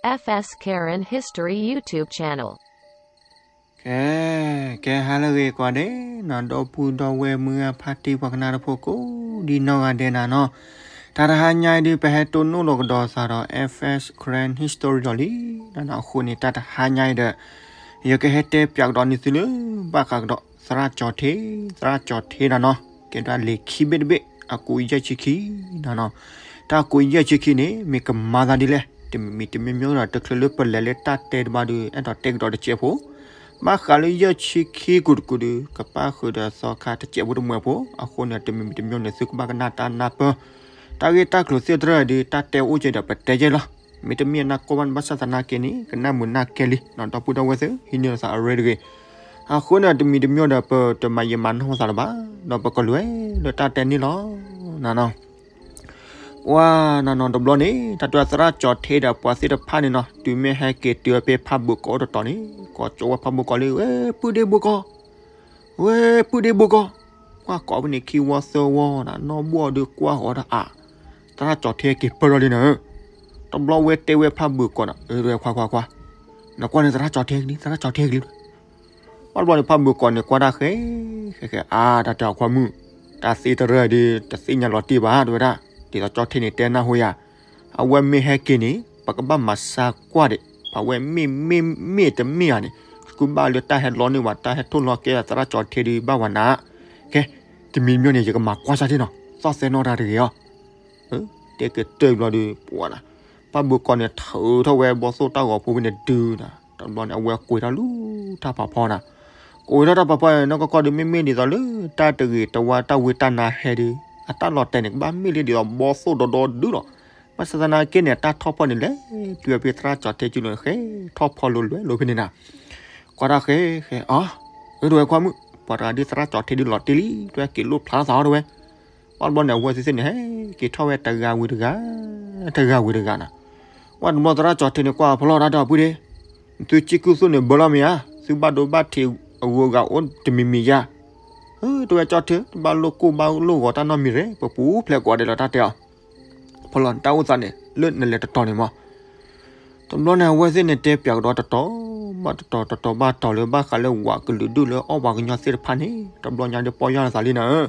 F S Karen History YouTube channel. ကဲ ကဲဟါလၢအဂ့ၤကိးဂၤဒဲးနီၤ ဒီပုၢ်ဒီဝဲၢ်မုၢ်ဂၢ်ဖါတံၢ် ပှၤကနၣ်တၢ်ဖိကိးဒံနီၢ်ဂၤဒဲးနၤနီၤ, တၢ်တဟါညါအံၤဒုး ပဟဲတိၢ်နီၣ်လီၤကဒီးသးဒီး F S Karen History လီၤလံနၤနီၤ. အဃိန့ၣ် တၢ်တဟါညါအံၤဒီး ယကဟဲတဲပၠးကဒီးန့ၢ်သုလၢ ဘၣ်ဃးကဒီးသရၣ်ကၠီၤထ့, သရၣ်ကၠီၤထ့နၤနီၤ ကဲဒၣ်လံာ်ခံဘ့ၣ်တဘ့ၣ် အကိးယဲၢ်ဆံခံနၤနီၤ. တၢ်ကိးယဲၢ်ဆံခံန့ၣ် မ့ၢ်ကမၤသးဒ်လဲၣ် တမံၤမံၤတမံၤမံၤဒီး တချုးလၢပလဲၤလၢတၢ်တဲတဘၣ်ဒီး အဲၣ်ဒိးတဲကဒီးတစဲးဖိ ဘၣ်ဃးလၢယဲၢ်ဆံခံကိးတကိးဒီး ကပၣ်ဃုာ်ဒီးသီခါတစဲးဖိတမှဲးဖိ, အဃိန့ၣ် တမံၤမံၤတမံၤန့ၣ် သုကဘၣ်ကနၣ်တၢ်နၢ်ပၢၢ် တၢ်ဂ့ၢ်တၢ်ကျိၤသ့ၣ်တဖၣ်ဒီး တၢ်တဲအိၣ်ကဲဒီးပတဲကဲလီၤ. မ့တမ့ၢ်နၢ်ကီၢ်ဘၣ်န့ၣ် ဘၣ်ဆၣ်သနာ်က့န့ၣ် ကနၣ်မုာ်နၢ်ကဲလံနီၤ ဒီပုၢ်ဒီဝဲၢ်သ့ၣ် ဟံးန့ၢ်လိာ်သးအရ့တဂ့ၤ. အဃိန့ၣ် တမံၤတမံၤဒီး ပတမၤယံာ်မၤနီၢ်သးလၢၤဘၣ်, ဒီးပကလဲၤလၢတၢ်တဲန့ၣ်လီၤနၤနီၤ. ပှၤနၤနီၤ တဘျီန့ၣ် တၢ်တဲသရၣ်ကၠီၤထ့ဒီးပှၤသ့ၣ်တဖၣ်န့ၣ်နီၤ တုၤမ့ၢ်ဟဲက့ၤတုၤဖဲဖးဘုးကီးအိၣ်တတီၤန့ၣ် ကိးကၠီဝဲဖးဘုးကီးလံ ဝဲပုၢ်ဒ့ဘုးကီး, ဝဲပုၢ်ဒ့ဘုးကီး, ပှၤကိးဖဲန့ၣ်ခံဝီသၢဝီနၤ နီၢ်ဘှီၣ်ဒုးကွၢ်ဃီၤဒီးအါ, သရၣ်ကၠီၤထ့က့ၤပၢၢ်ထီၣ်လံနၤဧၢ. တဘျီဝဲတဲဝဲဖးဘုးကီးနီၤ အၢ ခွါခွါခွါ, နကွၢ်န့ၣ်သရၣ်ကၠီၤထ့ကလံ သရၣ်ကၠီၤထ့ကလံ ဘၣ်တဘျီန့ၣ် ဖးဘုးကီးန့ၣ် ကွၢ်တၢ်ဃဲ ဃဲဃဲ အါ တၢ်တဲအီၤခွါမုၣ်, တၢ်သ့တရၢၢ်ဒီး တသ့ၣ်ညါလီၤတံၢ်ဘၣ် တဲဝဲဒၣ်, ဒ်သိးကၠီၤထ့န့ၣ်တဲနၢ်ဟူယၤ, အဝဲမ့ၢ်ဟဲက့ၤန့ၣ် ပကဘၣ်မၤစၢ်ကွၢ်ဒံး, ပှၤဝဲမ့ၢ်မ့ၢ်မ့ၢ်တမ့ၢ်ဧါန့ၣ် ဃုဘၣ်လၢတၢ်ဟဲလီန့ၢ်ဝဲ တၢ်ဟဲထိၣ်လီၤကဲသရၣ်ကၠီၤထ့ဒီးဘၣ်ဝဲနၤ, ကဲ, တမံၤမံၤန့ၣ် ယကမၤကွၢ်စၢ်ထံနီၤ သီၣ်သဲနီၣ်တၢ်တဂ့ၤအီၤ တဲကတၢၢ်ဘျီဒီး ပှၤနၤ, ဖးဘုးကီးန့ၣ် ထုးထီၣ်ဝဲဘီသိၣ်တၢ်ဂီၤဖိဖဲန့ၣ်ဒုးနၤ, တဘျီန့ၣ် အဝဲကွံာ်ထီၣ်လူၤတၢ်ဖးဖီနၤ, ကွံာ်ထီၣ်တၢ်ဖးဖီန့ၣ် နီၢ်ကီၢ်ကီၢ်ဒီး မ့မ့ၢ်ဒ်သိးလၢ တၢ်တဂ့ၤတဝါတၢ်ဝံတၢ်နါဟဲဒီး အတၢ်လီၤတဲာ်န့ၣ် ကဘၣ်မ့ၢ်လံဒ်သိးဘီသိၣ်ဒီဒီဒုးလီၤ, ဘၣ်ဆၣ်သနာ်က့န့ၣ် အတၢ်ထီၣ်ဖီၣ်န့ၣ် လဲၤတုၤဖဲသရၣ်ကၠီၤထ့ကလၢာ်န့ၣ် ဃဲထီၣ်ဖီၣ်လိၤလွဲလိၤဖဲန့ၣ်နၤ, ကွၢ်တၢ်ဃဲဃဲ အါ, အၢ တဲဝဲခွါမုၣ်, ပှၤတဂၤဒ်သရၣ်ကၠီၤထ့ဒုးလီၤတံၢ်လံ တဲဝဲက့ၤလိၣ်ဖျါထီၣ်သးအီၤတဲဝဲ ဘၣ်တဘျီန့ၣ် အဝဲသ့ၣ်သ့ၣ်န့ၣ် ဟဲက့ၤထီၣ်ဝဲတဂၤဝံၤတဂၤ, တဂၤဝံၤတဂၤနၤ, ဘၣ်တဘျီသရၣ်ကၠီၤထ့န့ၣ် ကွၢ်ဖီၣ်လီၤတၢ်ဒီး ပုၢ်ဒ့, သုကံၢ်ကုၢ်သိၣ်န့ၣ် ဘၢလီၤမ့ၢ်ဧါ, သုဘၣ်ဒိဘၣ်ထံးအဂုၤအဂၤအိၣ်တမံၤမံၤဧါ, တဲဝဲကၠီၤထ့ တဘၣ်လိၣ်ကိၢ်ဘၣ်လိၣ်ဂီၤတၢ်နီတမံၤရ့ၣ် ပပူၤဖျဲးကိးဂၤဒဲးလီၤ တၢ်တဲအီၤ ဖီၣ်လီၤနတၢ်အိၣ်သးန့ၣ် လၢနလဲၤတတီၤန့ၣ်မး, တဘျီန့ၣ် အဝဲသ့ၣ်န့ၣ် တဲပၠးကဒီးတတီၤဘၣ်တတီၤ တတီၤဘၣ်တတီၤလၢ ဘၣ်ဃးလၢဝးကလုာ်ဒူၣ်လၢအီၣ်ပှၤကညီသ့ၣ်တဖၣ်န့ၣ် တဘျီညါဒီးပီၢ်ယၢ်လီၤသးလံနၤဧၢ,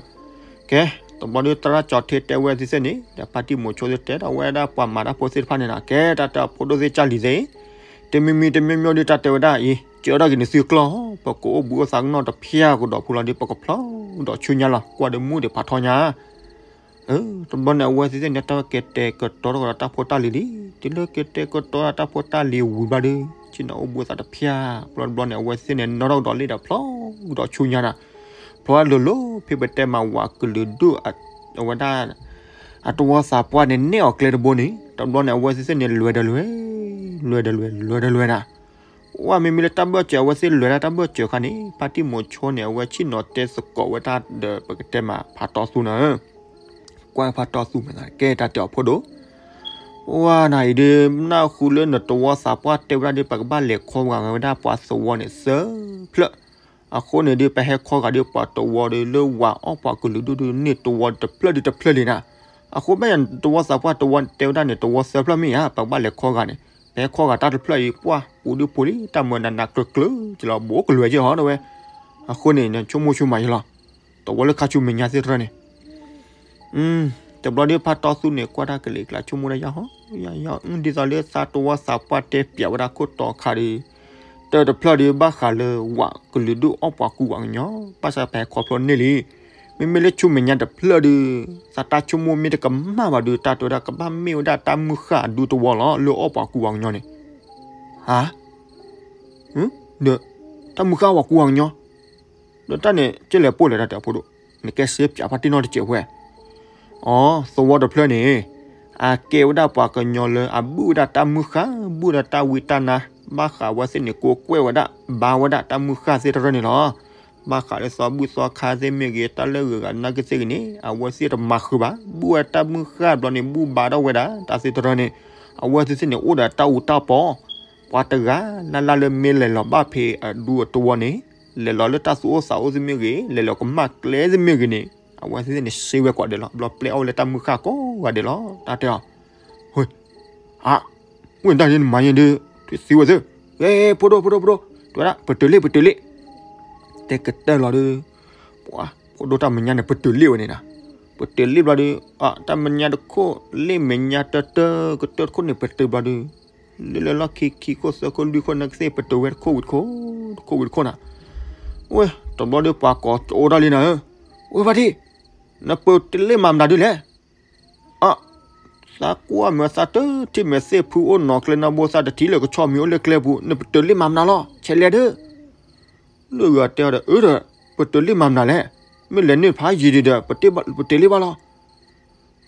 ကဲ, တဘျီဒီးသရၣ်ကၠီၤထ့တဲဝဲသ့ၣ်သ့ၣ်န့ၣ် ဒီးဖါတံၢ်မိၤဆိသ့ၣ်တဲဒီးဝဲဒၣ်ပှၤမၤတၢ်ဖိသ့ၣ်တဖၣ်န့ၣ်နၤ ကဲ တၢ်တဲအဖိဒိၣ်သ့ၣ်ကၢ်လံၤသ့ၣ် တမံၤမံၤတမံၤမံၤဒီးတၢ်တဲဝဲဒၣ်အံၤ ကၢထီၣ်က့ၤန့ၣ်သုကျီၢ် ပကအိၣ်ဘှံးအိၣ်သါကနီၣ်တဖၠၣ်ကဒီးဖိလီၤဒီး ပကဖျီဒီးဆူညါလီၤ ကွၢ်ဒီးမူဒီးဖးထီညါ တဘျီန့ၣ် အဝဲသ့ၣ်သ့ၣ်န့ၣ် တၢ်ကဲတဲာ်ကတီၤထီၣ်ကဒီးတၢ်ဖိတၢ်လံၤလံ, တုၤလၢကဲတဲာ်ကတီၤတၢ်ဖိတၢ်လံၤဝံၤဘျီဒီး ဆ့ၣ်နီၤအိၣ်ဘှံးအိၣ်သါတဖၠၣ် ဘျီတဘျီန့ၣ် အဝဲသ့ၣ်န့ၣ် နီၣ်ထီၣ်ကဒီးလံဒီးဖျီကဒီးဆူညါနၤ, ဖျီဝဲလိၤလိၤ ဖဲပတဲမးဝးကလုာ်ဒူၣ် အဝဲဒၣ် အတဝီသးပှၢ်န့ၣ် နဲၣ်အီၤကျဲတဘိန့ၣ် တဘျီန့ၣ် အဝဲသ့ၣ်သ့ၣ်န့ၣ် လဲၤဒီးလဲၤ လဲၤဒီးလဲၤ လဲၤဒီးလဲၤနၤ ဝဲမ့မ့ၢ်လၢတၢ်ဘၢၣ်စၢၤအဝဲသ့ၣ်လဲၤဒၣ်တၢ်ဘၢၣ်စၢၤအခါန့ၣ် ဖါတံၢ်မိၤဆိန့ၣ် အဝဲဆ့ၣ်နီၤတဲသကိးဝဲတၢ်ဒီး ပကတဲမးဖါတီသူနၤဧၢ, ကွၢ်ဖါတီသူမး ကဲတၢ်တဲအီၤဖိဒိၣ်, ပဝဲနၤအံၤဒုး နၢ်ဟူလၢနတဝီသးပှၢ်တဲဝဲဒၣ်ဒီး ပကဘၣ်လဲၤခီဂာ်ဝဲဒၣ်ပှၤသဝီန့ၣ်သၢဖျၢၣ်, အဃိန့ၣ်ဒုး ပဟဲခီဂာ်ဒီးပှၤတဝီဒီး လၢဝၤအီၣ်ပှၤကလုာ်ဒူၣ်ဒုးန့ၢ်တဝီတဖျၢၣ်ဒုးတဖျၢၣ်လံနၤ, အဃိဘၣ်ယၤတဝီသးပှၢ်တဝီတဲဝဲဒၣ်န့ၣ် တဝီသၢဖျၢၣ်မ့ၢ်ဧါ ပကဘၣ်လဲၤခီဂာ်န့ၣ် ပဟဲခီဂာ်တၢ်တဖျၢၣ်အံၤ ပှၢ်ပူၤဒုးပူၤလံ တၢ်မၢနးနးကျၢၤကျၢၤ ကလီၤဘိးကလွဲးက့ၤဟီတဲဝဲ, အဃိန့ၣ် နဆိကမိၣ်ဆိကမးယလီၤ, တဝီလၢခါဆူမဲာ်ညါသ့ၣ်တဖၣ်န့ၣ် တဘျီဒီးဖါတီသူန့ၣ် ကွၢ်တၢ်ကလံၤကျါဆိကမိၣ်ဒၣ်ယၤဟီ, ယၤယၤ ဒ်သိးလၢသးတဝီသးပှၢ်တဲပၠးဝဲဒၣ်ခိၣ်တီခါဒီး တၢ်တဖျၢၣ်ဒီးဘၣ်ဃးလၢဝၤကလုာ်ဒူၣ်အီၣ်ပှၤကူပှၤကညီ, ဘၣ်ဆၣ်ပဟဲခီဖျိန့ၢ်လံ, မ့မ့ၢ်လၢဆူမဲာ်ညါတဖျၢၣ်ဒီး သးတၢ်ဆိကမိၣ်မ့ၢ်တကမၣ်ဘၣ်ဒီး တၢ်တဲဝဲဒၣ်ကဘၣ်မ့ၢ်ဝဲဒၣ်တၢ်မုၢ်ဃၢ်အဒူတဝီလီၤ လၢအီၣ်ပှၤကူပှၤကညီန့ၣ်, ဟါ, ဒီး တၢ်မုၢ်ဃၢ်ဝၤကူပှၤကညီ ဒီးတၢ်န့ၣ် ကလဲၤပိၢ်လဲၤတၢ်တဲအဖိဒိၣ်, နကဲစ့ပၠးဖါတံၢ်နီတစဲးဝဲ, အိ သဝီတဖျၢၣ်န့ၣ် အကဲဝဲဒၣ်ပှၤကညီလၢအဘုၣ်ဝဲဒၣ်တၢ်မုၢ်ဃၢ် ဘုၣ်ဝဲဒၣ်တၢ်ဝံတၢ်နါ, ဘၣ်ဃးဝဲသ့ၣ်န့ၣ် ကိးကွဲၢ်ဝဲဒၣ် ဘါဝဲဒၣ်တၢ်မုၢ်ဃၢ်သ့ၣ်တဖၣ်န့ၣ်လီၤ. ဘၣ်ဃးလၢသီဘူၣ်သီခါသ့ၣ်မ့ၢ်ဂ့ၤ တၢ်လၢဂုၤဂၤနာ်က့သ့ၣ်ဂ့ၤန့ၣ် အဝဲသ့ၣ်တမၤဃုာ်ဘၣ်, ဘုၣ်ဝဲတၢ်မုၢ်ဃၢ်ဘျီန့ၣ် ဘုၣ်ဘါထီၣ်ဝဲဒၣ် တၢ်သ့ၣ်တဖၣ်န့ၣ်, အဝဲသ့ၣ်သ့ၣ်န့ၣ် အိၣ်ဒီးတၢ်အူတၢ်ပီ, ပှၤတဂၤလၢ်လၢ်လၢမ့ၢ်လဲၤလီၤဘၣ်ဖဲအဒူအတဝီန့ၣ် လဲၤလီၤလၢတၢ်သူၣ်အိၣ်သးအိၣ်သ့ၣ်မ့ၢ်ဂ့ၤ လဲၤလီၤကမၣ်ကျဲသ့ၣ်မ့ၢ်ဂ့ၤန့ၣ် အဝဲသ့ၣ်သ့ၣ်န့ၣ် စ့ဝဲကိးဂၤဒဲးလီၤ. ဘျီပျဲအီၣ်ဝဲလၢတၢ်မုၢ်ဃၢ်ကိးဂၤဒဲးလီၤ. တၢ်တဲအီၤ, ဟါ, ဝဲဒၣ်န့ၣ်နမၤယဲဒုး သုဝဲသ့ၣ်, ဝဲ ဖိဒိၣ် ဖိဒိၣ် ဖိဒိၣ် တဲဝဲဒၣ် ပတုာ်လ့ၣ် ပတုာ်လ့ၣ်, တဲကတၢၢ်လီၤဒီး ပှၤ ဖိဒိၣ်တၢ်မဲာ်ညါန့ၣ် ပတုာ်လ့ၣ်ဝဲန့ၣ်နီၤ, ပတုာ်လ့ၣ်ဘျီဒီး တၢ်မဲာ်ညါတခိၣ် လ့ၣ်မဲာ်ညါတၢတၢ ကတၢၢ်တခိၣ်န့ၣ် ပတုာ်ဘျီဒီး လၢလၢလီၢ်ခံ ခံခိၣ်သၢခိၣ်လွံၢ်ခိၣ် နကသ့ၣ်ပတုာ်ဝဲတခိၣ်ဝံၤတခိၣ် တခိၣ်ဝံၤတခိၣ်နီၤ, ဝဲ တဘျီဒီးပှၤကိးအိၣ်ဒၣ်လံနၤဧၢ, ဝဲဖါတံၢ် နပတုာ်လ့ၣ်မၤမနုၤဒ်လဲၣ် အ သးကွၢ်မ့ၢ်သးတထံၣ်မ့ၢ် သ့ၣ်ဖုအိၣ်နီၤကျဲနီၢ်ဘိ သးတထံၣ်လၢကဆီမံၤအိၣ်လၢကျဲပူၤ နပတုာ်လ့ၣ်မၤမနုၤလီၤ ဆဲးလဲၣ်ဒၢး, လၢဂၤတဲအီၤဒီး အၢဒီး ပတုာ်လ့ၣ်မၤမနုၤလဲၣ်, မ့ၢ်လဲၤန့ၢ်ဖးယံၤဒံးဒီး ပတုာ်လ့ၣ်ဘၣ်လီၤ,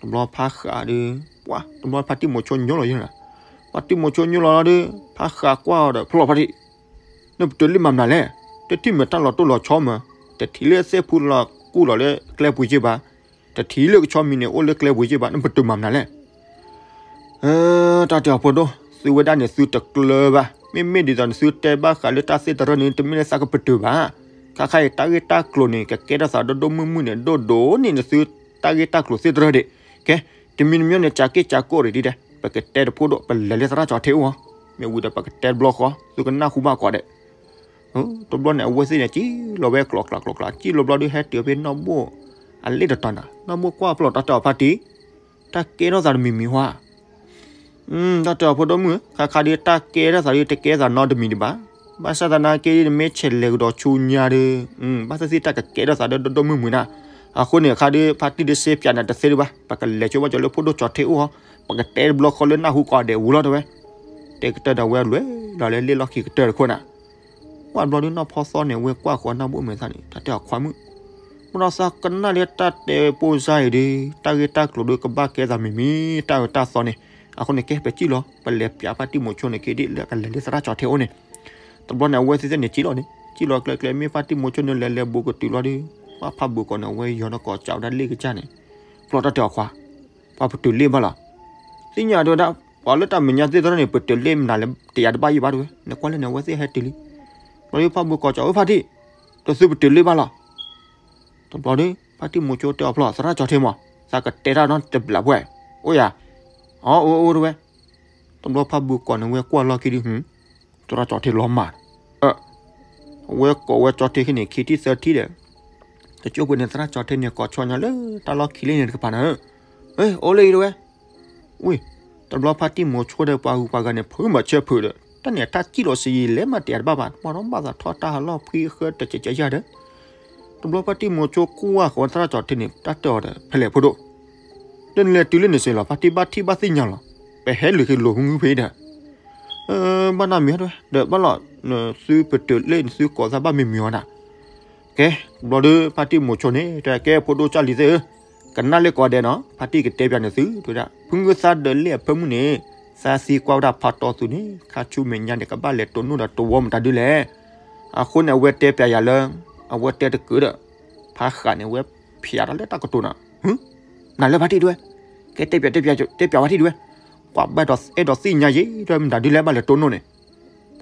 တဘျီဖးဃးဒီး ပှၤ တဘျီဖါတံၢ်မိၤဆိညိလီၤယဲၢ်, ဖါတံၢ်မိၤဆိညိလီၤဒီး ဖးဃးကွၢ်အီၤဒီး ဖျီၣ်ဖါတံၢ် နပတုာ်လ့ၣ်မၤမနုၤလဲၣ်, တထံၣ်မ့ၢ်တၢ်လီၤတိၢ်လီၤဆီမး, တထံၣ်လၢသ့ၣ်ဖုလီၤကူၣ်လီၤလၢကျဲပူၤယ့ၢ်ဘၣ်, တထံၣ်လၢကဆီမံၤန့ၣ် အိၣ်လၢကျဲပူၤယ့ၢ်ဘၣ် နပတုာ်မၤမနုၤလဲၣ်, တၢ်တဲအီၤဖိဒိၣ် သုဝဲဒၣ်န့ၣ်သုတကျၢၤဘၣ်, မ့မ့ၢ်ဒ်သိးနသုတဲဘၣ်ဃးလၢတၢ်သ့ၣ်တရၢၣ်န့ၣ် တမ့ၢ်လၢသးကပတုာ်ဘၣ်, ခါခါအံၤတၢ်ဂ့ၢ်တၢ်ကျိၤန့ၣ် ကကဲထီၣ်သးဒိၣ်ဒိၣ်မုၢ်မုၢ်န့ၣ် ဒိၣ်ဒိၣ်န့ၣ် နသုတၢ်ဂ့ၢ်တၢ်ကျိၤသ့ၣ်တရၢၣ်ဒံး, ကဲ တမံၤတမံၤန့ၣ် ကးက့ၢ်ကးကိၢ်ဒံးဒံးဒဲး ပကတဲတဖိဒိၣ် ပလဲၤလၢသရၣ်ကၠီၤထ့အိၣ်အီၤ, မ့ၢ်ဝံၤဒီးပကတဲတဘျီဃီ သုကနၢ်ဟူဘၣ်ကိးဂၤဒဲး တဘျီန့ၣ် အဝဲသ့ၣ်န့ၣ် ကံၣ်လီၤဝဲကျိးကျိးကျိးကျိး ကံၣ်လီၤဘျီဒုး ဟဲတုၤဖဲနီၢ်ဘိၣ်အလ့ၣ်တတီၤနၤ, နီၢ်ဘိၣ်ကွၢ်ဖျီၣ်တၢ်တဲအီၤဖါတံၢ်, တၢ်ကဲထီၣ်သးတမံၤမံၤဟါ, တၢ်တဲအီၤဖိဒိၣ်မုၣ်, ခါခါဒုး တၢ်ကဲထီၣ်သးဒုး တကဲထီၣ်သးနီတမံၤဒံးဘၣ်, ဘၣ်ဆၣ်သနာ်က့ နမ့ၢ်ဆဲးလဲၤကဒီးဆူညါဒီး ဘၣ်သ့ၣ်သ့ၣ်တၢ်ကကဲထီၣ်သးဒိၣ်ဒိၣ်မုၢ်မုၢ်နၤ, အဃိန့ၣ် ခါဒုး ဖါတံၢ်ဒုးစ့ပၠးနၤတသ့ဒံးဘၣ်, ပကလဲၤဆိဘၣ်ကၠီၤလၢဖိဒိၣ်ကၠီၤထ့အိၣ်အီၤ, ပကတဲတဘျီဃီလၢနၢ်ဟူကိးဂၤဒဲးဝံၤလီၤတဲဝဲ, တဲကတၢၢ်ဒီးဝဲလဲၤလီၤလၢလ့ၣ်လီၢ်ခံကတၢၢ်တခိၣ်နၤ ကွၢ်ဘျီဒုး နီၢ်ဖီသီန့ၣ် ဝဲကွၢ်ဃီၤနီၢ်ဘိၣ်မဲာ်သၣ်န့ၣ် တၢ်တဲအီၤခွါမုၣ်, မ့ၢ်ဒီးသးကနၣ်လၢတၢ်တဲပိၢ်စါအံၤဒီး တၢ်ဂ့ၢ်တၢ်ကျိၤဒုးကဘၣ်ကဲသးမံၤမံၤ တၢ်အၢတၢ်သီန့ၣ်, အဃိန့ၣ် ကဲပစံၣ်လီၤ ပလဲၤပၠးဖါတံၢ်မိၤဆိန့ၣ်က့ၤဒ်လၢကလဲၤလၢသရၣ်ကၠီၤထ့အိၣ်န့ၣ်, တဘျီန့ၣ် အဝဲသ့ၣ်သ့ၣ်န့ၣ် စံၣ်လီၤန့ၣ် စံၣ်လီၤကျဲကျဲ မ့ၢ်ဖါတံၢ်မိၤဆိန့ၣ် လဲၤလဲၤဘူးကတုၤလီၤဒီး ပှၤဖးဘူးကီးန့ၣ် အဝဲယီၤဒီးကီးကးဝဲဒၣ်လ့ၣ်ကစၢ်န့ၣ်, ဖျီၣ်တၢ်တဲအီၤခွါ ပှၤပတုာ်လ့ၣ်ဘၣ်လီၤ. သ့ၣ်ညါတဲဝဲဒၣ် ပှၤလၢတၢ်မဲာ်ညါသ့ၣ်တရၢၣ်န့ၣ် ပတုာ်လ့ၣ်မနုၤလဲၣ် တယာ်တဘၣ်ယံၣ်ဘၣ်တဲဝဲ, နကွၢ်လၢန့ၣ် အဝဲသ့ၣ်ဟဲတုၤလံ. ဘျီဒုးဖးဘူးကီးကး အိၣ်ဖါတံၢ်, တသုပတုာ်လ့ၣ်ဘၣ်လီၤ. တဘျီဒုး ဖါတံၢ်မိၤဆိတဲအီၤဖျီၣ် သရၣ်ကၠီၤထ့မး, သးကတဲတၢ်နီတဘျီပှဲၤ, အိၣ်ယၤ, အီ အိၣ်အိၣ်တဲဝဲ. တဘျီဖးဘူးကီးန့ၣ် ဝဲကွၢ်လီၢ်ခံဒုး သရၣ်ကၠီၤထ့လီၤမၢ်, အဝဲကိးဝဲကၠီၤထ့ခံန့ၣ် ခံထံၣ်သၢထံၣ်ဒီး တကၠိၢ်ပှဲၤန့ၣ် သရၣ်ကၠီၤထ့န့ၣ်ကိးဆီညါလၢတၢ်လီၢ်ခံလၢန့ၣ်တကပၤနၤဧၢ, အိၣ်လၢအံၤတဲဝဲ. ဝံၤ တဘျီဖါတံၢ်မိၤဆိဒီးပှၤဂုၤပှၤဂၤန့ၣ် ဖုမၤဆၢဖုးဒီး တၢ်န့ၣ်အတၢ်စံၣ်လီၤစံယံၤ လဲၤမးတယာ်တဘၣ်ဘၣ် မ့ၢ်ဒီးဘၣ်သးထီၣ်တၢ်ဟးလီၢ်ဖှံဃၢတကဲးကဲးယၤဒီး တဘျီဖါတံၢ်မိၤဆိကွၢ်ဃီၤသရၣ်ကၠီၤထ့န့ၣ် တၢ်တဲအီၤဒီး ဖဲလဲၣ်ဖိဒိၣ်, ဒီးနလဲၤတုၤလၢန့ၣ်စ့ၢ်လီၤ ဖါတံၢ်ဘၣ်ထံၣ်ဘၣ်သ့ၣ်ညါလီၤ, ပဟဲလုၢ်ဟံးလိာ်ဟုဟုဖဲအံၤဒီး ဘၣ်နီတမံၤတဲဝဲ ဒီးဘၣ်လီၤ, သုပတုာ်လ့ၣ်န့ၣ် သုကိးသးဘၣ်မံၤမံၤအီၤနၤ. ကဲ တဘျီဒီး ဖါတံၢ်မိၤဆိန့ၣ် တဲကဲ ဖိဒိၣ်ကၢ်လံၤသ့ၣ်ဧၢ, ကနၣ်လၢကိးဂၤဒဲးနီၤ ဖါတံၢ်ကတဲပၠးန့ၢ်သု တဲဝဲဒၣ် ဖုငုသးဒၢးလ့ၣ်အဖၢမုၢ်န့ၣ် သးသံကွၢ်ဝဲဒၣ်ဖးတီသူန့ၣ် ခါဆူမဲာ်ညါန့ၣ် ကဘၣ်လဲၤတိၢ်နီၣ်ဒီးတဝီမတၤဒုလဲၣ်. အဃိန့ၣ် အဝဲတဲပၠးယၤလၢ အဝဲတဲတကုာ်ဒီး ဖးဃးန့ၣ် အဝဲဖျးတၢ်လၢတၢ်ကတိၤနၤ, နၤလၢဖါတံၢ်တဲဝဲ, ကဲတဲပၠးတဲပၠးတဲပၠးဝဲတံၢ်တဲဝဲ, ကွၢ်ဘၣ်အဲၣ်ဒိးသ့ၣ်ညါယဲ တဲမတၤဒုလဲၣ် ဘၣ်လဲၤတိၢ်နီၣ်န့ၣ်.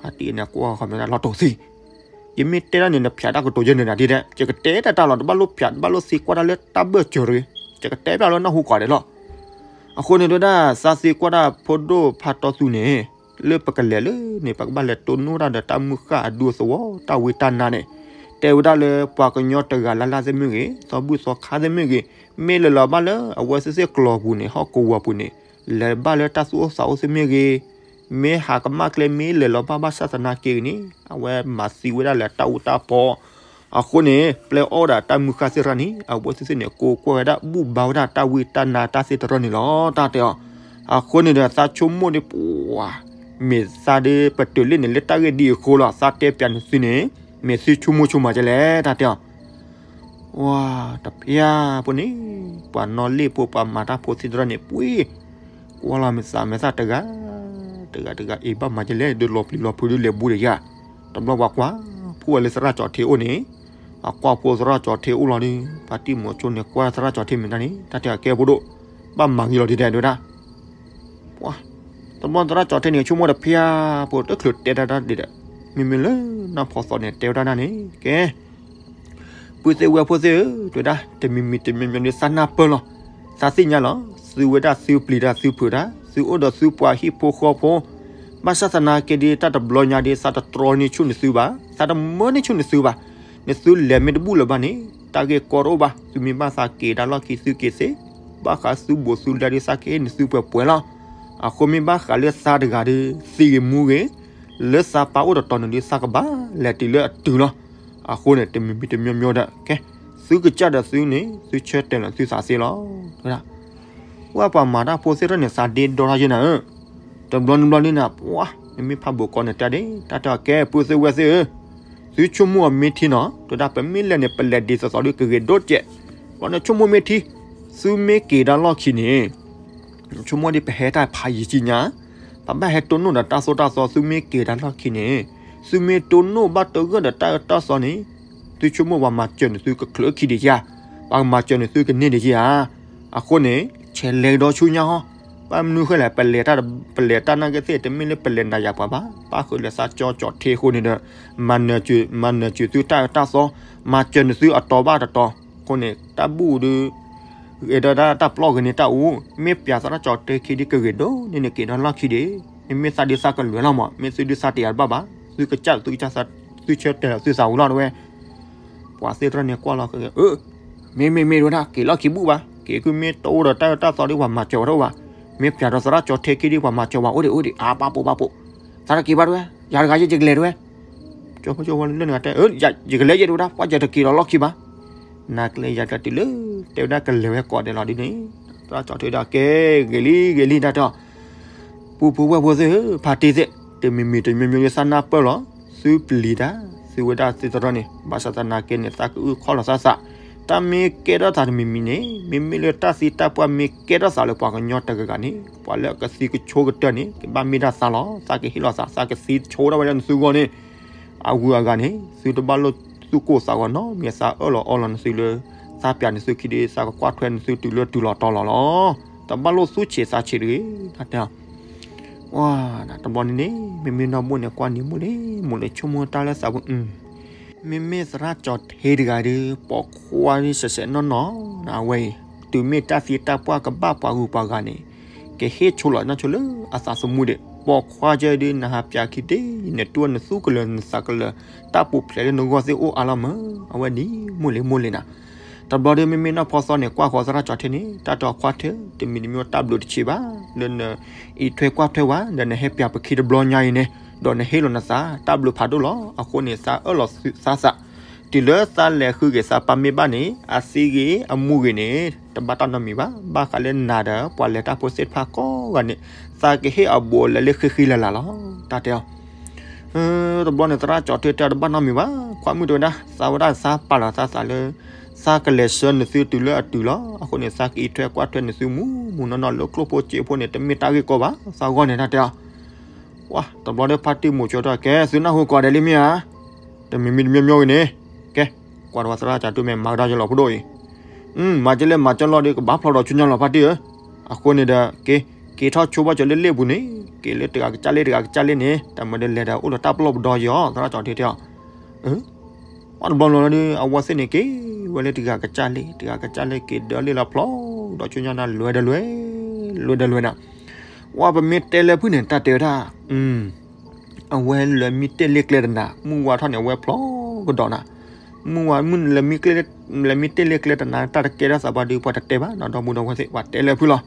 ဖါတံၢ်န့ၣ်ကွၢ်ဃီၤမ့ၢ်ဒၣ်လီၤတိၢ်သံ, ယမ့ၢ်တဲဒၣ်န့ၣ် နဖျးတၢ်ကတိၤယဲၢ်နၤဒ်လဲၣ်, ယကတဲတၢ်တၢ်လီၤ တဘၣ်လိၣ်ဖျး တဘၣ်လိၣ်သံကွၢ်တၢ်လၢတၢ်ဘၢၣ်စၢၤတဂ့ၤ, ယကတဲပၠးလၢနၢ်ဟူကိးဂၤဒဲးလီၤ. အဃိန့ၣ်တဲဝဲဒၣ် သးသံကွၢ်ဒၣ်ဖိဒိၣ်ဖးတီသူန့ၣ် လၢပကလဲၤလၢန့ၣ် ပကဘၣ်လဲၤတိၢ်နီၣ်တၢ်ဒီးတၢ်မုၢ်ဃၢ်အဒူအသဝီ တၢ်ဝံတၢ်နါန့ၣ်, တဲဝဲဒၣ်လၢပှၤကညီတဂၤလၢ်လၢ်သ့ၣ်မ့ၢ်ဂ့ၤ သီဘူၣ်သီခါသ့ၣ်မ့ၢ်ဂ့ၤ, မ့ၢ်လဲၤလီၤဘၣ်လၢအဝဲသ့ၣ်သ့ၣ်ကျိာ်ပူၤန့ၣ် ဟီၣ်ကဝီၤပူၤန့ၣ်, လဲၤဘၣ်လၢတၢ်သူၣ်အိၣ်သးအိၣ်သ့ၣ်မ့ၢ်ဂ့ၤ, မ့ၢ်ဟးကမၣ်ကျဲ မ့ၢ်လဲၤလီၤဘၣ်ဘၣ်ဆၣ်သနာ်က့ဂ့ၤန့ၣ် အဝဲမၤသံဝဲဒၣ်လၢတၢ်အူတၢ်ပီ, အဃိန့ၣ် ပျဲအီၣ်ဒၣ်တၢ်မုၢ်ဃၢ်သ့ၣ်တဖၣ်န့ၣ် အဝဲသ့ၣ်သ့ၣ်န့ၣ် ကိးကွၢ်ဝဲဒၣ်ဘူၣ်ဘါဝဲဒၣ်တၢ်ဝံတၢ်နါတၢ်သ့ၣ်တဖၣ်န့ၣ်လီၤ တၢ်တဲအီၤ. အဃိန့ၣ်ဒီးသးဆိကမိၣ်ဒီး ပှၤ မ့ၢ်သးဒီးပတုာ်လ့ၣ်န့ၣ် လၢတၢ်ဂ့ၢ်ဒ်အံၤအဃိလီၤ သးတဲပၠးန့ၢ်သုန့ၣ် မ့ၢ်သုဆိကမိၣ်ဆိကမးကလဲၣ် တၢ်တဲအီၤ. ဝါ တဖၠၣ်ဖိန့ၣ် ပှၤနီၣ်လ့ၣ်ဖိ ပှၤမၤတၢ်ဖိသ့ၣ်တဖၣ်န့ၣ် ပှ့ၤ ကွၢ်လီၤမ့ၢ်သးမ့ၢ်သးတဂၤ တဂၤတဂၤ အ့ၣ် ဘၣ်မၤကလဲၣ် ဒုးလီၤပျံၤလီၤဖုးဒုးလဲၤဘူးဒီးယၤ. တဘျီပှၤကွၢ်ဖိဝဲလၢသရၣ်ကၠီၤထ့အိၣ်န့ၣ်, ပှၤကွၢ်ဖိသရၣ်ကၠီၤထ့အိၣ်လီၤဒီး ဖါတံၢ်မိၤဆိန့ၣ်ကွၢ်သရၣ်ကၠီၤထ့မ့ၢ်တၢ်န့ၣ် တၢ်တဲအကဲဖိဒိၣ် ဘၣ်မၤဂ့ၤလီၤဒ်တဲဒိၣ်ဒၣ် ပှၤ တဘျီသရၣ်ကၠီၤထ့န့ၣ် ဆိကမိၣ်တဖၠၣ်ဖိတချုးတဲတၢ်ဒ်ဒီး မ့မ့ၢ်လၢနီၢ်ဖီသီန့ၣ် တဲဝဲဒၣ်န့ၣ် ကဲ ပုၢ်သ့ၣ်ဝဲၢ်ဖိသ့ၣ်ဧၢ, တဲဝဲဒၣ် တမံၤမံၤတမံၤမံၤန့ၣ် သးနၢ်ပၢၢ်လီၤ. သးသ့ၣ်ညါလီၤ. သုဝဲဒၣ်သုပျံၤတၢ်သုဖုးတၢ်, သုအိၣ်ဒီးသုပှၤဟံၣ်ဖိဃီဖိ, ဘၣ်ဆၣ်သနာ်က့ဒီး တၢ်တဘျီညါဒီး သးတတြီန့ၢ်ဆူၣ်နသုဘၣ်, သးတမၢန့ၢ်ဆူၣ်နသုဘၣ်. နသုလဲၤမ့ၢ်တဘူၣ်လၢၤဘၣ်န့ၣ် တၢ်ဂ့ၢ်ကီတအိၣ်ဘၣ်. သုမ့ၢ်ဘၣ်သးက့ၤတၢ်လီၢ်ခံသုက့ၤသ့, ဘၣ်ဃးသုဘူးသုလဲဒီး သးကဟ့ၣ်နသုပှဲၤပှဲၤလီၤ. အဃိမ့ၢ်ဘၣ်ဃးလၢသးတဂၤဒီး သံဂ့ၤမူဂ့ၤ, လၢသးပာ်အိၣ်တတီၤန့ၣ်ဒီး သးကဘၣ်လဲၤတုၤလၢအတုၤလီၤ. အဃိန့ၣ် တမံၤမံၤတမံၤမံၤဒီး ကဲ, သုကစၢ်ဒီးသုန့ၣ် သုဆၢတဲာ်လီၤသုသးသ့လီၤ. ဝဲပှၤမၤတၢ်ဖိသ့ၣ်တဖၣ်န့ၣ် သးဒ့ဒီထီၣ်ယဲနၤဧၢ, တဘျီနဘျီန့ၣ်နၤ ပှၤ နမ့ၢ်ဖးဘိးကီန့ၣ်တဲဒၣ် တၢ်တဲအီၤ ကဲ ပုၢ်သ့ၣ်ဝဲၢ်သ့ၣ်ဧၢ, သုဆိကမိၣ်အီၤမ့ၢ်ထံနီၤ, တဲဒၣ် ပမ့ၢ်လဲၤန့ၣ် ပလဲၤဒ်သိးသိးဒီးကဂ့ၤဒိၣ်ကဲး, ပှၤန့ၣ်ဆိကမိၣ်မ့ၢ်ထံ, သုမ့ၢ်က့ၤတၢ်လီၢ်ခံန့ၣ် ဆိကမိၣ်ဒ်ပဟဲတၢ်ဖးယံာ်ကံညါ, ပဘၣ်ဟဲတိၢ်နီၣ်ဒီးတၢ်သိၣ်တၢ်သီ သုမ့ၢ်က့ၤတၢ်လီၢ်ခံန့ၣ်, သုမ့ၢ်တိၢ်နီၣ်ဘၣ်တဂၢၢ်ဒီးတၢ်အၢတၢ်သီန့ၣ်, သုဆိကမိၣ်ပှၤမၤစၢၤန့ၣ်သုကချုးခံဒံးဧါ, ပှၤမၤစၢၤန့ၣ်သုကန့ၢ်ဒံးဧါ. အဃိန့ၣ် ဆဲးလဲၤကဒီးဆူညါဟီ, ဘၣ်မနုၤဃိလဲၣ် ပလဲၤတၢ် ပလဲၤတၢ်နာ်က့သ့ၣ် တမ့ၢ်လၢပလဲၤနၤယၤပှၤဘၣ်, ဘၣ်ဃုာ်လၢသးကၠီကၠီၣ်ထ့အဃိန့ၣ်ဒီး မၤနၢၤစၢၤ မၤနၢၤစၢၤသုတၢ်အၢတၢ်သီ, မၤစၢၤန့ၣ်သုအတီၤဘၣ်တတီၤ, အဃိန့ၣ် တၢ်ဘူၣ်ဒီး ဂ့ၤဒီးတၢ်ပျီဂ့ၤန့ၣ်တၢ်အူ, မ့ၢ်ပျးသရၣ်ကၠီၣ်ထ့ခံဒ်ကဂ့ၤဒိၣ်န့ၣ်န့ၣ် က့ၤဒီးလီၢ်ခံဒံး, မ့မ့ၢ်သးဒ်သးကလဲၤလီၤမး, မ့ၢ်သုဒ်သးတယာ်တဘၣ်ဘၣ်, သုကစၢ်သုကစၢ် သုဆၢတဲာ်လီၤသုသးဝံၤလီၤတဝဲ, ပှၤသ့ၣ်တဖၣ်န့ၣ်ကွၢ်လီၤ, အၢ, မ့မ့ၢ်မ့ၢ်တဝဲဒၣ် က့ၤလီၢ်ခံဘူၣ်ဘၣ်, က့ၤခုမ့ၢ်တအိၣ်ဒီးတၢ်အၢတၢ်သီဒီးပှၤမၤစၢၤဝဲတအိၣ်ဘၣ်, မ့ၢ်ပျးဒီးသရၣ်ကၠီၣ်ထ့ခံဒ်ပှၤမၤစၢၤဝဲအိၣ်ဒံးအိၣ်ဒံး အါ ဘၣ်ပိာ်ဘၣ်ပိာ်, သးတက့ၤဘၣ်တဝဲ, ယၤတဂၤယဲယကလဲၤတဝဲ ကၠီဖိကၠီဖိလၢနဂၤတဲ ယကလဲၤယဲတဝဲဒၣ် ပှၤယတက့ၤဒီးလီၢ်ခံဘၣ်, နၤကျဲယၤကျဲတုၤလၢ တဲဝဲဒၣ်ကလဲၤဝဲကိးဒဲးလီၤဒ်န့ၣ်, သရၣ်ကၠီၣ်ထ့ဒၣ်ကဲ ဂ့ၤလံဂ့ၤလံတၢ်တဲအီၤ, ပုၢ်ဖိဝဲၢ်ဖိသ့ၣ်ဧၢ ဖါတံၢ်သ့ၣ် တမံၤမံၤတမံၤမံၤလၢသးနၢ်ပၢၢ်လီၤ, သုပျံၤတၢ် သုဝဲဒၣ်သုသရၣ်န့ၣ် ဘၣ်ဆၣ်သနာ်က့န့ၣ် သးကအုၣ်ခီၣ်လီၤသးသး, တၢ်မ့ၢ်ကဲထီၣ်သးတမံၤမံၤန့ၣ် မ့မ့ၢ်လၢတၢ်သံတၢ်ပှၢ်မ့ၢ်ကဲထီၣ်သးလၢပှၤကညီတဂၤဂၤန့ၣ် ပှၤလၢအကသံကဆိကတၢၢ်န့ၣ် ကဘၣ်မ့ၢ်ဒၣ်သးလီၤ, သးကဟ့ၣ်လီၤသး သးကသံဆိဒၣ်ဝဲလၢနသုဂီၢ်န့ၣ်, အဂုၤအဂၤန့ၣ် သုတဘၣ်လိၣ်သူၣ်ကိၢ်သးဂီၤနီတမံၤ, သးအၢၣ်လီၤအီလီၤနသုလၢ သးပျးနသုခံဒ် သးကကွၢ်ထွဲနသုတုၤလၢတုၤလီၤတီၤလီၤလီၤ, တဘၣ်လိၣ်သူၣ်ဆံးသးဆံးတဂ့ၤ, တၢ်တဲအီၤ ဝါ, တဘျီန့ၣ်န့ၣ် မ့မ့ၢ်နီၢ်မိၢ်န့ၣ် ကွၢ်နံၤမိၢ်လံ မိၢ်လံဆိကမိၣ်တၢ်လၢသးပူၤ, မ့မ့ၢ်သရၣ်ကၠီၣ်ထ့တဂၤဒီး ပိာ်ခွါဒ်စဲးစဲးနီၢ်နီၢ် အဝဲအံၤ တုၤမ့ၢ်တၢ်သံတၢ်ပှၢ်ကဘၣ်ပှၤဂုၤပှၤဂၤန့ၣ် ကဟ့ၣ်ဆိလီၤနီၢ်ဆိလၢအသးသမူဒံး, ပိာ်ခွါကဲဒ်နဟးပျးခံဒ် နတူၢ်နသူၣ်ကလၢၤနသးကလၢၤ တၢ်ပူၤဖျဲးလၢနဂီၢ်သ့ၣ်အိၣ်အါလီၤမး, အဝဲန့ၣ် မိၢ်လံမိၢ်လံနၤ တဘျီဒီး မ့မ့ၢ်နီၢ်ဖီသီန့ၣ် ကွၢ်ဃီသရၣ်ကၠီၣ်ထ့န့ၣ် တၢ်တီခွါထၢ တမံၤတမံၤတၢ်ဘျုးတဆံးဘၣ်, လၢနအံးထွဲကွၢ်ထွဲဝဲ ဒီးနဟဲပျးပခံတဘျီညါအံၤန့ၣ် ဒီးနဟ့ၣ်လီၤနသး တၢ်ဘျုးဖးဒိၣ်လီၤ. အဃိန့ၣ် သးအၢၣ်လီၤသးသး တုၤလၢသးလဲၤဃုဂ့ၤသးပၢ်မ့ၢ်ဘၣ်န့ၣ် အသံဂ့ၤအမူဂ့ၤန့ၣ် တဘၣ်တၢ်နီတမံၤဘၣ်. ဘၣ်ဃးလၢနၤဒီး ပှၤလဲၤတၢ်ဖိသ့ၣ်တဖၣ်ကိးဂၤန့ၣ် သးကဟ့ၣ်အဘူးအလဲလၢဃံဃံလၤလၤလီၤ. တၢ်တဲအီၤ တဘျီန့ၣ် သရၣ်ကၠီၣ်ထ့တဲတဘၣ်နီတမံၤဘၣ်. ခွါမုၣ်တဲဝဲဒၣ် သးဝဲဒၣ်သးပာ်လီၤသးသးလၢ သးကလဲၤဆှၢနသုတုၤလၢအတုၤလီၤ. အဃိန့ၣ် သးကအံးထွဲကွၢ်ထွဲနသုမူမူနီၢ်နီၢ်လၢကျိၣ်ဖိစ့ဖိန့ၣ် တမ့ၢ်တၢ်ဂ့ၢ်ကီဘၣ် သးဂီၢ်န့ၣ် တၢ်တဲအီၤ. ဝါ တဘျီဒီး ဖါတံၢ်မိၤဆိတဲ ကဲ သုနၢ်ဟူကိးဂၤဒဲးလံမ့ၢ်ဧါ. တမံၤမံၤတမံၤမံၤဂ့ၤန့ၣ် ကဲ ကွၢ်တဝဲသရၣ်ကၠီၣ်ထ့မ့ၢ်မၤကဒါက့ၤလီၤဖိဒိၣ်အံၤ မၤကလဲၣ်မၤကလီၢ်ဒီး ကဘၣ်ဖျိးဒီးဆူညါလီၤ ဖါတံၢ်ဧၢ. အဃိန့ၣ်ဒီး က့ၤ က့ၤထီၣ်ဆိဘၣ်စၢၤလၢလ့ၣ်ပူၤန့ၣ် က့ၤလၢတဂၤကစၢ်လ့ၣ်တဂၤကစၢ်လ့ၣ်န့ၣ် တၢ်မၤဒီးလဲၤဒီးအိၣ်ဒီးတၢ်ပလီၢ်ပဒီယီၤ သရၣ်ကၠီၣ်ထ့တဲအီၤ. ပှၤတဘျီဘျီဒီး အဝဲသ့ၣ်န့ၣ် က့ၤဝဲလၢတဂၤကစၢ်လ့ၣ် တဂၤကစၢ်လ့ၣ် က့ၤဒၢလ့ၣ်လီၤဖျိးဒီးဆူညါနၤ လွဲဒီးလွဲ လွဲဒီးလွဲနၤ. ဝါ ပမ့ၢ်တဲလၢဖုၣ်န့ၣ် တၢ်တဲဝဲဒၣ် အဝဲလဲၤမံတ့ၢ်လ့ၣ်ကျဲတနၤ မုၢ်ဝါထီၣ်န့ၣ် အဝဲဖျိးကဒီးနၤ. မုၢ်ဝါ မုၢ်လဲၤမံတ့ၢ်လ့ၣ်ကျဲတနၤ တၢ်တကဲထီၣ်သးဘၣ်ဒီး ပှၤတတဲဘၣ်နီၤ ဒီပုၢ်ဒီဝဲၢ်သ့ၣ် ပှၤတဲလၢဖုၣ်လီၤ.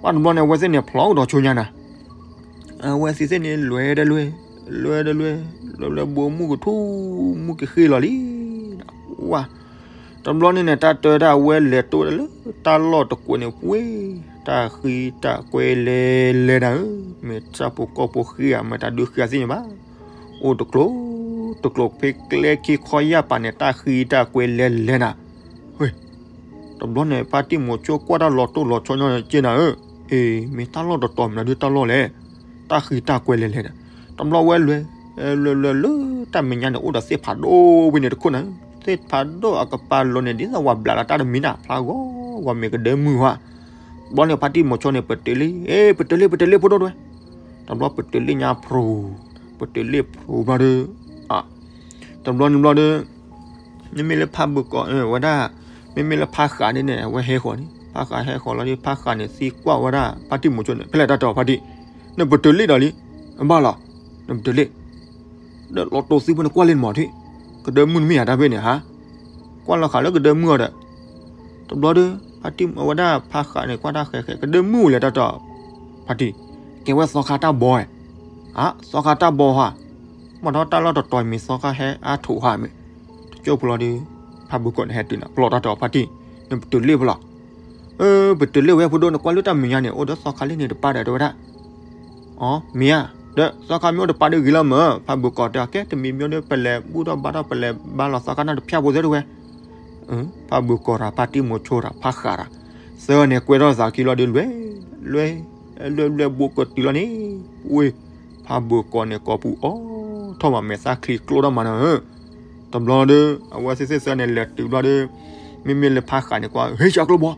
ပှၤတဘျီန့ၣ် အဝဲသ့ၣ်န့ၣ် ဖျိးကဒီးဆူညါနၤ. အဝဲသ့ၣ်သ့ၣ်န့ၣ် လွဲဒီးလွဲ လွဲဒီးလွဲ လွဲလွဲဘိမုၢ်ကထူၣ် မုၢ်ကဃ့ၢ်လီၤလံ. ဝါ တဘျီန့ၣ်န့ၣ် တၢ်တဲဒၣ်အဝဲလဲၤတိၢ်ဒၣ်လၢတၢ်လီၢ်တကွဲးန့ၣ် ပှ့ၤ တၢ်ဃံတၢ်ကွဲးလဲၤလဲၤနၤဧၢ, မ့ၢ်တၢ်ပူၤကီၢ်ပူၤဃ့ဧါ မ့ၢ်တၢ်ဒုးဃ့ဧါသ့ၣ်ညါဘၣ်. အိၣ်တကျိၤ တကျိၤဖဲကျဲခံခီယာ်ပၤန့ၣ် တၢ်ဃံတၢ်ကွဲးလဲၤလဲၤနၤ. ဝ့ၢ် တဘျီန့ၣ် ဖါတံၢ်မိၤဆိကွၢ်တၢ်လီၤတိၢ်လီၤဆီညီန့ၣ် က့နၤဧၢ, အ့ မ့ၢ်တၢ်လီၢ်တတီၤမနုၤဒုးတၢ်လီၢ်လဲၣ်, တၢ်ဃံတၢ်ကွဲးလဲၤလဲၤဒီး တဘျီဝဲလွဲ လွဲလွဲလၢတၢ်မဲာ်ညါန့ၣ် အိၣ်ဒီးသ့ၣ်ဖးဒိၣ်ဝဲန့ၣ်တခိၣ်နၤ, သ့ၣ်ဖးဒိၣ်အကပၤလီၤန့ၣ် ဒ်သိးဝၤဘျးလီၤတၢ်တမံၤနၤ ဖျါဂီၤဂီၤမ့ၢ်ကဒၢမုၢ်ဟါ. တဘျီန့ၣ် ဖါတံၢ်မိၤဆိန့ၣ် ပတုာ်လ့ၣ် အ့ ပတုာ်လ့ၣ် ပတုာ်လ့ၣ်ဖိဒိၣ်တဝဲ. တဘျီပတုာ်လ့ၣ်ညါဖျိ ပတုာ်လ့ၣ်ဖျိဘျီဒီး တဘျီန့ၣ်ဘျီဒီး မ့မ့ၢ်လၢဖါဘုးကီးဝဲဒၣ် မ့မ့ၢ်လၢဖါဃးန့ၣ်န့ၣ် အဝဲဟဲဃီၤန့ၣ် ဖါဃးဟဲဃီၤလီၤဒီး ဖါဃးန့ၣ်သံကွၢ်ဝဲဒၣ် ဖါတံၢ်မိၤဆိန့ၣ် ဖဲလဲၣ်တၢ်တဲအီၤဖါတံၢ်, နပတုာ်လ့ၣ်ဒီးလံ. နဘၣ်လီၤ, နပတုာ်လ့ၣ်, ဒီးလီၤတိၢ်သံဖိန့ၣ်ကွၢ်လ့ၣ်နမီၤထံၣ်, ကဒၢမုၢ်နမ့ၢ်ယၤတၢ်ဖဲန့ၣ်ဟါ, ကွၢ်လီၤဃာ်လၢကဒၢမုၢ်အီၤဒီး, တဘျီဒီး ဖါတံၢ်အဝဲဒၣ်ဖါဃးန့ၣ် ကွၢ်တၢ်ဃဲးဃဲး ကဒၢမုၢ်လဲၤတၢ်တီၤ, ဖါတံၢ်, ကဲဝဲသီခါတၢ်ဘီဧါ, အါ သီခါတၢ်ဘီဟါ, မ့ၢ်ဒီးတၢ်လီၢ်တတီၤမ့ၢ်သီခါဟဲအါထိးဟါမ့ၢ်, တကၠိဖိလီၤဒီး, ဖါဘုကီၢ်န့ၣ်ဟဲတုၤနၤ ပလီၢ်တၢ်တီၤဖါတံၢ်, နပတုာ်လ့ၣ်ဖိလီၤ အၢ ပတုာ်လ့ၣ်ဝဲဖိဒိၣ် နကွၢ်လၢတၢ်မဲာ်ညါန့ၣ် အိၣ်ဒီးသီခါလ့ၣ်န့ၣ်တပၢ်ဒီးတဲဝဲဒၣ်, အီ မ့ၢ်ဧါ, ဒီးသီခါမ့ၢ်အိၣ်တပၢ်ဒီးဂ့ၤလီၤမၢ်, ဖါဘုကီၢ်တဲအီၤ ကဲတမံၤမ့ၢ်ဒီးပလဲၤဘူၣ်ထီၣ်ဘါထီၣ် ပလဲၤဘါလီၤသီခါန့ၣ်တဖၠၣ်ဖိသ့တဝဲ, ဖါဘုကီၢ်ရၤ ဖါတံၢ်မိၤဆိရၤ ဖါဃးရၤ, သၢန့ၣ်ကွဲထီၣ်သးခံလီၤဒီးလွဲ, လွဲ, လွဲလွဲဘိးကတုၤလီၤန့ၣ်, ဝ့ၢ်, ဖါဘုကီၢ်န့ၣ်ကိာ်ပူၤအီထီၣ်မး မဲာ်သၣ်ချံကျိထီၣ်မးနၤဧၢ တဘျီဒီး အဝဲသ့ၣ်သ့ၣ်သၢန့ၣ်လဲၤတုၤဘျီဒီး, မ့မ့ၢ်လၢဖါဃးန့ၣ်ကွၢ် ဟ့ၣ်ဆၢကျိဘီ,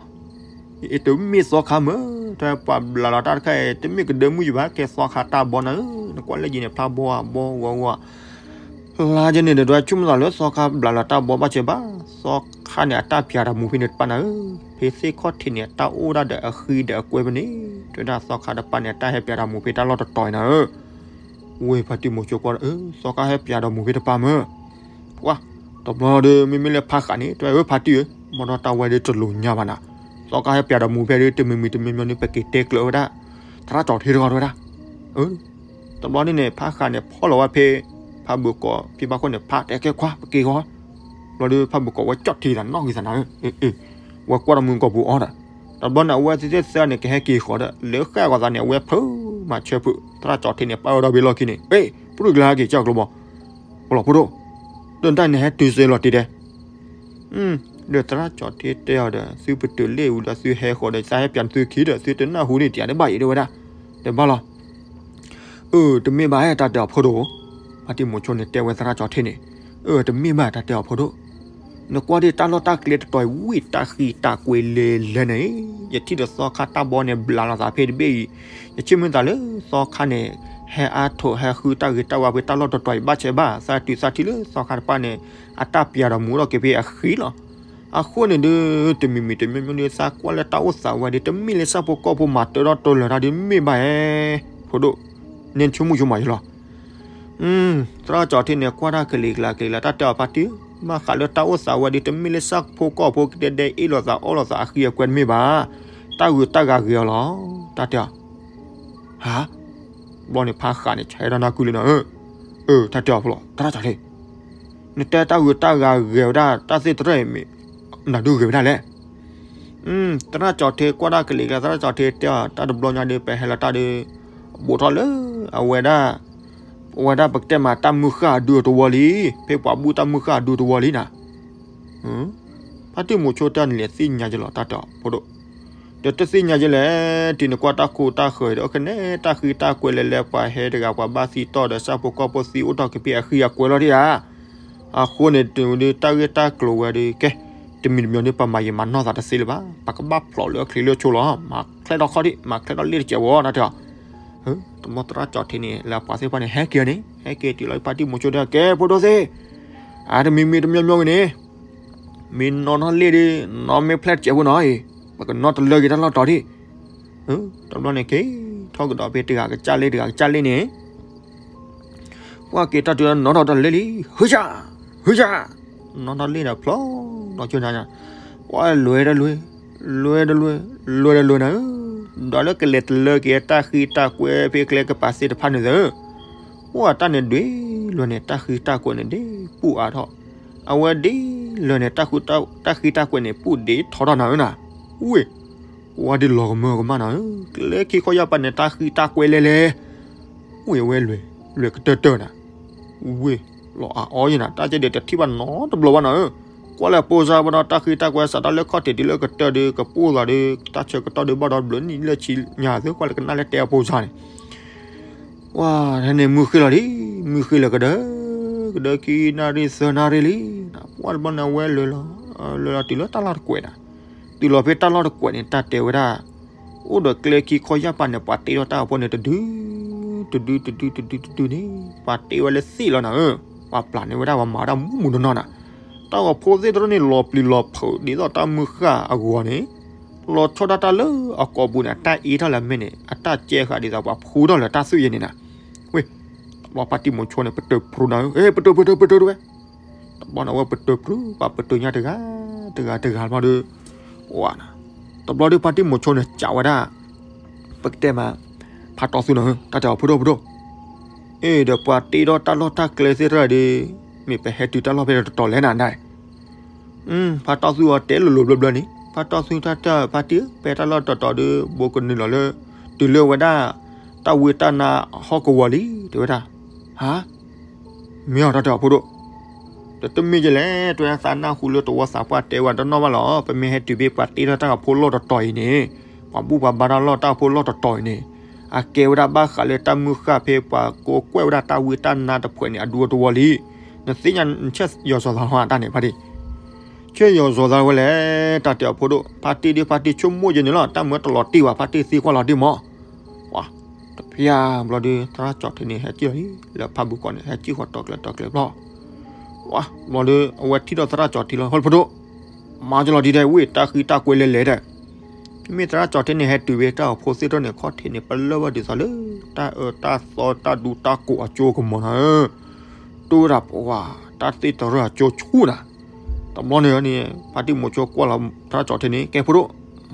အ့ တမ့ၢ်သီခါမၢ်, တၢ်ပှၤဘျးလီၤတၢ်တခါအံၤ တမ့ၢ်ကဒၢမုၢ်ယဘၣ် ကဲသီခါတၢ်ဘီနၤဧၢ, နကွၢ်လၢယံၤန့ၣ် ဖျါဘီဧါ ဘီဂီၤဂီၤ လါယဲန့ၣ်ဒီး တဝဲဆိကမိၣ်သးလၢသီခါဘျးလီၤတၢ်ဘီဘၣ်စဲးဘၣ်, သီခါန့ၣ် အတၢ်ပၠးဒီးမူၤဖဲန့ၣ်တပၢ်နၤဧၢ, ဖဲသ့ၣ်ခီၣ်ထံးန့ၣ် အတၢ်အိၣ်ဒၣ်ဒီးအဃံဒီးအကွဲဖဲန့ၣ်, တဲဝဲဒၣ်သီခါတပၢ်န့ၣ် အတၢ်ဟဲပၠးဒီးမူၤဖဲတၢ်လီၢ်တတီၤအံၤနၤဧၢ, ဝ့ၢ်ဖါတံၢ်မိၤဆိကွၢ်ဒီး အၢ သီခါဟဲပၠးဒီးမူၤဖဲတပၢ်မၢ်, ပှၤ, တဘျီဒီး မ့မ့ၢ်လၢဖါဃးန့ၣ် တဲဝဲ အၢ ဖါတံၢ်ဧၢ, မ့ၢ်ဒီးတၢ်ဝဲဒီးတလိၤညါဘၣ်နၤ, သီခါဟဲပၠးဒီးမူၤဖဲဒီး တမံၤမံၤတမံၤမံၤန့ၣ် ပက့ၤတဲကျၢၤဝဲဒၣ်, သရၣ်ကၠီၤထ့တဂီၢ်တဲဝဲဒၣ်, အၢ တဘျီန့ၣ်န့ၣ် ဖါဃးန့ၣ်ဖီၣ်လီၤဝဲဖဲ ဖါဘုကီၢ်ဖံဘၣ်ခိၣ်န့ၣ် ဖးတဲကဲခွါ ပက့ၤဂီၤ, ဘျီဒီးဖါဘုကီၢ်ဝဲကၠီၣ်ထံသးနီၣ်ဂံၢ်သးနၤဧၢ, ဝဲကွၢ်ဒီးမူၤကိာ်ပူၤအီဒီး, တဘျီန့ၣ် အဝဲသ့ၣ်သ့ၣ်သၢန့ၣ် ကဟဲက့ၤဃီၤဒီး လၢဃၣ်ဂီၤသးန့ၣ် အဝဲဖုးမၤဆၢဖုး သရၣ်ကၠီၤထ့န့ၣ် ပာ်ဝဲဒီးဘ့လီၢ်ခံန့ၣ်, အ့ ပရူၢ်ကျါဟဲက့ၤကၠီၣ်ကျိဘီ, ပလီၢ်ဖိဒိၣ်, တၢ်န့ၣ်ဟဲတုၤစ့လီၤတံၢ်ဒဲး ဒီးသရၣ်ကၠီၤထ့တဲအီၤဒီး သုပတုာ်လ့ၣ်ဝံၤဒီးသုဟဲဃီၤဒီး သးဟဲပၠးသုခံဒီး သုတနၢ်ဟူန့ၣ်တယၤတဘၣ်အံၤတဲဝဲဒၣ်, တဲဘၣ်လီၤ, အၢ တမ့ၢ်ဘၣ် တၢ်တဲအီၤဖိဒိၣ်, ဖါတံၢ်မိၤဆိန့ၣ်တဲဝဲသရၣ်ကၠီၤထ့န့ၣ်, အၢ တမ့ၢ်ဘၣ် တၢ်တဲအီၤဖိဒိၣ်, နကွၢ်ဒ်တၢ်လီၢ်တၢ်ကျဲတတီၤအံၤ ဝံၣ်တၢ်ဃံတၢ်ကွဲလဲၤလဲၤန့ၣ်, ယထံၣ်ဒီးသီခါတၢ်ဘီန့ၣ် ဘျးလီၤသးဖဲတဘ့ၣ်အံၤ, ယဆၢမုၢ်သးလၢသီခါန့ၣ် ဟဲအါထိးဟဲဃုတၢ်ဂ့ၤတၢ်ဝါဖဲတၢ်လီၢ်တတီၤအံၤဘၣ်စဲးဘၣ်, သးတုၤသးထံၣ်လၢသီခါတပၢ်န့ၣ် အတၢ်ပၠးဒီးမူၤထီၣ်က့ၤဖဲအဃံလီၤ. အဃိန့ၣ်ဒီး တမံၤမံၤတမံၤမံၤဒီး သးကွၢ်လၢတၢ်အိၣ်သးဝဲဒီး တမ့ၢ်လၢဆၣ်ဖိကီၢ်ဖိမၤတၢထီၣ်တၢလၢၤတၢ်ဒီးမ့ၢ်ဘၣ်ဧါ, ဖိဒိၣ်, န့ၣ်ဆိကမိၣ်ဆိကမးယလီၤ. သရၣ်ကၠီၤထ့န့ၣ် ကွၢ်တၢ်ကလံၤကျါကလံၤကျါ တၢ်တဲအီၤဖါတံၢ်, ဘၣ်ဃးလၢတၢ်အိၣ်သးဝဲဒီး တမ့ၢ်လၢဆၣ်ဖိကီၢ်ဖိကတဲဒဲအ့ၣ်လိာ်သးအီၣ်လိာ်သးအဃံအကွဲတမ့ၢ်ဘၣ်, တၢ်ဂုၤတၢ်ဂၤဂ့ၤအီၤလီၤ, တၢ်တဲအီၤ ဟါ, ဘျီန့ၣ်ဖါဃးန့ၣ် ဆဲးဒီးနၢ်ကုလၢနၤဧၢ, အၢ တၢ်တဲအီၤဖိလီၤ သရၣ်ကၠီၤထ့, နတဲတၢ်ဂုၤတၢ်ဂၤဂ့ၤဝဲဒၣ် တၢ်သ့ၣ်တဖၣ်အံၤမ့ၢ် နၤဒုးဂ့ၤဝဲဒၣ်လဲၣ်. သရၣ်ကၠီၤထ့ကွၢ်တၢ်ကလံၤကျါ သရၣ်ကၠီၤထ့တဲအီၤ တၢ်တဘျီညါဒီး ပဟဲလီၤတၢ်ဒီး ဘူးထီၣ်လၢ အဝဲဒၣ် အဝဲဒၣ်ပကတဲမးတၢ်မုၢ်ဃၢ်အဒူအတဝီလံ, ဖဲပှၤဘူၣ်တၢ်မုၢ်ဃၢ်အဒူတဝီလံနၤ. ဖါတံၢ်မိၤဆိတၢ်န့ၣ်လဲၤသ့ၣ်ညါယလီၤ တၢ်တဲအီၤဖိဒိၣ်, ဒီးတသ့ၣ်ညါယလဲၣ်, တုၤနကွၢ်တၢ်ခိတၢ်ဃၢၤဒီး အိၣ်ကနဲ တၢ်ဃံတၢ်ကွဲလဲၤလဲၤ ပှၤဟဲတဂၤပှၤဘၣ်သံတီၢ်ဒီး ဆၣ်ဖိကီၢ်ဖိသံအိၣ်ထီၣ်က့ၤဖဲအဃံအကွဲလီၤဒံးဧါ. အဃိန့ၣ် တုၤဒုးတၢ်ဂ့ၢ်တၢ်ကျိၤဝဲဒီး ကဲ တမံၤတမံၤဒီး ပမၤယံာ်မၤနီၢ်သးတသ့လၢၤဘၣ်, ပကဘၣ်ဖျိးလၢအချံလၢဆိလီၤ, မၤချဲထီၣ်ခီၣ်ဒံး မၤချဲထီၣ်လ့ၣ်တစဲးဝီ တၢ်တဲအီၤ. တမီသရၣ်ကၠီၤထ့န့ၣ် လၢအပှၤသ့ၣ်တဖၣ်န့ၣ် ဟဲက့ၤအီၤန့ၣ် ဟဲက့ၤတုၤလီၤ ဖါတံၢ်မိၤဆိဒီး ကဲဖိဒိၣ်သ့ၣ်, အါတမံၤမံၤတမံၤမံၤဂ့ၤန့ၣ် မ့ၢ်နီၣ်ထီၣ်လ့ၣ်ဒီး နီၣ်မ့ၢ်ဖျဲၣ်တစဲးဖိနီၤအံၤ, ပကနီၣ်တလၢက့ၤတၢ်လီၢ်တီၤဒံး. တဘျီန့ၣ်က့ၤထီၣ်ကဒီးဖဲတဂၤကစၢ်လ့ၣ် တဂၤကစၢ်လ့ၣ်န့ၣ် ပှၤက့ၤတၢ်တုၤနီၣ်ထီၣ်တၢ်လ့ၣ်လံ, ဟုရှါ, ဟုရှါ, နီၣ်ထီၣ်လ့ၣ်ဒီးဖျိးဒီးကၠိညါ, ပှၤလွဲတလွဲ, လွဲတလွဲ, လွဲတလွဲနၤဧၢ, ဒီးလၢကလဲၤတလၢက့ၤတၢ်ဃံတၢ်ကွဲဖဲကျဲကပၤသ့ၣ်တဖၣ်န့ၣ်သၢ, ပှၤတၢ်န့ၣ်ဒွဲၣ်လွဲန့ၣ် တၢ်ဃံတၢ်ကွဲန့ၣ်ဒ်ပူၤအါထီၣ်, အဝဲဒ်လဲၣ်န့ၣ် တၢ်ဃံတၢ်ကွဲန့ၣ် ပူၤဒ်ထီထီၣ်နၤဧၢနၤ, ဝ့ၢ် ဝါဒ်လီၤကမၢကမၣ်နၤဧၢ, ကျဲခံခီယၢ်ပၤန့ၣ် တၢ်ဃံတၢ်ကွဲလဲၣ်လဲၣ်, ဝ့ၢ်ဝဲလွဲၢ် လွဲၢ်ကတၢၢ်တၢၢ်နၤ, ဝ့ၢ် လီၤအါအီယဲနၤ, တၢ်ကဲဒဲးတထံၣ်ဘၣ်နီတဘျီဘၣ်နၤဧၢ, ကွၢ်လၢအပိၢ်စါဘၣ်ဒီး တၢ်ဃံတၢ်ကွဲစးထီၣ်လၢခီၣ်ထံးတုၤလၢကတၢၢ်ဒီး ကပိၢ်သးဒီး တၢ်ဆၢကတီၢ်ဒီးဘၣ်ဒီးဘျုးနံၣ်လၢဆံညါသ့ ကွၢ်လၢကနၣ်လၢတဲအပိၢ်စါန့ၣ် ပှၤန့ၣ်မုၢ်ဃ့လီၤလံ, မုၢ်ဃ့လၢကဒၢ, ကဒၢခံနၣ်ရံၣ်သၢနၣ်ရံၣ်လံ, ပှၤတဘျီန့ၣ်အဝဲလဲၤလီၤ, လဲၤလီၤတုၤလၢတၢ်လီၢ်တကွဲးနၤ, တုၤလီၤဖဲတၢ်လီၢ်တကွဲးန့ၣ် တၢ်တဲဝဲဒၣ်, အိၣ်ဒီးကျဲခံခီယၢ်ပၤန့ၣ် ပှၤတ့ထီၣ်တၢ်အဖိန့ၣ် တဒု, တဒု, တဒု, တဒု, တဒုန့ၣ်, ပှၤတ့ဝဲလၢသ့ၣ်လီၤနၤဧၢ, ပှၤပျၢ်န့ၢ်ဝဲဒၣ်ပှၤမၤတၢ်မူမူနီၢ်နီၢ်နၤ, တၢ်ဂီၤဖိသ့ၣ်တရၢၢ်န့ၣ် လီၤပျံၤလီၤဖုးဒ်သိးတၢ်မုၢ်ဃၢ်အဂီၤန့ၣ်, လီၤဆီဒၣ်တၢ်လၢအကိာ်ပူၤန့ၣ် အတၢ်အ့ထီၣ်လၢမဲာ်န့ၣ် အတၢ်ကဲဃာ်ဒ်သိးပှၤဖှူထီၣ်လၢတၢ်သွံၣ်ယဲန့ၣ်နၤ, ဝ့ၢ်, တဘျီဖါတံၢ်မိၤဆိန့ၣ် ပတုာ်ဖျိနၤဧၢ, ပတုာ် ပတုာ် ပတုာ်တဝဲ. တဘျီန့ၣ် အဝဲပတုာ်ဖျိ ပှၤပတုာ်ညါတဂၤ တဂၤ တဂၤတဘျီဒီး, ဝၤ, တဘျီဒီးဖါတံၢ်မိၤဆိန့ၣ် စံးဝဲဒၣ်, ပကတဲမး, ဖါတီသူနၤဧၢ, တၢ်တဲအီၤဖိဒိၣ်ဖိဒိၣ်, အ့ ဒီးပှၤတ့ထီၣ်တၢ်လီၢ်တၢ်ကျဲသ့ၣ်တဖၣ်ဒီး, မ့ၢ်ပဟဲတုၤတၢ်လီၢ်ဖဲတတီၤလဲၣ်နၤဒၣ် ဖါတီသူအီၤတဲလိၤလိၤဘျၢဘျၢန့ၣ်, ဖါတီသူတၢ်တၢ် ဖါတံၢ်ဧၢ, ပဟဲတၢ်လီၢ်တတီၤဒီး ဘိကနုာ်လီၤလၢ တုၤလၢဝဲဒၣ် တၢ်ဝ့ၢ်တၢ်နါဟီၣ်ကဝီၤလံ တဲဝဲဒၣ်. ဟါ, မ့ၢ်အီၤတၢ်တဲအီၤဖိဒိၣ်, ဒီးတမ့ၢ်ကလဲၣ် တဲဝဲဒၣ် သးနၢ်ဟူလၢတဝီသးပှၢ်တဲဝဲတနီၣ်ဘၣ်လီၤ. ပမ့ၢ်ဟဲတုၤဖဲပှၤတ့ထီၣ်တၢ်ဂၤဖိလီၢ်တတီၤအံၤန့ၣ်, ပှၤဘူၣ်ပှၤဘါတၢ်လီၢ်တၢ်ဖိလီၢ်တတီၤအံၤန့ၣ်, အကဲဝဲဒၣ်ဘၣ်ဃးလၢတၢ်မုၢ်ဃၢ်ဖဲပှၤကိးကွဲၢ်ဝဲဒၣ်တၢ်ဝ့ၢ်တၢ်နါတဖုန့ၣ် အဒူအတဝီလံ. နသ့ၣ်ညါ နဆဲးယီၤစီၤသးဟီတၢ်န့ၣ် ဖါတံၢ်, ဆဲးယီၤစီၤသးဝဲလဲၣ် တၢ်တဲအီၤဖိဒိၣ်, ဖါတံၢ်ဒီးဖါတံၢ်ဆိကမိၣ်ယဲန့ၣ်လီၤ, တၢ်မ့ၢ်တလီၤတံၢ်ဘၣ် ဖါတံၢ်သံကွၢ်လီၤတံၢ်မး. ဝၤ, တဖျၢၣ်ဘျီဒီး သရၣ်ကၠီၣ်ထံန့ၣ် ဟဲကံၣ်လီၤလံ လၢဖးဘုးကီၢ်န့ၣ် ဟဲကံၣ်ဃီတီၤကျဲၤတီၤကျဲၤဘျီ. ဝၤ, ဘျီဒီး အဝဲထံၣ်ဒီးသရၣ်ကၠီၣ်ထံလီၤ ဟီၣ်ဖိဒိၣ်, မၤကလီၤဒံးဒဲး ဝ့ၢ်တၢ်ဃံတၢ်ကွဲလဲၤလဲၤဒဲး, မ့ၢ်သရၣ်ကၠီၣ်ထံန့ၣ် ဟဲတုၤဝဲတၢ်အိၣ်ဖှိၣ်သ့ၣ်တဖၣ်န့ၣ် ခီၣ်ထံးန့ၣ် ပလၢၢ်ဘၣ်ဒ်သိးလၢ တၢ်အၢတၢ်သီတၢ်ဒူတၢ်ကိးအကၠိကမီၤနၤဧၢ, တိၢ်ဝဲဒၣ်ပှၤ တၢ်သ့ၣ်တရၢအကၠိဆူၣ်နၤ. တဘျီန့ၣ်န့ၣ် ဖါတံၢ်မိၤဆိကွၢ်လီၤသရၣ်ကၠီၣ်ထံန့ၣ် ကဲဖိဒိၣ်,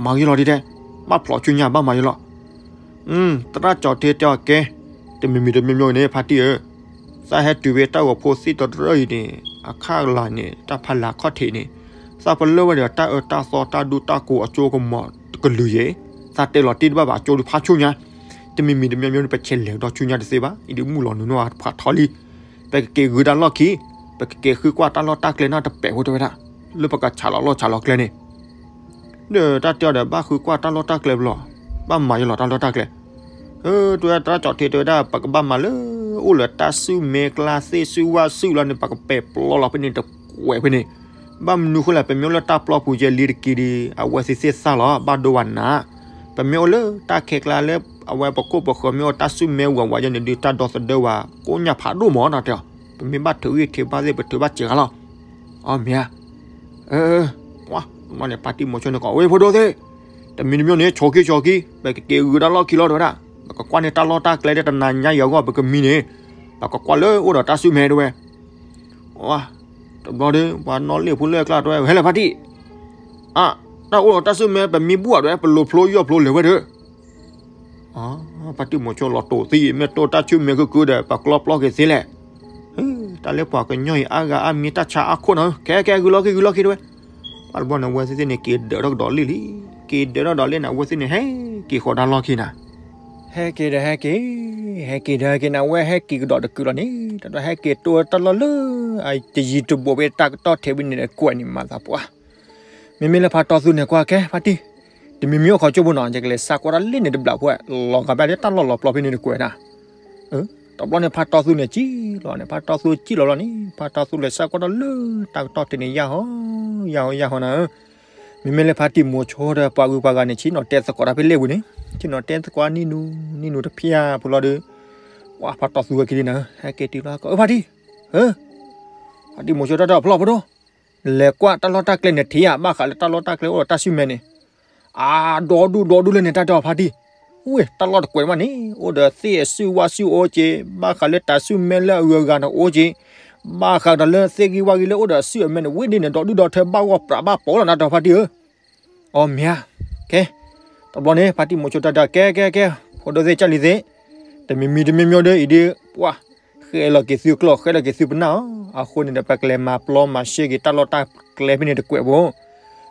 မၤကလီၤဒံးဒဲး, ဘၣ်ဖျိးဆူညါဘၣ်မၤကလီၤ သရၣ်ကၠီၣ်ထံတဲအီၤကဲ, တမံၤမံၤတမံၤမံၤန့ၣ် ဖါတံၢ်ဧၢ, သးဟဲတုၤဝဲတၢ်ဂီၤဖိသ့ၣ်တရၢအံၤန့ၣ် အခါကလၤန့ၣ် တၢ်ဖးလၢ်ခီၣ်ထံးန့ၣ်, သးပလၢၢ်ဝဲဒီးတၢ်အၢတၢ်သီတၢ်ဒူတၢ်ကိးအကၠိကမီၤတကလုာ်ယဲၢ်, သးတဲလီၤတံၢ်တဘၣ်ဘၣ် အကၠိဒုးဖးဆူညါ, တမံၤမံၤတမံၤမံၤန့ၣ် ပဆဲးလဲၤဒီးဆူညါတသ့ဘၣ်, အံၤဒုးမုၢ်လီၤနုာ်နီၢ်ဖးထီလံ, ပကက့ၤဂုာ်တၢ်လီၢ်ခံ, ပကက့ၤဃုကွၢ်တၢ်လီၢ်တၢ်ကျဲန့ၣ်တပဲာ်ဖိတဲဝဲဒၣ်, လၢပကဆးလီၤလီၢ်ဆးလီၤကျဲန့ၣ် ဒီးတၢ်တဲအီၤဒီး ဘၣ်ဃုကွၢ်တၢ်လီၢ်တၢ်ကျဲဘျီ, ဘၣ်မၤယလီၤတၢ်လီၢ်တၢ်ကျဲ, တဲဝဲဒၣ်သရၣ်ကၠီၣ်ထံတဲဝဲဒၣ် ပကဘၣ်မၤလၢ အိၣ်လၢတၢ်စုၣ်မဲကျါသ့ၣ်စုၣ်ဝၣ်စုၣ်လီၤန့ၣ် ပကပဲာ်ပျီလီၤဖဲန့ၣ်တကွဲးဖဲန့ၣ်, ဘၣ်မနုၤဃိလဲၣ် ပမ့ၢ်အိၣ်လၢတၢ်ပျီပူၤယဲၢ်လံတက့ၢ်ဒီး အဝဲသ့ၣ်သ့ၣ်သၣ်လီၤ ဘၣ်ဒိဝဲနၤ, ပမ့ၢ်အိၣ်လၢတၢ်ခဲကျါလၢ အဝဲပခိၣ်ပဃၢၤမ့ၢ်အိၣ်တၢ်စုၣ်မဲဝးဝးယဲၢ်န့ၣ်ဒုး တၢ်ဒီသဒၢဝဲကိးညၣ်ဖးဒိၣ်မးနီၤတဲအီၤ, ပမ့ၢ်ဘၣ်ထုးဂံၢ်ထုးဘါသ့ၣ် ပထုးဘၣ်စှၤဂၤလီၤ အီ မ့ၢ်ဧါ, အၢ, ဝါ, မ့ၢ်န့ၣ် ဖါတံၢ်မိၤဆိန့ၣ်ကီး ဝ့ၢ်ဖိဒိၣ်သ့ၣ်, တမံၤတမံၤန့ၣ် ဆိးက့ၤဆိးက့ၤ ပကက့ၤဂုာ်တၢ်လီၢ်ခံလီၤတဲဝဲဒၣ်, ပကကွၢ်န့ၢ်တၢ်လီၢ်တၢ်ကျဲလၢတနၤညါအံၤအဂီၢ် ပကမံန့ၣ်, ပကကွၢ်လၢအိၣ်ဒီးတၢ်စုၣ်မဲတဲဝဲ, ဝါ, တဘျီဒီး ပှၤနီၣ်လ့ၣ်ဖိလၢကျါတဲဝဲ ဟဲလဲၣ်ဖါတံၢ်, အၢ, တၢ်အိၣ်ဒီးတၢ်စုၣ်မဲ ပမံဘူၣ်အဒိး ပလိၤဖျိယီၢ်ဖျိလဲၤဝဲဒီး ဖါတံၢ်မိၤဆိလီၤတိာ်သံအံၤ မ့ၢ်တိၢ်တၢ်ဆူၣ်မဲကုကုဒီး ပကျီပျီက့ၤသ့လဲၣ်, တၢ်လၢပှၤကညီအံၤအါဂၤအါမံၤတၢ်ဆါအါခိၣ်နၤဧၢ, ခဲကဲဂုာ်လီၢ်ခံဂုာ်လီၢ်ခံတဲဝဲ, ဘၣ်တဘျီန့ၣ် အဝဲသ့ၣ်န့ၣ် က့ၤဒၢးထီၣ်ကဒီးလ့ၣ်လံ, က့ၤဒၢးထီၣ်ကဒီးလ့ၣ်န့ၣ် အဝဲသ့ၣ်န့ၣ် ဟဲက့ၤဃီၤတၢ်လီၢ်ခံနၤ, ဟဲက့ၤဒီးဟဲက့ၤ, ဟဲက့ၤဒီးဟဲက့ၤန့ၣ် အဝဲဟဲက့ၤကဒီးတကုာ်လီၤန့ၣ် တၢ်ဒီးဟဲက့ၤတိၢ်တၢ်လီၢ်လၢ အတယံၤတဘိးဖဲတၢ်ကတီၢ်ထဲဝံၤန့ၣ်တကွဲးန့ၣ် မၤသးပှၢ် မ့မ့ၢ်လၢဖါတီသူန့ၣ်ကွၢ်ကဲဖါတံၢ်, တမံၤမံၤအိၣ်ခိးကၠိဖိနီၤ ယကလဲၤစးကွၢ်တၢ်လၢန့ၣ်တဘျီဖိ, လီၤဂာ်ဘၣ်လၢတၢ်လီၢ်လီၤပျီဖဲန့ၣ်တကွဲးနၤ, တဘျီန့ၣ် ဖါတီသူန့ၣ်ကံၣ်လီၤန့ၣ် ဖါတီသူကံၣ်လီၤလီၤန့ၣ် ဖါတီသူလဲၤစးကွၢ်တၢ်လၢတၢ်ကတီၢ်ထဲန့ၣ် ယၢ်ဟီ, ယၢ်ဟီယၢ်ဟီနၤဧၢ, မ့မ့ၢ်လၢဖါတံၢ်မိၤဆိဒီးပှၤဂုၤပှၤဂၤန့ၣ် ဆ့ၣ်နီၤတဲသကိးတၢ်ဖဲလဲၣ်ဝံၤန့ၣ်, ဆ့ၣ်နီၤတဲသကိးနံၣ်နူနံၣ်နူတဖျၢၣ်ဖိလီၤဒီး, ဝါ ဖါတီသူဝဲက့ၤလံနၤဧၢ, ဟဲက့ၤတုၤလီၤကီး အၢ ဖါတံၢ်, ဖါတံၢ်မိၤဆိတၢ်တၢ်ဖျီၣ်ဖိဒိၣ်, လဲၤကွၢ်တၢ်လီၢ်တၢ်ကျဲန့ၣ်ထံၣ်ဧါ ဘၣ်ဃးလၢတၢ်လီၢ်တၢ်ကျဲအိၣ်ဒီးတၢ်စုၣ်မဲန့ၣ်, အါ ဒီဒူၣ်ဒီဒူၣ်လၢန့ၣ် တၢ်တဲအီၤဖါတံၢ်, ဝ့ၢ် တၢ်လီၢ်တကွဲးမးန့ၣ် အိၣ်ဒီးသ့ၣ်အစုၣ်ဝါစုၣ်အိၣ်က့ၤ, ဘၣ်ဃးလၢတၢ်စုၣ်မဲလၢအဂုၤအဂၤန့ၣ်အိၣ်က့ၤ, ဘၣ်ဃးဒီးလၢသ့ၣ်ဂံၢ်ဝၣ်ဂံၢ်လၢအိၣ်ဒီးအစုၣ်အမဲန့ၣ် ဝ့ၢ်ဒ်န့ၣ် ဒီဒူၣ်ဒီထၢဘၣ်ဂီၢ်ပြးဘၣ်ပိာ်လီၤ တၢ်တဲအီၤဖါတံၢ်ဧၢ အီ မ့ၢ်ဧါ, ကဲ, တဘျီန့ၣ် ဖါတံၢ်မိၤဆိတၢ်ဒီး ကဲ ကဲ ကဲ, ဖိဒိၣ်သ့ၣ် ကၢ်လံၤသ့ၣ်, တမံၤမံၤတမံၤမံၤဒီးအံၤဒ် ပှၤ ဃဲလီၤက့ၤသုကျီၢ် ဃဲလီၤက့ၤသုပနၢ်ဧၢ, အဃိန့ၣ်ဒီး ပကလဲၤမၤပျီမၤရှဲက့ၤတၢ်လီၢ်တၢ်ကျဲဖဲန့ၣ်တကွဲးဖိ,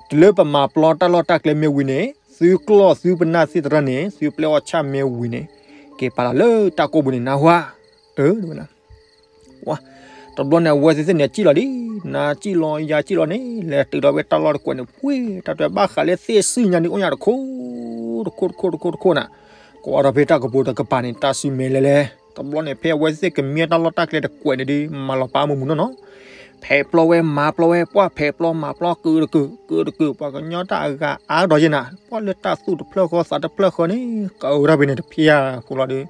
တုၤလၢပမၤပျီတၢ်လီၢ်တၢ်ကျဲမ့ၢ်ဝံၤန့ၣ် သုကျီၢ်သုပနၢ်သ့ၣ်တဖၣ်န့ၣ် သုပျဲအီၣ်ဆၣ်မ့ၢ်ဝံၤန့ၣ် က့ၤပာ်လီၤလၢတၢ်ကိးပူၤန့ၣ် နၢ်ဟူဧါ, အၢ ဝဲ တဘျီန့ၣ် အဝဲသ့ၣ်သ့ၣ်န့ၣ် ကံၣ်လီၤလံ, နၤကံၣ်လီၤ ယၤကံၣ်လီၤန့ၣ် လဲၤတုၤလီၤဝဲတၢ်လီၢ်တကွဲးန့ၣ် ပှ့ၤ တၢ်တဲဘၣ်ဃးလၢသ့ၣ်စုၣ်ညါန့ၣ် အိၣ်ညါတခိၣ် တခိၣ် တခိၣ် တခိၣ် တခိၣ်နၤ, ကွၢ်ထီၣ်ဖဲတၢ်ကပိၤတကပၤန့ၣ် တၢ်စုၣ်မဲလဲၤလဲၤ, တဘျီန့ၣ် ဖဲအဝဲသ့ၣ်ကမံတၢ်လီၢ်တၢ်ကျဲတကွဲးန့ၣ်ဒီး မၤလီၤပာ်မုာ်မုာ်နီၢ်နီၢ်, ဖဲးပျီဝဲ မၤပျီဝဲ ပှၤဖဲးပျီမၤပျီ ကုာ်တကုာ် ကုာ်တကုာ် ပှၤကညီတၢ်အဂၤအါဒီးယဲနၤ, ပှၤလၢတၢ်သူၣ်တဖျၢၣ်ဃီသးတဖျၢၣ်ဃီန့ၣ် ကအိၣ်ထီၣ်ဖဲန့ၣ်တဖျၢၣ်ဖိလီၤဒီး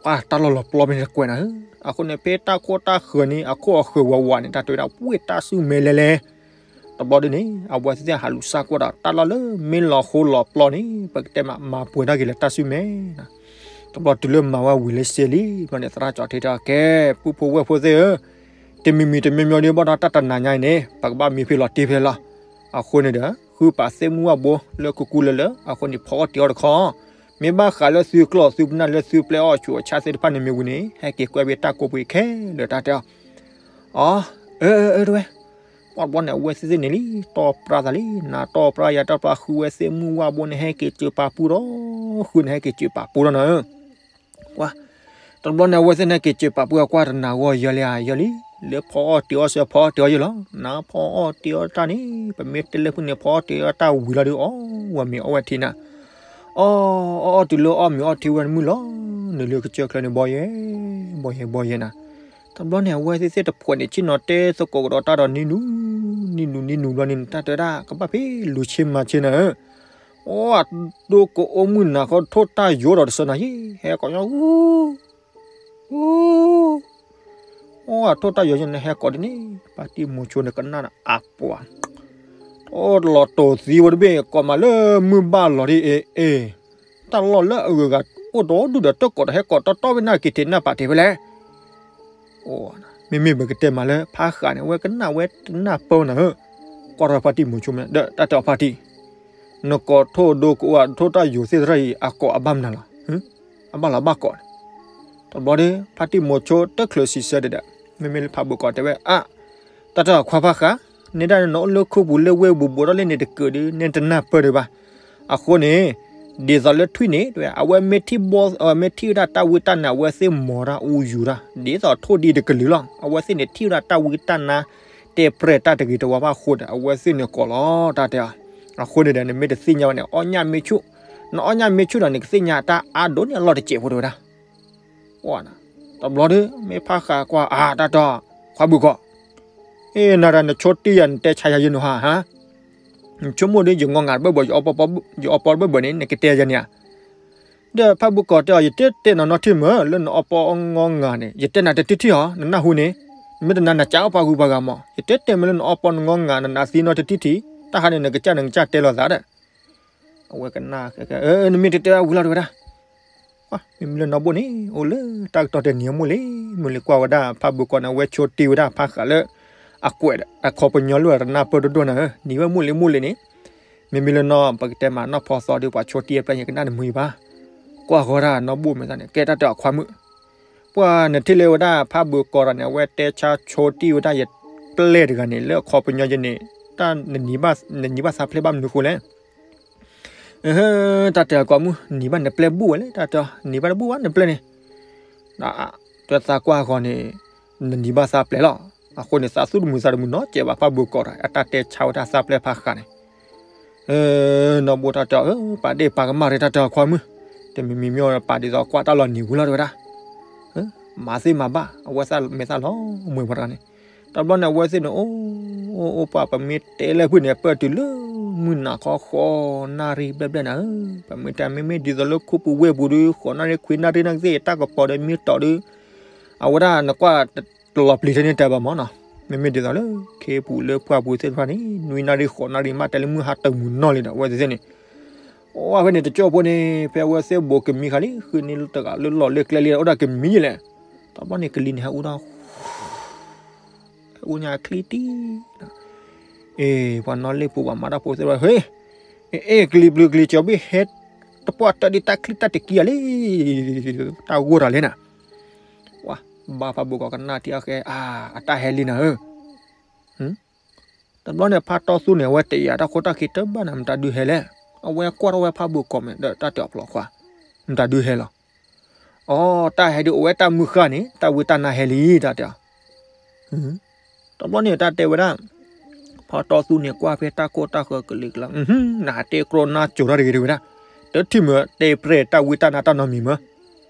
ပှၤတၢ်လီၢ်လီၤပျီဖဲန့ၣ်တကွဲးနၤဧၢ, အဃိန့ၣ် ဖဲတၢ်ခိၣ်တၢ်ဃၢၤန့ၣ် အခိၣ်အဃၢၤဝးဝးန့ၣ် တၢ်တဲဝဲဒၣ် ဝ့ၢ်တၢ်စုၣ်မဲလဲၤလဲၤ, တဘျီဒ်န့ၣ် အဝဲသ့ၣ်ဟးလူၤစၢ်ကွၢ်ဒီး တၢ်လီၢ်လၢမ့ၢ်လီၤဃိလီၤပျီန့ၣ် ပကတဲမး မၤပှဲၤထီၣ်က့ၤလၢတၢ်စုၣ်မဲနၤ, တဘျီတုၤလၢမၤဝဲဝံၤလၢစဲလံ ဘျီန့ၣ် သရၣ်ကၠီထံတဲအီၤ ကဲ ပုၢ်ဖိဝဲၢ်ဖိသ့ၣ်ဧၢ, တမံၤမံၤတမံၤမံၤဒ်ဘၣ်ဒီးတၢ်တနၤညါအံၤန့ၣ် ပကဘၣ်မံဖဲလီၤတ့ၢ်ဖဲလီၤ. အဃိန့ၣ်ဒီး ဃုပာ်သ့ၣ်မုၢ်ဝၣ်ဘိလၢကူကူလၢလၢ အဃိန့ၣ် ဖီအီၣ်တ့ၤအီၣ်တခီ, မ့ၢ်ဘၣ်ဃးလၢသုကျီၢ်သုပနၢ်လၢသုပျဲအီၣ်ဆူးအဆါသ့ၣ်တဖၣ်န့ၣ်မ့ၢ်ဝံၤန့ၣ် ဟဲက့ၤကွဲးဝဲတၢ်ကိးပှ့ၤခဲလၢာ် တၢ်တဲအီၤ. အ အၢ အၢ တဝဲ, ပှၤတဘျီန့ၣ် အဝဲသ့ၣ်သ့ၣ်န့ၣ်လံ တီၢ်ပြါသးလံ နၤတီၢ်ပြါယၤတီၢ်ပြါ ဃုဝဲသ့ၣ်မုၢ်ဝၣ်ဘိန့ၣ် ဟဲက့ၤစၢၤပာ်ပူၤဒီး ဃုန့ၣ်ဟဲက့ၤစၢၤပာ်ပူၤဒီးနၤ ကွၢ်, တဘျီန့ၣ် အဝဲသ့ၣ်န့ၣ်က့ၤစၢၤပာ်ပူၤအကွၢ်တနၤဂီၢ်ယၢလံဧါ ယၢလံ, လၢဖီအီၣ်တ့ၤအီၣ်စ့ၢ်ဖီအီၣ်တ့ၤအီၣ်ယၢလီၤ. နၤဖီအီၣ်တ့ၤအီၣ်တၢ်န့ၣ် ပမ့ၢ်တဲလၢဖုၣ်န့ၣ် ဖီအီၣ်တ့ၤအီၣ်တၢ်ဝံၤလီၤဒီး အီၣ်ဝဲမ့ၤအီၣ်ဝဲထံနၤ, အီၣ် အီၣ်အီၣ်တုၤလၢအီၣ်မ့ၤအီၣ်ထံဝဲတမုာ်လီၤ, နုာ်လၢကစၢၢ်ချၢန့ၣ် ဘီယဲ ဘီယဲ ဘီယဲနၤ. တဘျီန့ၣ် အဝဲသ့ၣ်သ့ၣ်တဖှဲးန့ၣ် ဆ့ၣ်နီၤတဲသကိးကဒီးတၢ်ဒီးနံၤနူၤ နံၤနူၤ နံၤနူၤဘျီန့ၣ် တၢ်တဲဒၣ် ကဘၣ်ဖဲလူၤဆ့မၤဆ့နၤဧၢ, အီၣ် ဒိကအိၣ်မုၢ်နၤခီထိၣ်တၢ်ယိာ်ဒီးတစၢနၤယဲ ဟဲကိးညီ အူ အူ အီၣ် ထိၣ်တၢ်ယိာ်ယဲန့ၣ် ဟဲကိးဒ်န့ၣ် ဖါတံၢ်မိၤဆိန့ၣ်ကနၣ်ဒီးအပှၤ တလီၤတိာ်သံဝဲတဘ့ၣ် ကိးမးလၢမုၢ်ဘၣ်လီၤဒ်အ့ၣ်အ့ၣ်, တၢ်လီၢ်လၢအဂုၤအဂၤအိၣ်ဒီးဒူၣ်ဒီးတၢၢ်ကိးဒီး ဟဲကိးတီတီဝဲနၢ်က့ၤထံးနၢ်ပာ်တ့ၢ်ဖဲလဲၣ်. မ့မ့ၢ်ပကတဲမးလၢဖးဃာ်န့ၣ် အဝဲကနၣ်ဝဲတနၢ်ပၢၢ်နၤဧၢ, ကွၢ်ထီၣ်ဖါတံၢ်မိၤဆိမ့ၢ်ဒီး တၢ်တဲအီၤဖါတံၢ် နကိးထိၣ်ဒိကအိၣ်အထိၣ်တၢ်ယိာ်သ့ၣ်တဖၣ်အံၤ အကိးအဘၣ်မနုၤလီၤ, အဘၣ်လီၤဘၣ်ကိးန့ၣ်, တဘျီဒီး ဖါတံၢ်မိၤဆိတချုးစံးဆၢဒီး မ့မ့ၢ်လၢဖးဘိးကိးတဲဝဲ အ တၢ်တဲအီၤခွါဖးဃာ်, နဲဒၣ်နအိၣ်လၢခိပူၤလၢဝ့ၢ်ပူၤဘူးထီၣ်လၢန့ၣ်တကုာ်ဒီး နဲတနၢ်ပၢၢ်ဒံးဘၣ်. အဃိန့ၣ် ဒ်သိးလၢထွံၣ်န့ၣ် တဲဝဲ အဝဲမ့ၢ်ထံၣ်ဘီ မ့ၢ်ထံၣ်ဝဲဒၣ်တၢ်ဝံတၢ်နါ အဝဲသ့ၣ်မီၤတၢ်အူယူၤတၢ် ဒ်သိးထိၣ်ဒ်တကလုာ်လီၤ. အဝဲသ့ၣ်န့ၣ်ထံၣ်ဝဲဒၣ်တၢ်ဝံတၢ်နါ တဲပြဲၢ်တၢ်တဂ့ၤတဝါဘၣ်အဃိဒီး အဝဲသ့ၣ်န့ၣ်ကိးလီၤ တၢ်တဲအီၤ. အဃိန့ၣ်ဒီး နမ့ၢ်တသ့ၣ်ညါဘၣ်န့ၣ် အီၣ်ညၣ်မ့ၢ်ဆူၣ်, နအီၣ်ညၣ်မ့ၢ်ဆူၣ်ဒီး နကသ့ၣ်ညါတၢ်အါဒိၣ်န့ၢ်အလီၢ်တစဲးဖိတဲဝဲဒၣ် တဘျီဒီး မ့ၢ်ဖးဃာ်ကွၢ် အါ တၢ်တဲအီၤ ခွါဘိးကီး, အ့ နၤဒီးနဆိတ့ၢ်ယၤ နတဲဆါယၤယဲၢ်နဟါဟါ, နဆိကမိၣ်ဒီး ယငီငၤတဘၢၣ်ဘၢၣ် ယအီပီတဘၢၣ်ဘၢၣ်န့ၣ် နကတဲယၤန့ၣ်ဧါ. ဒီးဖးဘိးကီးတဲအီၤ ယတဲတဲနၤနီတထံၣ်မ့ၢ် လၢနအီပီအီငီငၤန့ၣ် ယတဲနၤတထံၣ်ထံၣ်ဧါ, နနၢ်ဟူန့ၣ်, မ့ၢ်တနၤနကးအီၣ်ပှၤဂုၤပှၤဂၤမး, ယတဲတဲမ့ၢ်လၢနအီပီနငီငၤ နနးသံနီတထံၣ်ထံၣ်, တၢ်ဟါန့ၣ် နကစၢ်နကစၢ်တဲလီၤသးဒီး အဝဲကနၣ် နမ့ၢ်တတဲဝဲလီၤတဲဝဲဒၣ် မ့မ့ၢ်လၢနီၢ်ဘိၣ်န့ၣ် အိၣ်လၢတၢ်ကတီၢ်တဲနံၤအမိၢ်လံ, မိၢ်လံကွၢ်ဝဲဒၣ်ဖးဘိးကီးန့ၣ် အဝဲဆိတ့ၢ်ဝဲဒၣ်ဖးဃာ်လၢ အကွဲးအခီပညီလၢတနၢ်ပၢၢ်ဒိၣ်ဒိၣ်နၤဧၢ, နံၤဝဲမိၢ်လံမိၢ်လံန့ၣ်, မ့မ့ၢ်လၢနီၢ် ပကတဲမးနီၢ်ဖီသီဒီး ပှၤဆိတ့ၢ်အပျဲၢ်ညါကနၣ်တမုာ်အံၤဘၣ်, ကွၢ်ဃီဒၣ်နီၢ်ဘိၣ်မဲာ်သၣ်န့ၣ် ကဲတၢ်တဲအီၤခွါမုၣ်, ပှၤနထံၣ်လၢဝဲဒၣ်ဖးဘိးကီးဒီးန့ၣ် အဝဲတဲဆါဆိတ့ၢ်ဝဲဒၣ်ယပျဲၢ်တဂၤန့ၣ် လၢအခီပညီယဲန့ၣ်, တၢ် နနံၤဘၣ်သးဖျဲးဘၣ်မနုၤဃိလဲၣ် တၢ်တဲအီၤကွၢ်မုၣ် နံၤဘၣ်နပျဲၢ်ဘူၣ်ဝဲလဲၣ် တၢ်တဲအီၤ နံၤဘၣ်တဘူၣ်ဘၣ်နပျဲၢ်န့ၣ်, တဲသးကွၢ်ဃီန့ၣ်, နနံၤဘၣ်သးပျဲၢ်လီၤ, အဃိန့ၣ် သးသူၣ်တမုာ်သးတမုာ်နီတစဲးဘၣ် ဖးဘိးကီးဒီး အတၢ်တဲဆါဝဲဒၣ်သးပျဲၢ်ဖးဃာ်န့ၣ်, နီၢ်ဘိၣ်တၢ်တဲအီၤ ပာ်ဒ့ၣ်ပာ်ကမၣ်ရ့ တၢ်တဲအီၤခွါမုၣ်, တမံၤမံၤမ့ၢ်ပာ်ဒ်သိးကွၢ်တၢ်လီၤနံၤဝံၤလီၤတဲဝဲဒၣ် မၤသ့မၤဘၣ် အဝဲသ့ၣ်မဲာ်သၣ်လီၤမွဲပှၤတဂၤန့ၣ်, တဘျီန့ၣ် အဝဲသ့ၣ်န့ၣ် အိၣ် အိၣ် အိၣ်ပှၤ ပမ့ၢ်တဲလၢဖုၣ်န့ၣ် ပၢၢ်တုၤလၢ မုၢ်နၤခီဃိးနၣ်ရံၣ်ဘျဲၣ်ဘျဲၣ်နၤဧၢ, ပမ့ၢ်တဲမ့မ့ၢ်ဒ်သိးလၢခိပူၤဝ့ၢ်ပူၤဒီး ဃိးနၣ်ရံၣ်ခွံနၣ်ရံၣ်နကသ့ၣ် တၢ်ကပီၤဒီးမ့ၢ်တီၤဒီး အဝဲဒၣ်နကွၢ်တလီၤပျံၤထဲန့ၣ်တဲဘၣ်မးနီၤ, မ့မ့ၢ်ဒ်သိးလၢ ခ့ပူၤလၢပှၢ်ပူၤသ့ၣ်တဖၣ်န့ၣ် နွံနၣ်ရံၣ်ဃိးနၣ်ရံၣ် မ့ၢ်တဲလၢမုၢ်ဟါတမုာ်နီၢ်လံဒီး အဝဲသ့ၣ်န့ၣ် အိၣ်ဝဲဖဲန့ၣ် တကၠိၢ်ဖိန့ၣ် ဖဲအဝဲသ့ၣ်ဘိးကမံၤဃာ်လံ ဃုန့ၢ်တဂၤလၢလီၢ်လၢကျဲလံ အိၣ်ဒၣ်ကမံၤယဲလဲၣ်, တဘျီန့ၣ်ကလံၤန့ၣ် ဟဲအူဒၣ် ဟဲအူညါချံတံၢ်, အ့ ပှၤနီၢ်လ့ၣ်ပူၤ ပှၤမၤတၢ်ဖိသ့ၣ်တဖၣ် ဟ့ၣ်, အ့ ကလံၤပျုၤကလံၤကၠီၤဘ့ၣ်ဟဲ တပှၢ်တၢၢ်ဒ်တၢ်ချံတၢ်တကံၢ်ဧါလံ, တၢ်ဂိၢ်တၢ်လဲၣ်နၤ, ပှၤဘါဖးဘိးကီးကနၣ်ထံအီၣ်ဃဲ အါ အတၢ်ဟဲလံနၤဧၢ တဘျီန့ၣ် ဖါတီသူန့ၣ် အဝဲတယာ်တၢ်ခိၣ်တၢ်ခံတဘၣ်နၤ မတၤဒုးဟဲလဲၣ်, အဝဲကွၢ်ထီၣ်ဝဲဖးဘိးကီးမဲာ်ဒီး တၢ်တဲအီၤပျီခွါ, မတၤဒုးဟဲလီၤ, အိ တၢ်ဟဲဒုးအိၣ်ဝဲတၢ်မုၢ်ဃၢ်န့ၣ် တၢ်ဝံတၢ်နါဟဲလံ တၢ်တဲအီၤ, တဘျီန့ၣ် တၢ်တဲဝဲဒၣ် ဖါတီသူန့ၣ် ကွၢ်ဖဲတၢ်ခိၣ်တၢ်ဃၢၤကလံၤကလါ နဟးတဲကြီနါစိၤတၢ်တဂ့ၤတဝဲဒၣ်, တထံၣ်မ့ၢ် တဲပြဲၢ်တၢ်ဝံတၢ်နါတၢ်နီတမံၤမ့ၢ်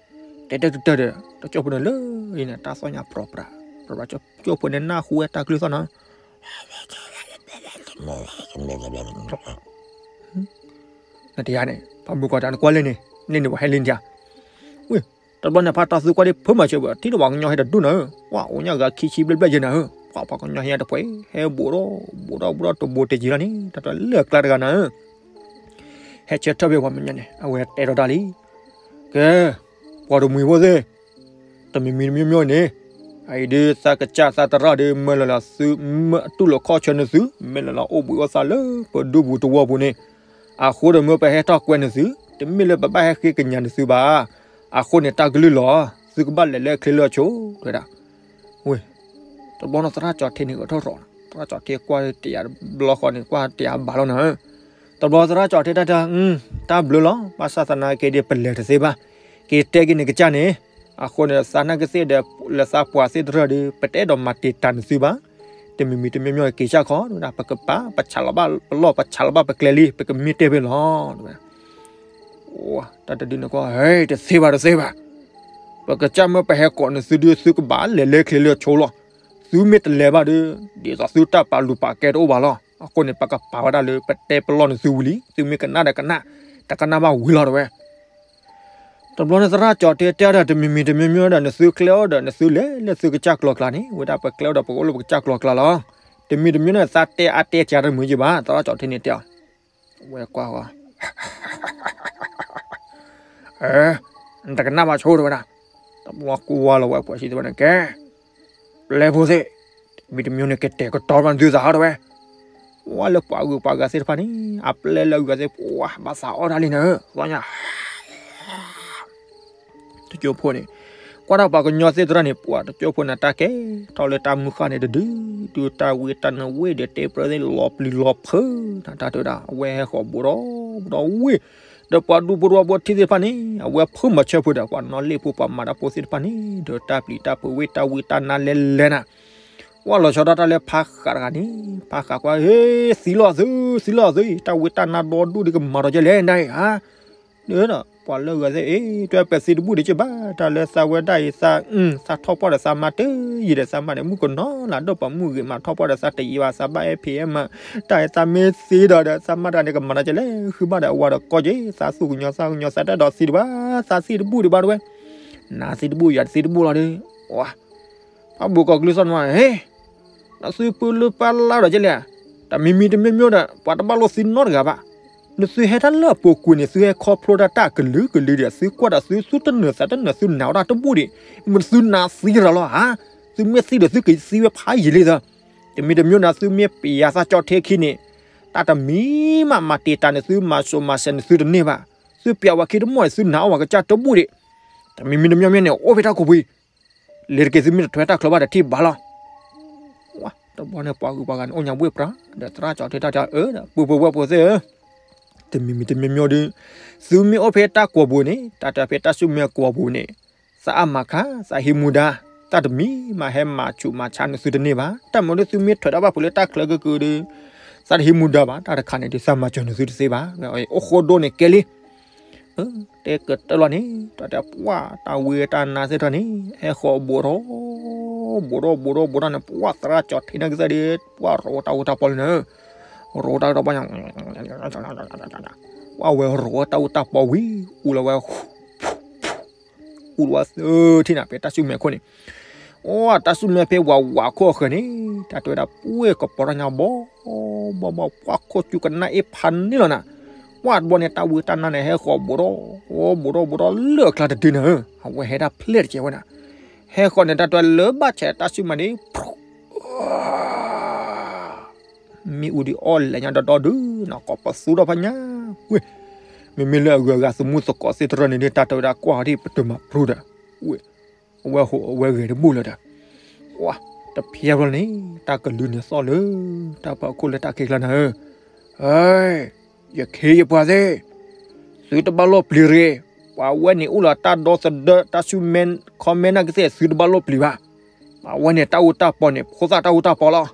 တဲတၢ်တတၢၢ်ဒီး တကၠိၢ်ဖိန့ၣ်လၢအံၤန့ၣ် တၢ်သီၣ်ညါပြီပြး, ပြး ကၠိၢ်ဖိန့ၣ်နၢ်ဟူဝဲတၢ်ကျုၢ်သီၣ်နီၤ နတယၤန့ၣ် ဖးဘိးကီးတၢ်နကွၢ်လၢန့ၣ် လၢန့ၣ်ပှၤဟဲလံနတယၤ, ဝ့ၢ် တဘျီန့ၣ် ဖါတီသူကွၢ်ဒ်ဖုမၤစၢၤဘၣ် ထံၣ်ဒီးပှၤကညီဟဲတဒူၣ်နၤဧၢ, ပှၤအိၣ်ညါဂၤခံဆံဘျဲၣ်ဘျဲၣ်ယဲနၤဧၢ, ပှၤပှၤကညီဟဲတဖှဲး ဟဲဘူးဒီး ဘူးဒီး ဘူးဒီးတဘူးတယံၤလီၤန့ၣ် တၢ်တလၢာ်ကျါတဂၤနၤဧၢ, ဟဲဆၢထၢၣ်ဖဲပှၤမဲာ်ညါန့ၣ် အဝဲတဲထီၣ်တၢ်လံ, ကဲ ပှၤတမှံၤဖိသ့ၣ်, တမံၤမံၤတမံၤမံၤန့ၣ်, အအံၤဒုးသးကစၢ်သးသရၣ်ဒီး မၢလီၤလီၤသု မၢအတူၢ်လိာ်ခီၣ်ဆၢနသု မ့ၢ်လီၤလီၤအိၣ်ဘှံးအိၣ်သါလၢပဒူပူၤတဝီပူၤန့ၣ်, အဃိဒီးမၢပဟဲထီၣ်ကွဲနသု, တမ့ၢ်လၢပဘၣ်ဟဲဃ့ကညးနသုဘၣ်. အဃိန့ၣ်တၢ်ကလုၢ်လီၤ, သုကဘၣ်လဲၤလၢချ့လၢအဆိ တဲဝဲဒၣ်. ဝ့ၢ်, တဘျီန့ၣ်သရၣ်ကၠီၤထ့န့ၣ်ဂဲၤထီၣ်ရီၤ, သရၣ်ကၠီၤထ့ကွၢ်တယၤတဘျီဃီန့ၣ် ကွၢ်တယၤဘၣ်လီၤနၤ. တဘျီသရၣ်ကၠီၤထ့တၢ်တဲ, တၢ်ဘျုးလီၤ, ဘၣ်ဆၣ်သနာ်က့ဒီး ပလဲၤတသ့ဘၣ်, က့ၤတဲက့ၤနကစၢ်န့ၣ်, အဃိန့ၣ်သးနာ်က့သ့ၣ်ဒီး လၢသးပှၢ်သ့ၣ်တရၢၢ်ဒီး ပတအဲၣ်ဒိးမၤတံာ်တာ်နသုဘၣ်. တမံၤမံၤတမံၤမံၤက့ၤဆၣ်ခီ, ပကပာ်ပဆးလီၤဘၣ်ပလီၢ် ပဆးလီၤဘၣ်ပကျဲလံ ပကမ့ၢ်တဲဖဲလီၤ. တၢ်တဒုန့ၣ်ကွၢ်, တသ့ဘၣ်တသ့ဘၣ်, ပကစၢ်မၢပဟဲကိးနသုဒုး သုကဘၣ်လဲၤလၢချ့လၢအဆိလီၤ. သုမ့ၢ်တလဲၤဘၣ်ဒီး ဒ်သိးသုတၢ်ပာ်လုၢ်ပာ်ကဲတအိၣ်ဘၣ်လီၤ. အဃိန့ၣ် ပကပာ်ဝဲဒၣ်လၢပတဲပလီၢ်နသုဝံၤလံ, သုမ့ၢ်ကနၣ်ဒီးကနၣ်, တကနၣ်ဘၣ်ဝံၤလီၤတဲဝဲ. တဘျီန့ၣ်သရၣ်ကၠီၤထ့တဲဒီး တမံၤမံၤတမံၤမံၤဒီး နသုကျဲအိၣ်ဒီးနသုလဲၤလၢသုကစၢ်ကျီၤကျါန့ၣ်, ဝဲဒၣ်ပကျဲအိၣ်ဒီးပကအိၣ်လၢပကစၢ်ကျီၤကျါလီၤ. တမံၤတမံၤန့ၣ် သးတဲအါတဲကၢတမုာ်က့ဘၣ်, သရၣ်ကၠီၤထ့န့ၣ်တဲအီၤ ဝဲကွၢ်ဃီ, နတကနၣ်ဘၣ်ဆိတဲဝဲဒၣ်. တဘျီကွၢ်လီၤဝဲပှၤစံးတဲဝဲန့ၣ် ကဲ, ပျဲၢ်ဖိသ့ၣ်, မံၤတမံၤန့ၣ် ကတဲာ်ကတီၤဘၣ်နသုသးဟီတဲဝဲ. ဝဲလၢပှၤဂုၤပှၤဂၤသ့ၣ်တဖၣ်န့ၣ် အပျဲၢ်လၢအဂၤသ့ၣ် ပှၤဘၣ်သးအီၣ်တၢ်လံနၤ, သီညါ တကၠိဖိန့ၣ်, ကွၢ်တၢ်ပှၤကညီသ့ၣ်တဖၣ်န့ၣ် ပှၤတကၠိဖိန့ၣ် တၢ်ကဲထီၣ်လၢတၢ်မုၢ်ဃၢ်န့ၣ်တဒု, တုၤတၢ်ဝံတၢ်နါဝ့ၢ်ဒီးတဲပြၢသ့ၣ်လီၤပျံၤလီၤဖုး, တၢ်တဲဝဲဒၣ် အဝဲဟဲဃီၤဘူးဒီး, ဘူးဒီးဝ့ၢ်, ဒီးပှၤဒူဖိတဝီဖိထံသ့ၣ်တဖၣ်န့ၣ် အဝဲဖုးမၤဆၢဖုးဒီး ပှၤနီၣ်လ့ၣ်ဖိပှၤမၤတၢ်ဖိသ့ၣ်တဖၣ်န့ၣ် ဒီးတၢ်ပျံၤတၢ်ဖုးဝ့ၢ်တၢ်ဝံတၢ်နါလဲၤလဲၤနၤ ဝဲလီၤဆီဒၣ်တၢ်လၢဖးဃးတဂၤန့ၣ်, ဖးဃးကွၢ်, ဟ့ သံလီၤသု, သံလီၤသု, တၢ်ဝံတၢ်နါဒီဒူၣ်ဒံးကမၤဒီးကဲလဲၣ်နၤအံၤဧါ. ဒီးပှၤလၢအဂၤသ့ၣ် အ့ တပၢၢ်သံတဘူၣ်ဒံးက့ဘၣ်, တၢ်လၢသးဝဲဒၣ်အံၤသး, သးထီၣ်ပှၢ်ဒီးသးမါတယံၤဒီး သးမါန့ၣ် မုၣ်ကနီၤလၢဒိၣ်ပှၤမုၣ်ဂ့ၤမးထီၣ်ပှၢ်ဒီးသးတယံၤဘၣ်, သးဘၣ်အဲၣ်ဖံးအဲၣ်မၤ, တၢ်အံၤသးမ့ၢ်သံဒီးဒီး သးမါတဂၤန့ၣ်ကမၤဒီးကဲလဲၣ်, ဃုဘၣ်ဒီးအဝၤဒီးကီၢ်က့ၤ, သးသူၣ်ကညီၤသးကညီၤ သးတအဲၣ်ဒိးသံဒံးဘၣ်, သးသံတဘူၣ်ဒံးဘၣ်တဲဝဲ, နသံတဘူၣ်ယၤတသံတဘူၣ်လီၤဒီး, ပှၤ ပှၤဘိးကီၢ်ကလုၢ်သီၣ်န့ၣ်မး, ဟ့ နသုပၢလၢပၢ်လၢဒီးကဲလဲၣ်, တမံၤမံၤတမံၤမံၤဒီး ပှၤတဘၣ်လိၣ်သံနီတဂၤဘၣ်. နသုဟဲတၢ်လၢအပူၤကွံာ်န့ၣ် သုဟဲခီဖျိတၢ်တၢ်ကလုာ်ကလုာ်ဒီး သုကွၢ်ဒီးသုသူတနၢၤသးတနၢၤ သုနာ်အီၣ်တၢ်တဘူၣ်ဒံး, မ့ၢ်သုနာ်သံတရၤလီၤဧါ. သုမ့ၢ်သံဒီးသုကသံဝဲဖးယံာ်လံသၢ. တမံၤတမံၤန့ၣ် သုမ့ၢ်ပျံၤယၤသးကၠီၣ်ထဲခံန့ၣ် တၢ်တမံၤမးမၤတံာ်တာ်န့ၣ် သုမၤစိၤမၤစဲးန့ၣ် သုတန့ၢ်ဘၣ်. သုပျံၤဝဲခံတမီၢ်န့ၣ် သုနာ်အီၣ်ဝဲကစၢ်တဘူၣ်ဒံး. တမံၤမံၤတမံၤမံၤန့ၣ် အိၣ်ဖဲတၢ်ခိၣ်ပူၤ လ့ၤတက့ၤ သုမ့ၢ်တထွဲတၢ်ချၢဘၣ်ဒီးထံၣ်ဘၣ်လီၤ. တဘျီန့ၣ် ပှၤဂုၤပှၤဂၤန့ၣ် အိၣ်ညါဘှ့ၣ်ပြး ဒီးသရၣ်ကၠီၣ်ထဲတၢ်တဲအီၤ ဒီး ပုၢ်ဖိဝဲၢ်ဖိသ့ၣ်ဧၢ, တမံၤမံၤတမံၤမံၤဒီး သုမ့ၢ်အိၣ်ဖဲတၢ်ကိာ်ပူၤန့ၣ် တၢ်တဲဖဲတၢ်စူၢ်မဲာ်ကိာ်ပူၤန့ၣ် သးအါမၤခါ သးဟံးမူဒါ, တၢ်တမံၤမးဟဲမၤဆူးမၤဆါန့ၢ်သုတန့ၢ်ဘၣ်. တၢ်မၤဒီးသုမ့ၢ်ထွဲတၢ်ဘၣ်ဖုးလၢတၢ်ချၢက့ၤက့ၤဒီး သးတဟံးမူဒါဘၣ်. တၢ်တခါန့ၣ်ဒီး သးမၤစၢၤန့ၢ်သုတသ့ဘၣ်. အိၣ်ဃိဒိၣ်န့ၣ်ကဲလံ တဲကတၢၢ်လီၤန့ၣ် တၢ်တဲပှၢ်တၢ်ဝံတၢ်နါသ့ၣ်တဖၣ်န့ၣ် ဟဲဃီၤဘူးထီၣ် ဘူးထီၣ်ဘူးထီၣ်ဘူးထီၣ်န့ၣ် ပှၢ်သရၣ်ကၠီၣ်ထဲန့ၣ်ကသ့ၣ်ဒီး ပှၢ်ရိးဝဲတၢ်အူတၢ်ပီလံန့ၣ်, ရိးဝဲတၢ်အူတၢ်ပီညါ, ပှၢ်ဝဲရိးဝဲတၢ်အူတၢ်ပီဝံၤ အူလီၤဝဲ အူလီၤဝဲသၢထံၣ်န့ၣ် ဖဲတၢ်စူၢ်မဲာ်ခိၣ်န့ၣ်, အိၣ်တၢ်စူၢ်မဲာ်ဖဲဝးဝးခိၣ်အဃၢၤန့ၣ် တၢ်တဲဝဲဒၣ်ပှၢ်ကပီၤထီၣ်ညါဘီ ဘီဘီ ပှၢ်ခိၣ်စူၢ်ကနၣ်အ့ၣ်ဖးန့ၢ်လီၤနၤ. ပှၢ်တဘျီန့ၣ် တၢ်ဝံတၢ်နါန့ၣ် ဟဲဃီၤဘူးထီၣ် ဘူးထီၣ်ဘူးထီၣ်လၢအကျါတဒုန့ၣ်, အဝဲဟဲဒၣ်ဖျဲၣ်တကဲဝဲနၤ, ဟဲဃီၤန့ၣ် တၢ်တဲလၢဘၣ်ဆဲးတၢ်စူၢ်မဲာ်န့ၣ် မ့ၣ်အူဒံးအီၣ်လဲၤညါဒီဒီဒုးနီၤ ကိးပသူထီၣ်ဖးညါ, ဝ့ၢ်, မ့မ့ၢ်လၢအဂုၤအဂၤသမူသကိးသ့ၣ်တဖၣ်န့ၣ် တၢ်တဲဝဲဒၣ်ကွၢ်ထံၣ်ပတၢၢ်မၤပြူဒီး, ဝ့ၢ်, အဝဲဟိးအဝဲဂဲၤတဘူၣ်လၢၤဒီး, ဝါ, တဖျဲၣ်ဘျီန့ၣ် တၢ်ကလုၢ်န့ၣ်သီၣ်လၢ တၢ်ပၢၤခိၣ်လၢတၢ်ခံးကျါနၤဧၢ, ယခ့ယပှၤသ့ၣ် သုတဘၣ်လိၣ်ပျံၤတဂ့ၤ, ပှၤဝဲန့ၣ်အိၣ်လၢတၢ်ဒီသဒၢ တၢ်ဆူၣ်မဲ ခီမဲနၢ်ကသ့ၣ် သုတဘၣ်လိၣ်ပျံၤဘၣ်, ပှၤဝဲန့ၣ်တၢ်အူတၢ်ပီန့ၣ် ဖိသၣ်တၢ်အူတၢ်ပီလီၤ,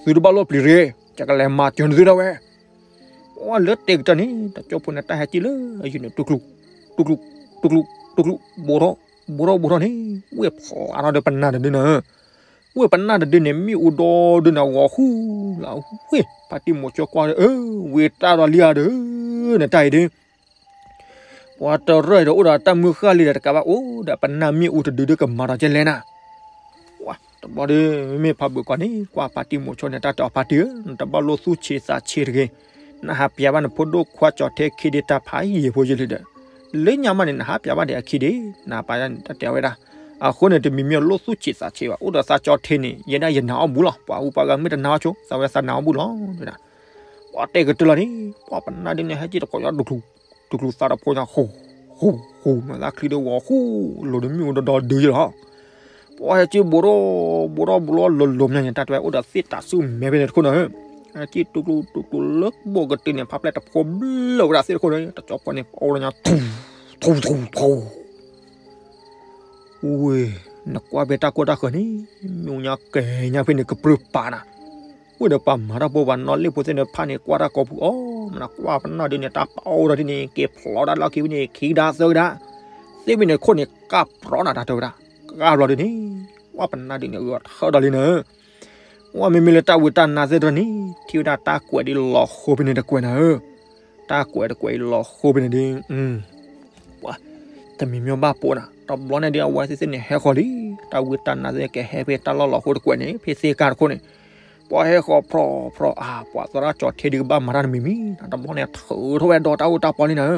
သုတဘၣ်လိၣ်ပျံၤတဂ့ၤ, ယကလဲၤမၤစၢၤနသုဒၣ်ဝဲ, ပှၤလၢတဲကတၢၢ်န့ၣ် တကၠိဖိန့ၣ် တၢ်ဟဲက့ၣ်လၢအယုၢ်န့ၣ် တူၢ်ကျူ, တူၢ်ကျူ, တူၢ်ကျူ, တူၢ်ကျူ, ဘူးထီၣ်, ဘူးထီၣ်ဘူးထီၣ်န့ၣ် ဝ့ၢ်ဖျါထီၣ်ဒီးပနၢ်တဒုန့ၣ်, ဝ့ၢ်ပနၢ်တဒုန့ၣ် မ့ၣ်အူဒီဒုန့ၣ် ဂီၤဃူလၢဝ့ၢ်, ဖါတံၢ်မိၤဆိကွၢ်ဒီး အၢ ဝံၤတၢ်ဒီးလံဧါဒီး, နတၢ်အံၤဒုး ပှၤတရၢၢ်ဒီးအိၣ်ဒီးတၢ်မုၢ်ဃၢ်လံဒီးတကးဘၣ်အိၣ်ဒီးပနၢ်မ့ၣ်အူတဒုဒုကမၤဒီးကဲလဲၣ်နၤ, တဘျီဒီး မ့မ့ၢ်ဖါဘုးကီၢ်န့ၣ် ကွၢ်ဖါတံၢ်မိၤဆိန့ၣ် တၢ်တဲအီၤဖါတံၢ်ဧၢ, နတဘၣ်လိၣ်သူၣ်ဆံးသးဆံးတဂ့ၤ, နဟးပျဲဘၣ်နဖိဒိၣ်ခွါကၠီၣ်ထဲခံဒ့တၢ်ဖးယံာ်ဖိယလံဒီး, လၢညါမးန့ၣ် နဟးပၠးဘၣ်ဒီးအခံဒံး နပၢ်တၢ်တဲဝဲဒၣ်. အဃိန့ၣ် တမံၤမံၤလိၣ်သူၣ်ဆံးသးဆံးဘၣ် အိၣ်ဒီးသးကၠီထ့န့ၣ် ယဲဒၣ်ယနာ်အီၣ်ဘူးလီၤ. ပှၤအူပှၤဂၤမ့ၢ်တနာ်အီၣ်ဆိ သးဝဲသးနာ်အီၣ်ဘူးလီၤ တဲဝဲဒၣ်. ပှၤတဲကတၢၢ်လီၤန့ၣ် ပှၤပနၢ်ဒ်န့ၣ် ဟဲက့ၤတကိးညီ တကျူၤသးတဖိညါ ဃူ ဃူ ဃူ မၤသးချံဒီးဝီၤဃူ လိၤဒီးမ့ၣ်အူဒီးဒီဒုယလီၤ. ပှၤဟဲက့ၤဘိးထီၣ် ဘိးထီၣ်ဘိးလီၤ လိၤလိၤမးန့ၣ် တၢ်တဲဝဲအိၣ်ဒီးသ့ၣ်တၤဆူၣ်မဲဖဲန့ၣ်တခိၣ်န့ၣ် ဟဲက့ၤတူၢ်ကျူတူၢ်ကျူလၢဘိးကတၢၢ်န့ၣ် ဖးဖျဲၣ်တဖိဘျၢဝဲဒၣ်သ့ၣ်တခိၣ်န့ၣ် တကၠီဖီန့ၣ် ပအိၣ်လၢညါ ထူ ထူ ထူ ထူ ဝ့ၢ် နကွၢ်ဖဲတၢ်ကိၢ်တၢ်ဃၢၤန့ၣ် မ့ၣ်အူညါကဲညါဖဲန့ၣ် ကပြုၢ်ပာ်နၤ ဝ့ၢ်ဒီးပှၤမၤတၢ်ဖိပှၤနီၣ်လ့ၣ်ဖိသ့ၣ်န့ၣ် ဖးန့ၣ်ကွၢ်တၢ်ကိးပူၤအီၤ မနၤကွၢ်ပနၢ်ဒ်န့ၣ် တၢ်ပာ်အိၣ်ဒီးဒ်န့ၣ် က့ၤဖျိးတၢ်လီၢ်ခံဖဲန့ၣ် ခံကဒါသၢကဒါ သ့ၣ်ဖဲန့ၣ်ခိၣ်န့ၣ် ကၢ်ပြီနၤတၢ်တဲဝဲဒၣ် ကၢ်ဘျီဒ်န့ၣ် ဝဲပနၢ်ဒ်န့ၣ် ဂီၤထၢဒီးလံနၤ ဝဲမ့မ့ၢ်လၢတၢ်ဝံတၢ်နါသ့ၣ်တဖၣ်န့ၣ် ထံၣ်ဝဲဒၣ်တၢ်ကွဲးဒ်လီၤဃိဖဲန့ၣ်တကွဲးနၤဧၢ, တၢ်ကွဲးတကွဲးအံၤလီၤဃိဖဲန့ၣ်ဒ် ပှၤ တမံၤမံၤဘၣ်ပိာ်နၤ တဘျီန့ၣ်ဒ်အဝဲသ့ၣ်သ့ၣ်န့ၣ် ဟဲဃီၤလံ, တၢ်ဝံတၢ်နါသ့ၣ်ကဟဲဖဲတၢ်လီၢ်လီၤဃိတကွဲးန့ၣ် ဖဲသ့ၣ်ကါတခိၣ်န့ၣ်, ပှၤဟဲဃီၤဖြီဖြီအါ ပှၤသရၣ်ကၠီၤထံဒုးကဘၣ်မၤတၢ်တမံၤမံၤ တဘျီန့ၣ်ထုးထီၣ်ဝဲဒီးတၢ်အိၣ်တၢ်ပီလံနၤဧၢ,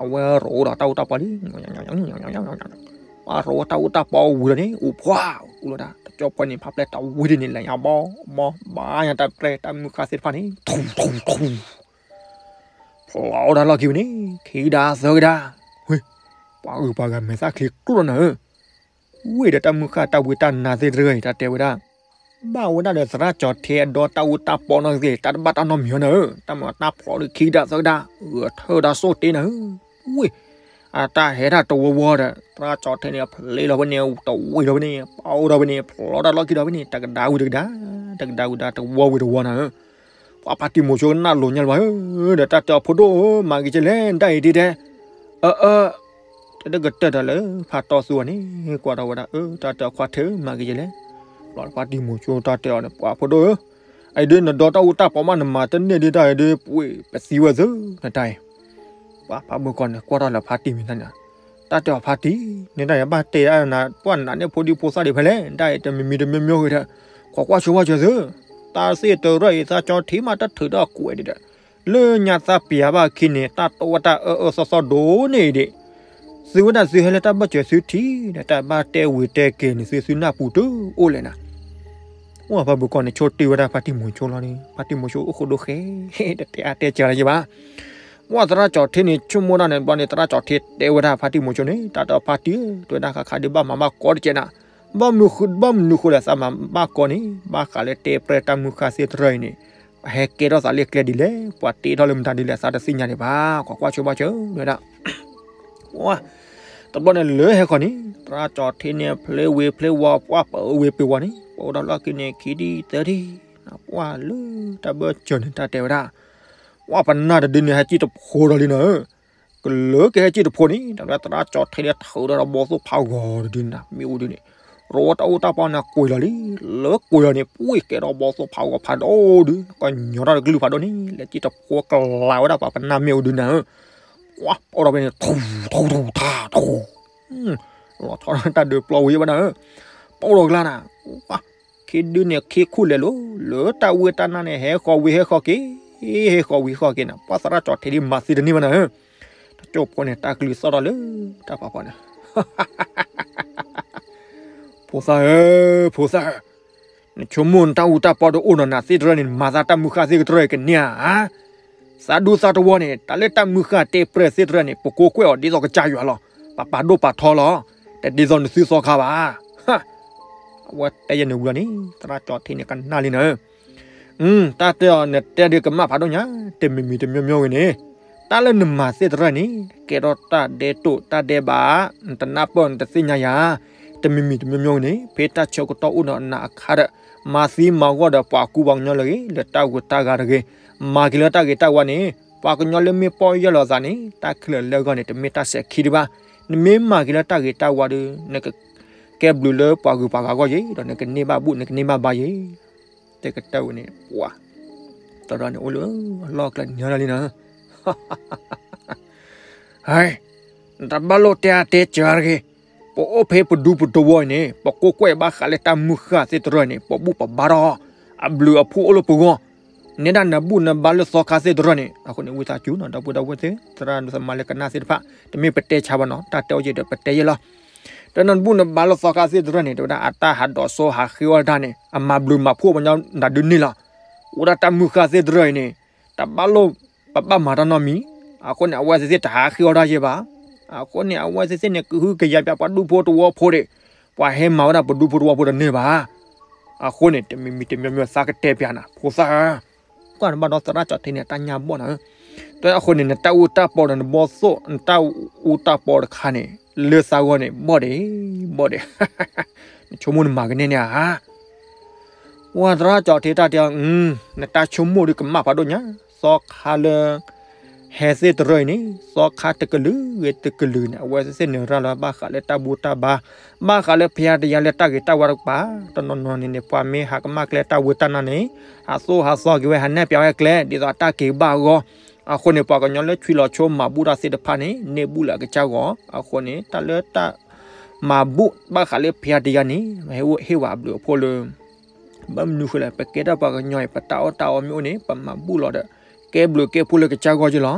အဝဲရိးဒီးတၢ်အိၣ်တၢ်ပီလံ ပှၤရိးတၢ်အိၣ်တၢ်ပီဝံၤဒီးန့ၣ် အိၣ်ဖှါ အိၣ်လီၤဒၣ် တကၠီဖီန့ၣ် ဖးဖျဲၣ်တဝံၤဒ်န့ၣ် လဲၤညါဘီဘီ ဘါညါတၢ်ပြဲၢ်တၢ်မုၢ်ဃၢ်သ့ၣ်တဖၣ်န့ၣ် ထူထူထူ ဖျိးဝဲဒၣ်လီၢ်ခံဝံၤန့ၣ် ခံကဒါသၢကဒါ, ဝ့ၢ် ပှၤဂုၤပှၤဂၤမဲာ်သၣ်ချံကျိၣ်လီၤနၤဧၢ, ဝ့ၢ်ဒီးတၢ်မုၢ်ဃၢ်တၢ်ဝံတၢ်နါသ့ၣ်တဖၣ်အံၤ တၢ်တဲဝဲဒၣ် ဘၣ်ဝဲဒၣ်ဒီးသရၣ်ကၠီၤထံအဒီတၢ်အူတၢ်ပီနီၢ်ကသ့ၣ် တၢ်တဘၣ်တၢ်နီတမံၤနၤဧၢ, တၢ်မၤတၢ်ဖျိးဒီးခံကဒါသၢကဒါ, ဂဲၤထၢၣ်ဒၣ်စိၣ်တ့နၤဧၢ, ဝ့ၢ် အတၢ်ဟဲတၢ်တဝီဝီဒီး သရၣ်ကၠီၤထံန့ၣ် ဖျ့လီၤဖဲန့ၣ် တဝံၤလီၤဖဲန့ၣ် ပအိၣ်ဒီးဖဲန့ၣ် ဖျိးတၢ်လီၢ်ခံဒီးဖဲန့ၣ် တကဒါဝံၤတကဒါ, တကဒါဝံၤဒီးတဝီဝံၤတဝီနၤဧၢ, ပှၤဖါတံၢ်မိၤဆိကနၣ်လိၤညါလၢၤဘၣ်ဧၢ, ဒီးတၢ်တဲအီၤဖိဒိၣ်ဧၢ မၤက့ၤကဲလဲၣ် ဒၣ်အံၤဒ်တဲ, အၢ အၢ တဒၢကတၢၢ်တၢ်လၢဖးတီသူအီၤန့ၣ် ကွၢ်ထီၣ်ဝဲဒၣ် အၢ တၢ်တဲအီၤခွါထၢ မၤက့ၤကဲလဲၣ်, ဘျီဖါတံၢ်မိၤဆိတၢ်တဲအီၤန့ၣ် ပှၤဖိဒိၣ်ဧၢ, အံၤဒ်နဒီတၢ်အူတၢ်ပီမး နမၤတန့ၢ်ဒ်တၢ်အံၤဒ် ပှ့ၤပသံဝဲသၢ နတၢ်အံၤ, ပှၤဖးဘၣ်ကီန့ၣ် ကွၢ်ထီၣ်လၢဖါတံၢ်မံၤတၢ်န့ၣ်, တၢ်တဲအီၤဖါတံၢ် န့ၣ်တၢ်ယဘၣ်တဲဒၣ်နၤ ပှၤနးန့ၢ်ဖိဒံဖိသၣ်ဒံးဖဲလဲၣ် ဒၣ်အံၤတမံၤမံၤတမံၤမံၤဂ့ၤဒီး, ကွၢ်ကွၢ်ဆိဝဲဆိသု, တၢ်သ့ၣ်တရၢၣ်အံၤ သးကၠီၤထံမးတထုးဒီးကွဲးဒံးဒီး လၢညါသးပျးဘၣ်ခံန့ၣ် တၢ်တိၢ်ဝဲတၢ်အၢအၢသီသီဒိၣ်န့ၣ်ဒံး, သုဝဲဒၣ်သုဟဲလၢတၢ်ဘၢၣ်စၢၤသုထံၣ်ဒီး တၢ်ဘၣ်တဲဝံၤတဲက့ၤန့ၣ် သုသုနၢ်ပူၤတအိၣ်လဲၣ်နၤ, ပှၤဖးဘၣ်ကီန့ၣ် ဆိတ့ၢ်ဝဲဒၣ်ဖါတံၢ်မိၤဆိလီၤန့ၣ် ဖါတံၢ်မိၤဆိအိၣ်ဃိဒိၣ်ဃဲ, တတဲအါတဲစှၤလၢၤဘၣ်, ပှၤသရၣ်ကၠီၤထံန့ၣ် ဆိကမိၣ်ဒၣ်န့ၣ် ဘျီန့ၣ် သရၣ်ကၠီၤထံတဲဝဲဒၣ်ဖါတံၢ်မိၤဆိန့ၣ် တၢ်တဲအီၤဖါတံၢ်ဧၢ တဲဝဲဒၣ်ခါခါဒ်ဘၣ်မၤဘၣ်ကီတကဲးနၤ, ဘၣ်မနုၤဃိလဲၣ် သးမၤဘၣ်ကီန့ၣ် ဘၣ်ဃးလၢတဲပြဲၢ်တၢ်မုၢ်ဃၢ်သ့ၣ်တရၢၣ်အံၤန့ၣ် ဟဲကဲထီၣ်သးလၢကျဲဒ်လဲၣ် ပှၤတ့ထီၣ်လၢမတၤဒ်လဲၣ် သးတသ့ၣ်ညါဒံးဘၣ် ကွၢ်ကွၢ်ဆိဘၣ်ဆိဝဲဒၣ်, တဘျီန့ၣ်လၢဟဲဃီၤန့ၣ် သရၣ်ကၠီၤထံန့ၣ် ဖျ့ဝံၤဖျ့ဝီၤ ပှၤပၢဝံၤပၢဝီၤန့ၣ် ပအိၣ်ဒီးလီၢ်ခံန့ၣ် ခံထံၣ်သၢထံၣ်, ပှၤလၢတၢ်ဘၢၣ်စၢၤန့ၣ် တၢ်တဲဝဲဒၣ် ပှၤပနၢ်တဒုန့ၣ် ဟဲကံၣ်တဖိဒီးလံနၤဧၢ, ကလၢကဟဲကံၣ်တဖိန့ၣ် တၢ်ဝဲသရၣ်ကၠီၤထံန့ၣ် ထုးဒီးဘီသိၣ်ဖးဂီၤတဒုန့ၣ် မ့ၣ်အူဒုန့ၣ် ရိးတၢ်အိၣ်တၢ်ပီန့ၣ် ကွံာ်လီၤလံ, လၢကွံာ်လီၤန့ၣ် ပှ့ၤကဲထီၣ်ဘီသိၣ်ဖးဂီၤဖးဒိၣ်ဒု ကညီထီၣ်တကလုာ်ဖးဒိၣ်န့ၣ် လဲၤကံၣ်တဖိကလၤဝဲဒၣ်ပှၤပနၢ်မ့ၣ်အူဒုနၤဧၢ, ပအိၣ်ဒီးဖဲန့ၣ် ထူ ထူ ထူ ထါ ထူ လီၤထီၣ်တၢ်ဒုးပျီဝံၤဘၣ်နၤဧၢ, ပအိၣ်ဒီးကျါနၤ, ခံဒုန့ၣ် ခံခူၣ်လဲၤလိၤ လၢတၢ်ဝံတၢ်နါန့ၣ် ဟဲဃီၤဝံၤဟဲဃီၤက့ၤ, ဟဲဃီၤဝံၤဟဲဃီၤက့ၤနၤ, ပှၤသရၣ်ကၠီၤထံဒ်မၤသံတန့ၢ်ဘၣ်နၤဧၢ, တကၠိဖိန့ၣ် တၢ်ကလုၢ်သီၣ်ထီၣ်လၢတၢ်ဖးဖီန့ၣ် ဖိသၣ်ဧၢ, ဖိသၣ်ဧၢ, နဆိကမိၣ်နတၢ်အူတၢ်ပီတအိၣ်နီၤ နၤသ့ၣ်တရၢၣ်န့ၣ် နမၤသးတၢ်မုၢ်ဃၢ်သ့ၣ်ကတရၢၣ်ကန့ၢ်ဧါ, သးဒူသးတဝီန့ၣ် တၢ်လၢတၢ်မုၢ်ဃၢ်တဲပြဲၢ်သ့ၣ်တရၢၣ်န့ၣ် ပကိးကွဲးအီၤဒ်သိးကစၢ်ယွၤလီၤ, ပပာ်ဒိၣ်ပာ်ထီလီၤ, တဒ်သိးနသုသီခါဘၣ်, အဝဲတဲယဲန့ၣ်ဝံၤလီၤန့ၣ် သရၣ်ကၠီၤထံန့ၣ် ကနၣ်လံနၤဧၢ တၢ်တဲအီၤနတဲဒုးကမၣ်ဖးဒိၣ်ညါ, တမံၤမံၤတမံၤမံၤဂ့ၤန့ၣ်, တၢ်လၢနမၤသ့ၣ်တရၢၣ်န့ၣ် ကဲထီၣ်တၢ်ဒဲးတိာ်တၢ်ဒဲးဘး, နတနၢ်ပၢၢ်နတသ့ၣ်ညါယၤ, တမံၤမံၤတမံၤမံၤဂ့ၤန့ၣ် ဖဲတၢ်ဆၢကတီၢ်အိၣ်ဒီးနၤအခါဒီး, မၤသံမၤဂီၢ်ဒီးပှၤကူပှၤကညီလၢအဂ့ၤ, လၢတၢ်ဂုၤတၢ်ဂၤတဂ့ၤ, မၤက့ၤလၢတၢ်ဂ့ၤတၢ်ဝါန့ၣ်, ပှၤကညီလၢမ့ၢ်ပီၢ်ယၢ်လီၤသးန့ၣ် တၢ်ခဲလၢာ်လၢအဂီၢ်န့ၣ် တမ့ၢ်တၢ်စဲၤခံဒံးဘၣ်, နမ့ၢ်မၤက့ၤလၢတၢ်ဂ့ၤတၢ်ဝါဒီး နက ကဲဘျုးလၢပှၤဂုၤပှၤဂၤအဂီၢ်ယ့ၤ, ဒီးနကန့ၢ်ဘၣ်ဘူၣ် နကန့ၢ်ဘၣ်ဘါယ့ၤ, တဲကတၢၢ်ဝဲန့ၣ် ပှၤ သရၣ်န့ၣ်အိၣ်လၢအလီၢ်ကျဲညါလၢလံနၤ, ဟဲ, နတဘၣ်လိၣ်တဲအါတဲစှၤတဂ့ၤ, ပအိၣ်ဖဲပဒူပတဝီအံၤန့ၣ် ပကိးကွဲးဘၣ်ဃးလၢတၢ်မုၢ်ဃၢ်သ့ၣ်တရၢၣ်န့ၣ် ပဘူၣ်ပဘါထီၣ်, အဘျုးအဖှိၣ်အိၣ်လၢပဂီၢ်, နဲဒၣ်နဘူၣ်နဘါလၢသီခါသ့ၣ်တရၢၣ်န့ၣ်, အဃိန့ၣ် ဝံသးစူၤနီၤ ဒီပုၢ်ဒီဝဲၢ်သ့ၣ် သရၣ်သမါလၢကနၣ်သ့ၣ်တဖၣ် တမ့ၢ်ပတဲဆါဘၣ်နီၤ တၢ်တဲအီၤယဲဒီးပတဲယဲလီၤ. ဒီးနဘူၣ်နဘါလၢသီခါသ့ၣ်တရၢၣ်န့ၣ် တဲဝဲဒၣ်အတၢ်ဟးဒိးစိဟးဃ့အီၣ်တၢ်န့ၣ် အမၤဘျုးမၤဖှိၣ်ပှၤကညီဒၣ်ဒုန့ၣ်လီၤ. အိၣ်ဒၣ်တၢ်မုၢ်ဃၢ်သ့ၣ်တရၢၣ်အံၤန့ၣ် တဘၣ်လိၣ်ပဘၣ်မၤတၢ်နီတမံၤ, အဃိန့ၣ် အဝဲသ့ၣ်သ့ၣ်တဟးဃ့အီၣ်တၢ်ယဲဘၣ်. အဃိန့ၣ် အဝဲသ့ၣ်သ့ၣ်န့ၣ် ကဟုကယာ်ပၠးပှၤဒူဖိတဝီဖိဒီး ပှၤဟဲမၤဝဲဒၣ်ပဒူဖိတဝီဖိတန့ၢ်ဘၣ်. အဃိန့ၣ် တမံၤမံၤတမံၤမံၤသးကတဲပၠးနၤ ဖိသၣ်ဧၢ, ကွၢ်နဘၣ်ဒီးသရၣ်ကၠီၣ်ထံန့ၣ် တၢ်ညၣ်ဘီၣ်နၤဧၢ, တဲအဃိန့ၣ် နတၢ်အူတၢ်ပီဒီးနဘီၣ်သိၣ် နတၢ်အူတၢ်ပီတခါန့ၣ် လၢသးဂီၢ်န့ၣ် ဘီၣ်ဒဲး ဘီၣ်ဒဲး နဆိကမိၣ်နမၤကန့ၢ်န့ၣ်ဧါ. ဝဲသရၣ်ကၠီၣ်ထံတၢ်တဲအီၤ, နတၢ်ဆိကမိၣ်ဒုးကမၣ်ဖးဒိၣ်ညါ, သီခါလၢ ဟဲသ့ၣ်တရၢၣ်အံၤန့ၣ် သီခါတကလုာ်ဂ့ၤတကလုာ်န့ၣ် အဝဲသ့ၣ်န့ၣ်ရၤလီၤဘၣ်ဃးလၢတၢ်ဘူၣ်တၢ်ဘါ, ဘၣ်ဃးလၢဖံးအါတယါလၢတၢ်ဂ့ၤတၢ်ဝါတကပၤ, တနီၤနီၤန့ၣ်န့ၣ် ပှၤမ့ၢ်ဟးကမၣ်ကျဲတၢ်ဝံတၢ်နါန့ၣ် ဟးသိၣ်ဟးသီက့ၤဝဲ ဟးနဲၣ်ပၠးဝဲကျဲ ဒ်သိးအတၢ်က့ၤဘၣ်အဂီၢ်, အဃိန့ၣ် ပှၤကညီလၢဆွံလီၤဆိမၤဘူၣ်တၢ်သ့ၣ်တဖၣ်န့ၣ် န့ၢ်ဘူၣ်လၢအကစၢ်ဂီၢ်, အဃိန့ၣ် တၢ်လၢတၢ် မၤဘူၣ်ဘၣ်ဃးလၢဖံးအါတယါန့ၣ် ဟ့ၣ်ဝဲအဘျုးအဖှိၣ်လၢ ဘၣ်မနုၤဃိလဲၣ် ပကဲထီၣ်ပှၤကညီအံၤ ပတၢ်အီၣ်တၢ်အီမ့ၢ်အိၣ်န့ၣ် ပမၤဘူၣ်လီၤဒီး ကဲဘျုးကဲဖှိၣ်လၢကစၢ်ဂီၢ်က့လီၤ.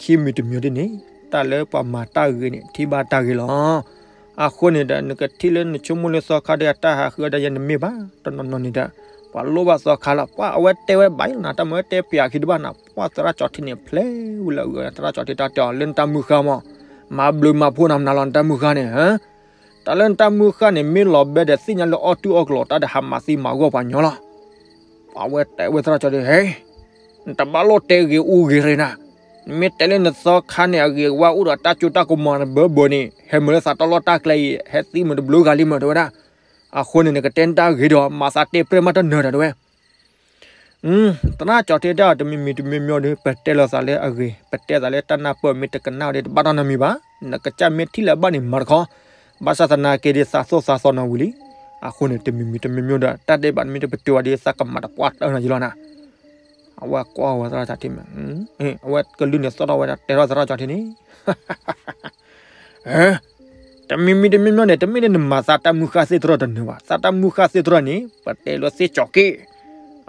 ခံမံၤတမံၤဒ်န့ၣ် တၢ်လၢပှၤမၤတၢ်ဂ့ၤန့ၣ် ထံၣ်ဘၣ်တၢ်ဂ့ၤလီၤ. အဃိန့ၣ်ဒီး နကထံၣ်လၢနဆိကမိၣ်လၢသီခါဒီးအတၢ်ဟးဃုအီၣ်တၢ်ယဲန့ၣ်မ့ၢ်ဘၣ်, တနီၤနီၤန့ၣ်ဒီး ပှၤလိၣ်ဘၣ်သီခါလီၤ. ပှၤအဝဲတဲဝဲဘၣ်လီၤနၤ တၢ်မၤဝဲတဲပၠးခံတဘၣ်နၤ, ပှၤသရၣ်ကၠီၣ်ထံန့ၣ် ဖျဲးဝံၤလၢအဂုၤ သရၣ်ကၠီၣ်ထံတၢ်တဲအီၤ လၢနတၢ်မုၢ်ဃၢ်မး မၤဘျုးမၤဖှိၣ်နၤမနုၤလီၤ နတၢ်မုၢ်ဃၢ်န့ၣ် တၢ်လၢနတၢ်မုၢ်ဃၢ်န့ၣ် မ့ၢ်လီၤဘဲဒီးသ့ၣ်ညါလၢအီၣ်တူၢ်အီၣ်ကလီၤတၢ်ဒီး ဟးမၤသံမၤဂီၢ်ပှၤကညီလီၤ. ပှၤဝဲတဲဝဲသရၣ်ကၠီၣ်ထံ ဟဲ, နတဘၣ်လိၣ်တဲဂ့ၤအူဂ့ၤရ့နၤ, နမ့ၢ်တဲလၢနသီခါန့ၣ် အဂ့ၤဝါအိၣ်ဒီးတၢ်စိတၢ်ကမီၤတဘၢဘၢန့ၣ် ဟဲမုာ်လၢသးတၢ်လီၢ်တၢ်ကျဲအံၤ ဟဲသံမုာ်တဘျုးဂၤလံမုာ် တဲဝဲဒၣ်. အဃိန့ၣ် နကတဲနတၢ်ဂ့ၤဒီး မၤသးတဲပြဲၢ်မးတနၢၤဒီး တဲဝဲ သရၣ်ကၠီၣ်ထံတဲအီၤ တမံၤမံၤတမံၤမံၤဒီး ပတဲလီၤသးလၢအဂ့ၤ, ပတဲသးလၢတၢ်နၢ်ပၢၢ် မ့ၢ်တကနၣ်ဝဲဒီး တဘၣ်တၢ်နီတမံၤဘၣ်. နကစၢ်မ့ၢ်ထံၣ်လၢၤဘၣ်န့ၣ် မၤတခီ, ဘၣ်ဆၣ်သနာ်က့ဒီး သးသိၣ်သးသီနီၤဝံၤလံ. အဃိန့ၣ် တမံၤမံၤတမံၤမံၤဒီး တၢ်ဒဲးဘးတမ့ၢ်တပတုာ်ဝဲဒီး သးကမၤတပှၢ်တၢၢ်နီၤယလီၤနၤ. အဝဲကွၢ်ဝဲသရၣ်ကၠီၣ်ထံမ့ၢ်, အဝဲကလုၢ်န့ၣ်သီၣ်ထီၣ်ဝဲဒၣ် တဲထီၣ်သရၣ်ကၠီၣ်ထံန့ၣ် တမံၤမံၤတမံၤမံၤန့ၣ် တမ့ၢ်လၢနမၤသးတၢ်မုၢ်ဃၢ်သ့ၣ်တြၢၢ်တနၢၤဘၣ်. သးတၢ်မုၢ်ဃၢ်သ့ၣ်တြၢၢ်န့ၣ် ပတဲလၢသ့ၣ်ကၠီၤက့ၣ်,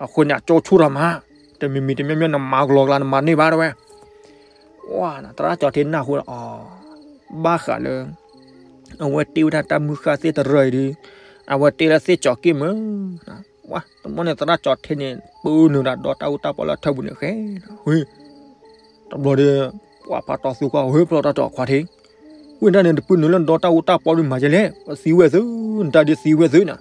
အဃိန့ၣ် အကၠိဆူၣ်ထီၣ်မး, တမံၤမံၤတမံၤမံၤ နမၤကလီကလါ နမၤန့ၢ်ဘၣ်တဲဝဲ. ဝဲ သရၣ်ကၠီၤထံနၢ်ဟူလီၤအီၤ, ဘၣ်ဃးလၢ အဝဲတ့ဝဲဒၣ်တၢ်မုၢ်ဃၢ်သ့ၣ်တြၢၢ်အံၤဒီး အဝဲတ့လၢသ့ၣ်ကၠီၤက့ၣ်မး. ဝဲ တဘျီန့ၣ် သရၣ်ကၠီၤထံန့ၣ် ပၢနုာ်ဒၣ်ဒီးတၢ်အူတၢ်ပီလၢအထၢၣ်ပူၤန့ၣ်ဃဲ, တဘျီဒီး ပှၤပာ်တီသူကွၢ် ဝဲဖျီတၢ်တီၤခွါထံ, ဝဲဒၣ်န့ၣ် တပၢနုာ်လၢနဒီတၢ်အူတၢ်ပီဒုးမၤယဲလဲၣ်, သံဝဲသု, နတၢ်ဒုးသံဝဲသုနၤ.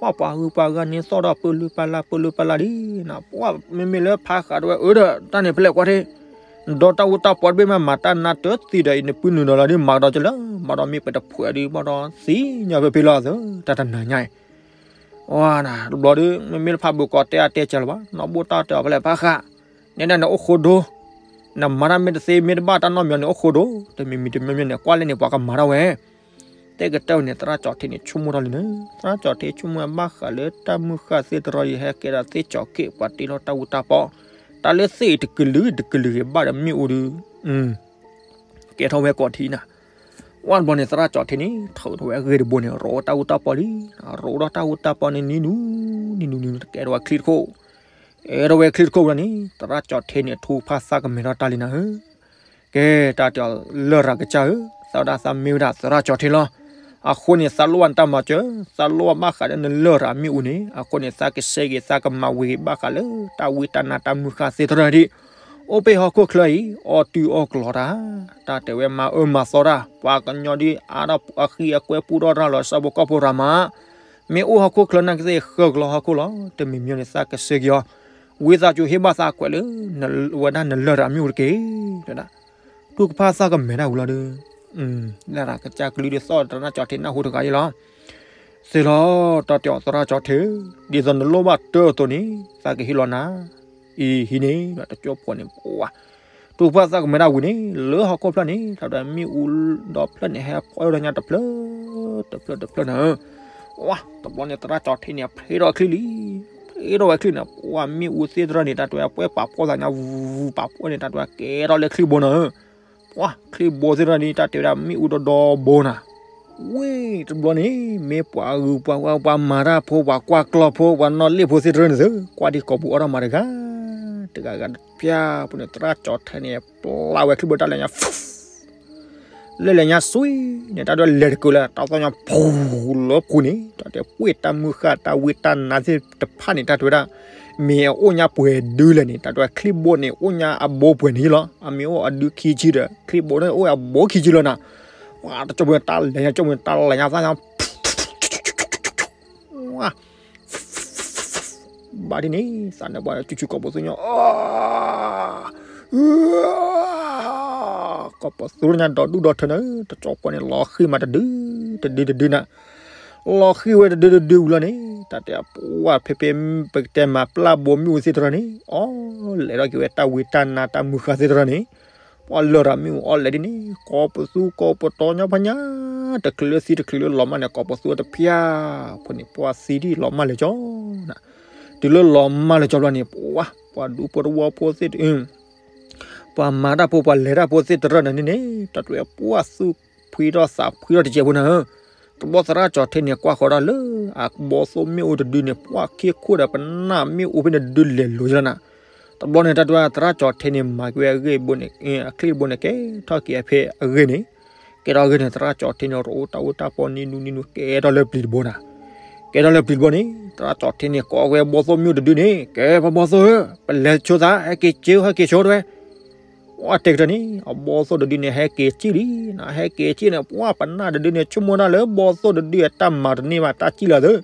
ပှၤပှၤဂုၤပှၤဂၤန့ၣ် သီၣ်ဒီးပၢလုၢ်ပၢလၢ် ပၢလုၢ်ပၢလၢ်လံနၤ. ပှၤမ့မ့ၢ်လၢဖးဃးတဝဲ အၢဒီး တၢ်န့ၣ်ဖဲလဲၣ်ကွၢ်ထံ, နဒီတၢ်အူတၢ်ပီတဘ့ၣ်မး မၤတၢ်နါတသံဒီးအံၤ နပၢနုာ်ဒီးလီၤဒုး မၤကဒီးကလၢ, မၤဒီးမ့ၢ်ပတဖှဲးဒုး ဘၣ်ဒီးသံညါဖဲဖဲလီၤသု, တၢ်တနၤညါအံၤ ဝဲနၤ တဘျီဒီး မ့မ့ၢ်လၢဖးဘၣ်ကိးတဲအါတဲစှၤလၢၤဘၣ်, နဘိၣ်တၢ်တဲအီၤဖဲလဲၣ်ဖးဃး, နဲဒၣ်န့ၣ်အိၣ်ဃိဒိ, နမၤတၢ်မ့ၢ်တသ့ မ့ၢ်တဘၣ်တၢ်နီတမံၤန့ၣ် အိၣ်ဃိဒိ, တမံၤမံၤတမံၤမံၤန့ၣ် ကွၢ်လဲၣ်န့ၣ် ပှၤကမၤထီၣ်ဝဲ. တဲကတၢၢ်န့ၣ် သရၣ်ကၠီၤထံန့ၣ် ဆိကမိၣ်ထီၣ်လံန့ၣ်, သရၣ်ကၠီၤထံဆိကမိၣ်ဘၣ်ဃးလၢတၢ်မုၢ်ဃၢ်သ့ၣ်တြၢၢ်အံၤ ဟဲကဲဒီးသ့ၣ်ကၠီၤက့ၣ် ပှၤတ့ထီၣ်တၢ်အူတၢ်ပီ, တၢ်လၢသ့ၣ်အံၤတကလုာ်တကလုာ်ဂ့ၤဘၣ်ဒီးမ့ၣ်အူဒုး ကဲထီၣ်ဝဲကိးထံနၤ. ဝဲတဘျီန့ၣ် သရၣ်ကၠီၤထံန့ၣ် ထုးထီၣ်ဝဲအဂ့ၢ်တဘိန့ၣ် ရိးတၢ်အူတၢ်ပီလံ, ရိးဒီးတၢ်အူတၢ်ပီန့ၣ် နံၤနူၤနံၤနူၤ တကဲထီၣ်ဝဲချံတခိၣ်, အဲၣ်ထီၣ်ဝဲချံတခိၣ်ဝဲန့ၣ် သရၣ်ကၠီၤထံန့ၣ် ထူကဖၣ်သးကမဲာ်ထီၣ်တၢ်လံနၤဧၢ. ကဲ တၢ်တဲအီၤ လရာ်ကစၢ်ဧၢ, သးဝဲဒၣ်သးမ့ၢ်ဝဲဒၣ်သရၣ်ကၠီၤထံလီၤ. အဃိန့ၣ် သးလိၣ်ဘၣ်နတၢ်မၤစၢၤ, သးလိၣ်ဘၣ်ဘၣ်ဃးဒီးနလရာ်မ့ၣ်အူန့ၣ်, အဃိန့ၣ် သးကဆှဲက့ၤ သးကမၤဝံၤဘၣ်ဃးလၢတၢ်ဝံတၢ်နါတၢ်မုၢ်ဃၢ်သ့ၣ်တြၢၢ်ဒံး, အိၣ်ပ့ၢ်ဟီၣ်ခိၣ်ချၢအံၤ အီၣ်တူၢ်အီၣ်ကလီတၢ်, တၢ်တဲဝဲမၤအၢမၤသီတၢ်, ပှၤကညီဒ်အါထီၣ်အဃံအကွဲပူထီၣ်တၢ်လီၤ ဆၣ်ဖိကီၢ်ဖိရၤမး မ့ၢ်အိၣ်ဟီၣ်ခိၣ်ချၢနာ်က့သ့ၣ် ဃၢကလီဟီၣ်ခိၣ်လီၤ. တမံၤမံၤန့ၣ် သးကဆှဲက့ၤအီၤ, ဝံသးစူၤဟ့ၣ်ဘၣ်သးကွဲးလၢ ဝဲဒၣ်နလရာ်မ့ၣ်အူတက့ၢ်. ထူကဖၣ်သးကမဲာ်ဒၣ်ဝံၤလီၤဒီး လရာ်ကစၢ်ကလုၢ်ဒုးသီၣ်သရၣ်ကၠီၤထံနၢ်ဟူတဂၤအံၤလီၤ. စ့ၢ်လီၤ တၢ်တဲအီၤသရၣ်ကၠီၤထံ, ဒ်သိးနလိၣ်ဘၣ်တၢ်အသိးန့ၣ် သးကဟ့ၣ်လီၤနၤ အံၤဟံးန့ၣ် တကၠိဖိန့ၣ် ပှၤ ထူကဖၣ်သးကမဲာ်ဒၣ်ဝံၤန့ၣ် လၢဟီၣ်ခိၣ်ဖျၢၣ်န့ၣ် တၢ်ဒီးမ့ၣ်အူဒီဖျၢၣ်န့ၣ် ဟဲဖီၣ်ထီၣ်ညါတဖျၢၣ် တဖျၢၣ်တဖျၢၣ်နၤဧၢ. ပှၤ တဘျီန့ၣ် သရၣ်ကၠီၤထံန့ၣ် ဖ့ထီၣ်ချံလံ, ဖ့ထီၣ်ဝဲချံန့ၣ် ပှၤမ့ၣ်အူသ့ၣ်တြၢၢ်န့ၣ် တၢ်တဲဝဲပှဲၤပာ်ဖှိၣ်သးညါ ဝူပာ်ဖှိၣ်န့ၣ် တၢ်တဲဝဲကဲထီၣ်လၢချံဘိနၤဧၢ. ပှၤချံဘိသ့ၣ်တြၢၢ်န့ၣ် တၢ်တဲဝဲဒၣ်မ့ၣ်အူဒီဒီဘိနၤ. ဝ့ၢ် တဘျီန့ၣ် မ့ၢ်ပှၤဂုၤပှၤဂၤ ပှၤမၤတၢ်ဖိ ပှၤကွၢ်ကျီၢ်ဖိ ပှၤနီၣ်လ့ၣ်ဖိသ့ၣ်တြၢၢ်န့ၣ်သု ကွၢ်ဒ်ကိာ်ပူၤအီၣ်ထီၣ်မးတဂၤ တဂၤဂၤတဖျၢၣ်ဖိန့ၣ် သရၣ်ကၠီၤထဲန့ၣ် ပျၢ်ဝဲချံဘိတၢ်လဲၤညါ လၢလဲၤညါစွံန့ၣ် တၢ်ဒွဲၣ်လဲၤတကၢလၢ တၢ်သီၣ်ညါဖူလၢပူၤန့ၣ် တၢ်တဲပှ့ၢ်တၢ်မုၢ်ဃၢ်တၢ်ဝံတၢ်နါသ့ၣ်တဖၣ်န့ၣ် တၢ်တဲဝဲဒၣ် မ့ၢ်အအိၣ်ညါပှဲၤဒုလဲၣ်န့ၣ် တၢ်တဲဝဲချံဘိန့ၣ် အိၣ်ညါအဘိပှဲၤန့ၣ်လီၤ. အမ့ၢ်အိၣ်အဒုခံဆံဒီး ချံဘိန့ၣ်အိၣ်အဘိခံဆံလီၤနၤ. ဝါ တကၠီၤပူၤန့ၣ် တၢ်လဲၤညါ ကၠီၤပူၤန့ၣ် တၢ်လဲၤညါသၣ်ညါ ဘၣ်ဒ်န့ၣ် သးန့ၣ်ပှၤ ကၠူကၠူကီၢ်ပသူညါ ကီၢ်ပသူလၢညါဒီဒူၣ်ဒီထၢနၤ တကၠီၤပူၤန့ၣ် လီၤဃံၤမးတဒု တဒုတဒုနၤ လီၤဃံၤဝဲတဒုတဒုဝံၤလီၤန့ၣ် တၢ်တဲပှၢ်ဖဲဖဲ ပကတဲမၤပျၢ်ဘိမ့ၣ်အူသ့ၣ်တရၢန့ၣ် အီၣ်လဲၤထီၣ်က့ၤဝဲတၢ်ဝံတၢ်နါတၢ်မုၢ်ဃၢ်သ့ၣ်တရၢန့ၣ် ပှၢ်လၢၢ်တၢ်မ့ၣ်အူအီၣ်လဲၤဒ်န့ၣ် ကီၢ်ပသူကီၢ်ပတီၢ်ညါဖးညါ တချုးလၢသံတချုးလၢလီၤမၢ်န့ၣ် ကီၢ်ပသူတဖျၢၣ်ဖိန့ၣ် ပှၢ်သံဒ်လီၤမၢ်လၢကၠီနၤ တုၤလၢလီၤမၢ်လၢကၠီဘျီန့ၣ် ပှၢ် ပှၤဒူဖိတဝီဖိသ့ၣ်တ ပှၤမၤတၢ်ဖိပှၤလဲၤတၢ်ဖိသ့ၣ်တရၢနၤန့ၣ်န့ၣ် တၢ်တဲပှၢ်သူၣ်ဖှံထီၣ်သးဖှံထီၣ်တစဲးဖိနၤဧၢ, တဘျီသရၣ်ကၠီၤထံန့ၣ် ကွၢ်ဃီၤတၢ်လၢ အဘီသိၣ်မ့ၣ်အူတဒုန့ၣ် ပှၢ်ခံခိၣ်ဒီးပနၢ်မ့ၣ်အူဖဲန့ၣ်ဒုလဲၤလိၤလီၤနၤ, တဘျီန့ၣ် တၢ်တဲသရၣ်ကၠီၤထံန့ၣ် မၤက့ၤဝဲအဂ့ၢ်ဘိန့ၣ် အချံတဘိန့ၣ် ကဲထီၣ်က့ၤအဖဲအဂ့ၢ်န့ၣ်, ကဲထီၣ်အဂ့ၢ်န့ၣ် သရၣ်ကၠီၤထံန့ၣ် တအိၣ်တၢ်အိၣ်တၢ်ပီနံၤနူနံၤနူ ကဲထီၣ်လၢပျံၤတဘိနၤ, ကဲထီၣ်လၢပျံၤတဘိန့ၣ် သရၣ်ကၠီၤထံန့ၣ် ကိးဝဲဘီသိၣ်မ့ၣ်အူတဒုန့ၣ် ကဲပှၤဘီသိၣ်ဧၢ, ပလဲၤဆိသး ဟဲက့ၤကၠိ ဟဲက့ၤဆိတဝဲ, ပှၢ်တဲကတၢၢ်န့ၣ် အဘီသိၣ်တဒုန့ၣ် ဟဲက့ၤစံၣ်လံ, နဟဲက့ၤစံၣ်န့ၣ် ပှၢ်ပနၢ်တဒုန့ၣ် ဆိကမိၣ်တၢ်လၢဘီသိၣ်တဒုအတၢ်မၤတန့ၢ်ဘၣ် တၢ်စံၣ်လီၤသၢ,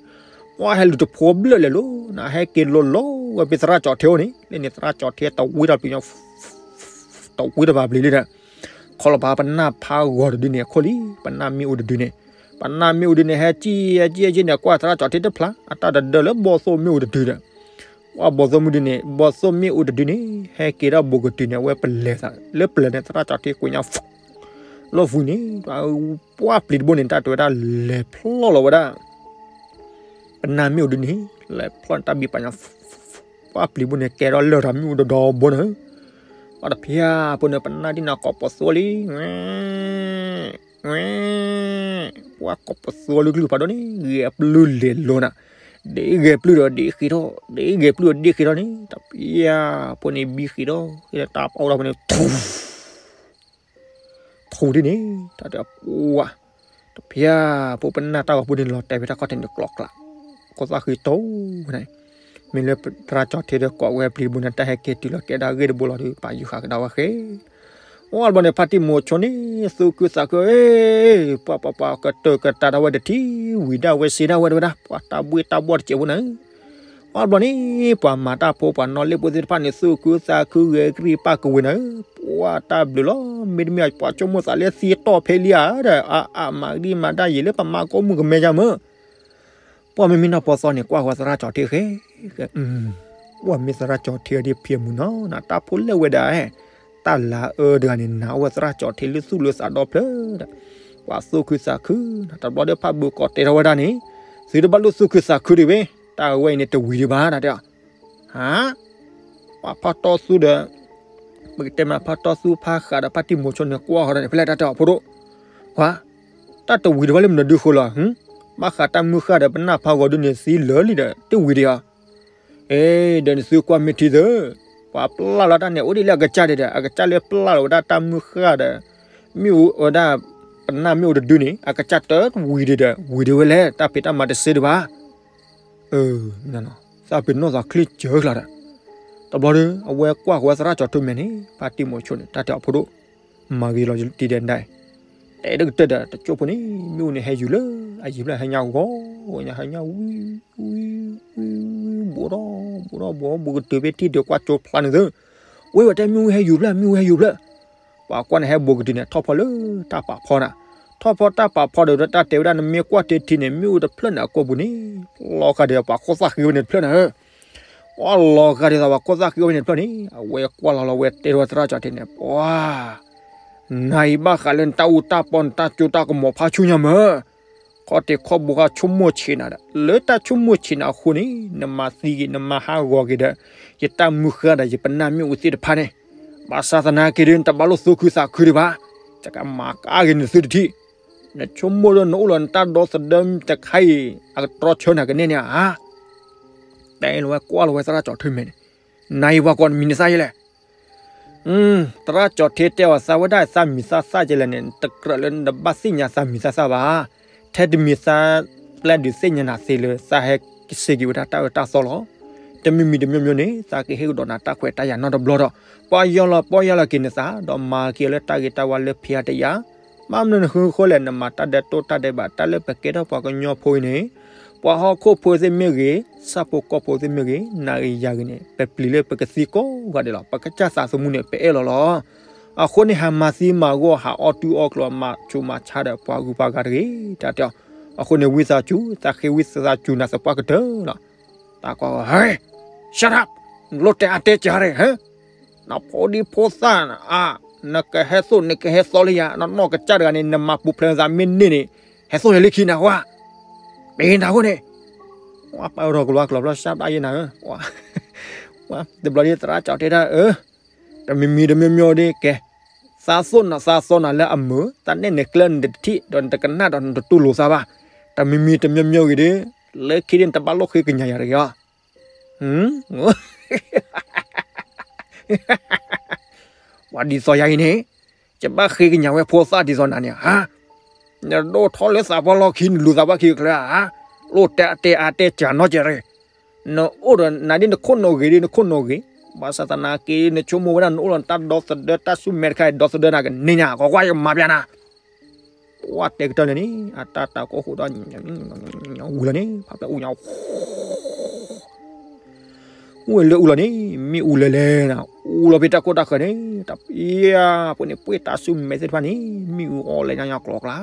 ပှၢ်ဟဲလူၤတဖိဘျၢၣ်လဲၤလိၤ, နဟဲက့ၤလိၤလိၤဝဲဖဲသရၣ်ကၠီၤထံအိၣ်န့ၣ် လၢန့ၣ်သရၣ်ကၠီၤထံတဝံတၢ်ပျံၤညီ တဝံတဘၣ်ပျံၤလံဒီး ခီလီၤဘၣ်ပနၢ်ဖးဂီၤတဒုန့ၣ်အခိၣ်လံ, ပနၢ်မ့ၣ်အူတဒုန့ၣ်, ပနၢ်မ့ၣ်အူဒုန့ၣ် ဟဲစံၣ်ဟဲစံၣ်ဟဲစံၣ်န့ၣ် ကွၢ်သရၣ်ကၠီၤထံတဖျါ အတၢ်တဒၢလၢဘီသိၣ်မ့ၣ်အူတဒုဒီး ပှၢ်ဘီသိၣ်မ့ၣ်အူဒုန့ၣ် ဘီသိၣ်မ့ၣ်အူတဒုန့ၣ် ဟဲက့ၤထီၣ်ဘူးကတုၤန့ၣ် အဝဲပလဲၤသး လၢပလဲၤန့ၣ် သရၣ်ကၠီၤထံကွံာ်ညါ လီၢ်ဖူန့ၣ် ပှၢ်ပျံၤတဘိန့ၣ် တၢ်တဲဝဲဒၣ်လဲၤဖျီၣ်လီၤဝဲဒၣ် ပနၢ်မ့ၣ်အူဒုန့ၣ် လဲၤဖျီၣ်န့ၣ်တၢ်ဘံၣ်ပာ်ညါ ပှၢ်ပျံၤတဘိန့ၣ် ကဲထီၣ်လၢၢ်တၢ်မ့ၣ်အူတဒီဘိန့ၣ်, ပှၢ်တဖျၢၣ်ဖိန့ၣ် ပနၢ်ဒ်န့ၣ်ကိးပသူလံ, ပှၢ်ကိးပသူလံကလုၢ်ဖးဒိၣ်န့ၣ် ဂဲၤပျုၢ်လဲၤလိၤနၤ, ဒ်ဂဲၤပျုၢ်ဒီးဒ်ဃ့ထီၣ် ဒ်ဂဲၤပျုၢ်ဒီးဒ်ဃ့ထီၣ်န့ၣ် တဖျၢၣ်ဖိန့ၣ်ဘံဃ့ထီၣ် ဃ့ဒီးတၢ်ပီၣ်ထီၣ်ဖိန့ၣ် ထူဒ်န့ၣ် တၢ်တဲပှၢ်, တဖျၢၣ်ဖိပနၢ်တၢ်ဂီၤဖိန့ၣ် လီၤတဲာ်ဖဲတၢ်ခီၣ်ထံးန့ၣ် ကျီကျး, ခိၣ်သၣ်ဃံတိၢ်န့ၣ်, မ့ၢ်လၢသရၣ်ကၠီၤထံဒီးကိးဝဲပျံၤတဘိန့ၣ် တၢ်ဟဲက့ၤတုၤလီၤကဲဒၣ်ဂ့ၢ်တဘိလီၤဒီး ပာ်ယုၢ်ဃာ်ကဒါဝဲဃဲ, အိၣ်ဘျီန့ၣ် ဖါတံၢ်မိၤဆိန့ၣ် သူၣ်ခုသးခု ပှၤပှၤပှၤကတၢၢ်ကတၢၢ်ဒၣ်ဝဲတထံၣ် ဝံၤဒၣ်ဝဲစ့ဒၣ်ဝဲတဝဲဒၣ် ပှၤတၢ်ဘှ့ၣ်တၢ်ဘှီၣ်တစဲးဖိန့ၣ် ပှၢ်ဘျီန့ၣ် ပှၤမၤတၢ်ဖိပှၤနီၣ်လ့ၣ်ဖိသ့ၣ်တဖၣ်န့ၣ် သူၣ်ခုသးခုဂဲၤကရံၣ်ပၢ်ကဝ့ၤနၤဧၢ, ပှၢ်တၢ်ဘျုးလီၤ မ့တမ့ၢ်ပှၤဆိကမိၣ်သးလၢသံတီၢ်ဖဲလံဧါဒီး အါအါမၤကဒံမၤဒၣ်ယံာ်လၢပမၤကိးမုၢ်ကမဲယါမၢ်, ပှၢ်မ့မ့ၢ်နီၢ်ပီသီန့ၣ် ကွၢ်ဃီသရၣ်ကၠီၤထံဃဲ ပှၢ်မ့ၢ်သရၣ်ကၠီၤထံအဒ့ဖံးမုၢ်နီၤ နတၢ်ဖိလဲၣ်ဝဲဒၣ်, တၢ်လၤအၢတဂၤန့ၣ် နၤအိၣ်ဝဲသရၣ်ကၠီၤထံလၢသူၣ်လၢသးဒီဖျၢၣ်ဒီး, ပှၤသူၣ်ခုသးခု, တဘျီဒီးဖးဘိကိးတဲထီၣ်ဝဲဒၣ်န့ၣ်, သုတဘၣ်လိၣ်သူၣ်ခုသးခုဒံးဘၣ်, တၢ်အဝဲအံၤန့ၣ်တဝံၤဒံးဘၣ် တၢ်တဲအီၤ, ဟါ, ပှၤဖးတီသူဒီး ပကတဲမးဖးတီသူဖးဃာ်ဒီးဖါတံၢ်မိၤဆိန့ၣ် ကွၢ်ဃီဒီးန့ၣ် ဖဲလဲၣ်တၢ်တဲအီၤဖိဒိၣ်, ပှၤ, တၢ်တဝံၤဒံးဘၣ်လၢမနုၤဒုဃိလီၤ, ဘၣ်ဃးတၢ်မုၢ်ဃၢ်ဒီးပနၢ်ဖးဂီၤဒုန့ၣ်သံလၢာ်လံဒီး တဝံၤဒံးဧါ အဲ ဒီးနသုကွၢ်မ့ၢ်ထံသၢ, ပှၤပျၢ်လီၤတၢ်န့ၣ် အိၣ်ဒ်လၢအကစၢ်ဒံးဒီး အကစၢ်လၢပျၢ်လီၤဝဲဒၣ်တၢ်မုၢ်ဃၢ်ဒီး မ့ၣ်အူဝဲဒၣ် ပနၢ်မ့ၣ်အူတဒုန့ၣ် အကစၢ်တဝံၤဒံးဒီး ဝံၤဒံးဝဲလဲၣ် တၢ်ဖံးတၢ်မၤတစ့ဒံးဘၣ်. သးပ့ၤနီၣ်သးချ့စၢၤကျါဒီး တဘျီဒီး အဝဲကွၢ်ဃီၤဝဲသရၣ်ကၠီၤထံမဲာ်န့ၣ် ဖါတံၢ်မိၤဆိန့ၣ် တၢ်တဲအီၤဖိဒိၣ် မၤဂ့ၤလီၤတံၢ်ဒဲးဒဲး တဲတကတၢၢ်ဒီး တကၠိဖိန့ၣ် မ့ၣ်အူန့ၣ်ဟဲယူၤလၢ အယံၤဖျၢၣ်ဟဲညါဂီၤ ညါဟဲညါဝံ ဝံ ဝံ ဝံ ဘူးထီၣ် ဘူးထီၣ် ဘူး ဘူးကတုၤဖဲထံၣ်ဒီးကွၢ်ကၠိဖျါန့ၣ်သၢ ဝဲဝဲတဲမ့ၣ်အူဟဲယူၤဖျၢၣ် မ့ၣ်အူဟဲယူၤဖျၢၣ် ပှၤကွၢ်န့ၣ်ဟဲဘူးကတုၤန့ၣ် ထီၣ်ဖီလၢတၢ်ပာ်ဖီနၤ ထီၣ်ဖီတၢ်ပာ်ဖီဒီးတၢ်တဲဝဲဒၣ် နမ့ၢ်ကွၢ်တ့ထံန့ၣ် မ့ၣ်အူတဖျၢၣ်န့ၣ်အကိာ်ပူၤန့ၣ် လီၤဂာ်ဒ်သိးပှၤခိၣ်သၣ်ဃံဝဲန့ၣ်တဖျၢၣ်နၤဧၢ ပှၤလီၤဂာ်ဒ်သိးပှၤခိၣ်သၣ်ဃံဝဲန့ၣ်တဖျၢၣ်န့ၣ် အဝဲကွၢ်လီၤလီၤဝဲတဲထီၣ်သရၣ်ကၠီၤထံန့ၣ် ပှၤ နၤအံၤဘၣ်ဃးလၢနတၢ်အူတၢ်ပီနတၢ်စိတၢ်ကမီၤဖးဆူညါမၢ် ခီၣ်ထံးခီၣ်ဘိဃါဆိကမိၣ်ဆံးနၤဒီး လၢတၢ်ဆိကမိၣ်ဆံးနၤအဃိန့ၣ် နမၤသံဂ့ၤ နမၤဟးဂီၤက့ၤဒီး ယတၢ်မုၢ်ဃၢ်ဒီးယပနၢ်မ့ၣ်အူသ့ၣ်တဖၣ်န့ၣ် ဘၣ်ဆၣ်သနာ်က့ဒီး နတဘၣ်လိၣ်သူၣ်ခုသးခုဒံးဘၣ် ယကမၤကါက့ၤနသုတထံၣ် နဆိကမိၣ်ဒီးနအိၣ်လီၤနတၢ်ဒီသဒၢတခါအံၤ အကတြီဆၢနၤကန့ၢ်န့ၣ်ဧါ တဲလီၤဝဲကွၢ်လီၤဝဲသရၣ်ကၠီၤထံမဲာ်န့ၣ် နၤအံၤပှၤကိးနမံၤန့ၣ်သးယဲလဲၣ်. သရၣ်ကၠီၤထ့တဲအီၤ သးဝဲဒၣ်သးမံၤသးသၣ်ကဲလဲၣ်န့ၣ် တကြၢးလၢနတဘၣ်သ့ၣ်ညါသးမံၤသးသၣ်ဘၣ်. ထဲတမံၤသးပျဲဒုးသ့ၣ်ညါနၤသ့လၢ သးဟဲစ့က့ၤဝဲဒၣ်တၢ်အၢတၢ်သီလီၤ. တမံၤမံၤတမံၤမံၤန့ၣ် သးကဟ့ၣ်ကဒီးနၤတၢ်ခွဲးတၢ်ယာ်နီတဘျီဒီး ပီၢ်ယီၢ်လီၤပီၢ်ယီၢ်လီၤက့ၤနသး ဒီးမၤက့ၤလၢတၢ်ဂ့ၤတၢ်ဝါလၢဖံးအါတယၢ် ဘၣ်မနုၤနဃုအဃိလဲၣ် နမၤတၢ်ဒဲးတိၢ်တၢ်ဒဲးဘး တၢ်လၢပကဲထီၣ်ပှၤကညီဖိအံၤန့ၣ် ပှၤဟီၣ်ခိၣ်ဖိသ့ၣ်မ့ၢ်ဂ့ၤ, ဆၣ်ဖိကီၢ်ဖိသ့ၣ်မ့ၢ်ဂ့ၤ, နၤဂ့ၤယၤဂ့ၤန့ၣ် ပပျံၤလၢပကသံကိးဂၤဒဲးလီၤ. ပကစၢ်သးသမူန့ၣ် ပအဲၣ်လီၤလီၤ. အဃိန့ၣ် ဟးမၤသံမၤဂီၢ် ဟးအီၣ်တူၢ်အီၣ်ကျိၤ မၤဆူးမၤဆါဒီးပှၤဂုၤပှၤဂၤတဂ့ၤ တၢ်တဲအီၤ. အဃိန့ၣ် ဝံသးစူၤ သးဃ့ဝံသးစူၤနၤသပှၢ်ကတၢၢ်လီၤ. တၢ်ကွၢ်ဝဲ ဟဲ shut up နလိၣ်တဲအါတဲစှၤရ့ၣ် ဟဲ နဖိဒံဖိသၣ်န့ၣ် အါ နကဟဲသိၣ် နကဟဲသီလၢယၤ နနီၢ်ကစၢ်တဂၤန့ၣ် နမၤပူၤဖျဲးသးမ့ၢ်န့ၢ်န့ၣ် ဟဲသိၣ်ယၤလၢခံနၤဝဲ ပ့ၤနၤအဃိန့ၣ် ဝဲပာ်အၢထီၣ်ကျိၤကျိၤဖျီ ရှါဘျါယဲနၤဧၢ တဘျီဒ်သရၣ်ကၠီၤထ့တၢ်အၢ တမံၤမံၤတမံၤမံၤဒ်ကဲ သးသိၣ်နၤသးသီနၤလၢအမုာ် သးနဲၣ်နကျၢၢ်နတထံၣ် ဒီးနတကနၣ်ဒီးနတတူၢ်လိာ်သးဘၣ် တမံၤမံၤတမံၤမံၤဂ့ၤဒ် လၢခံဒ်နတဘၣ်လိၣ်ဃ့ကညးယၤတဂ့ၤအီၤ ပှၤဒ်သိးယၤအံၤန့ၣ် ယဘၣ်ဃ့ကညးဝဲဖိသၣ်ဒ်သိးနၤန့ၣ်ဧါ နဒိၣ်ထီၣ်လၢသးပှၢ်လီၢ်ခံ နလူၤသးပှၢ်ခံကချၢဧါ လိၣ်တဲအါတဲစှၤနီတစဲးရ့ၣ် နအိၣ်ဒီးနၤဒ်နခိၣ်နူာ်ဂ့ၤဒ် နခိၣ်နူာ်ဂ့ၤ ဘၣ်ဆၣ်သနာ်က့ နဆိကမိၣ်ဝဲဒၣ်နအိၣ်ဒီးတၢ်ဒီသဒၢတၢ်ဆူၣ်မဲာ်တခါအံၤ ဒီသဒၢနၤကန့ၢ်ညါ ကွၢ်ကွၢ်ယကမၤပျးနၤ ပှၤတဲကတၢၢ်လၢာ်န့ၣ် အတၢ်တၢ်ကိၢ်ဃိဒီး ဝံၤလီၤန့ၣ် ဖးဖျဲးအူညါ ဝံၤလၢအူလီၤန့ၣ် မ့ၣ်အူလဲၤလဲၤနၤ အူလီၤဖဲတၢ်ခိၣ်တၢ်ဃၢၤန့ၣ် တပျၢ်ဖိန့ၣ် ပှ့ၢ်တၢ်ဆူၣ်မဲာ်သ့ၣ်တဖၣ်န့ၣ် မ့ၣ်အူအီၣ်လဲၤညါညါကျိၤကျါ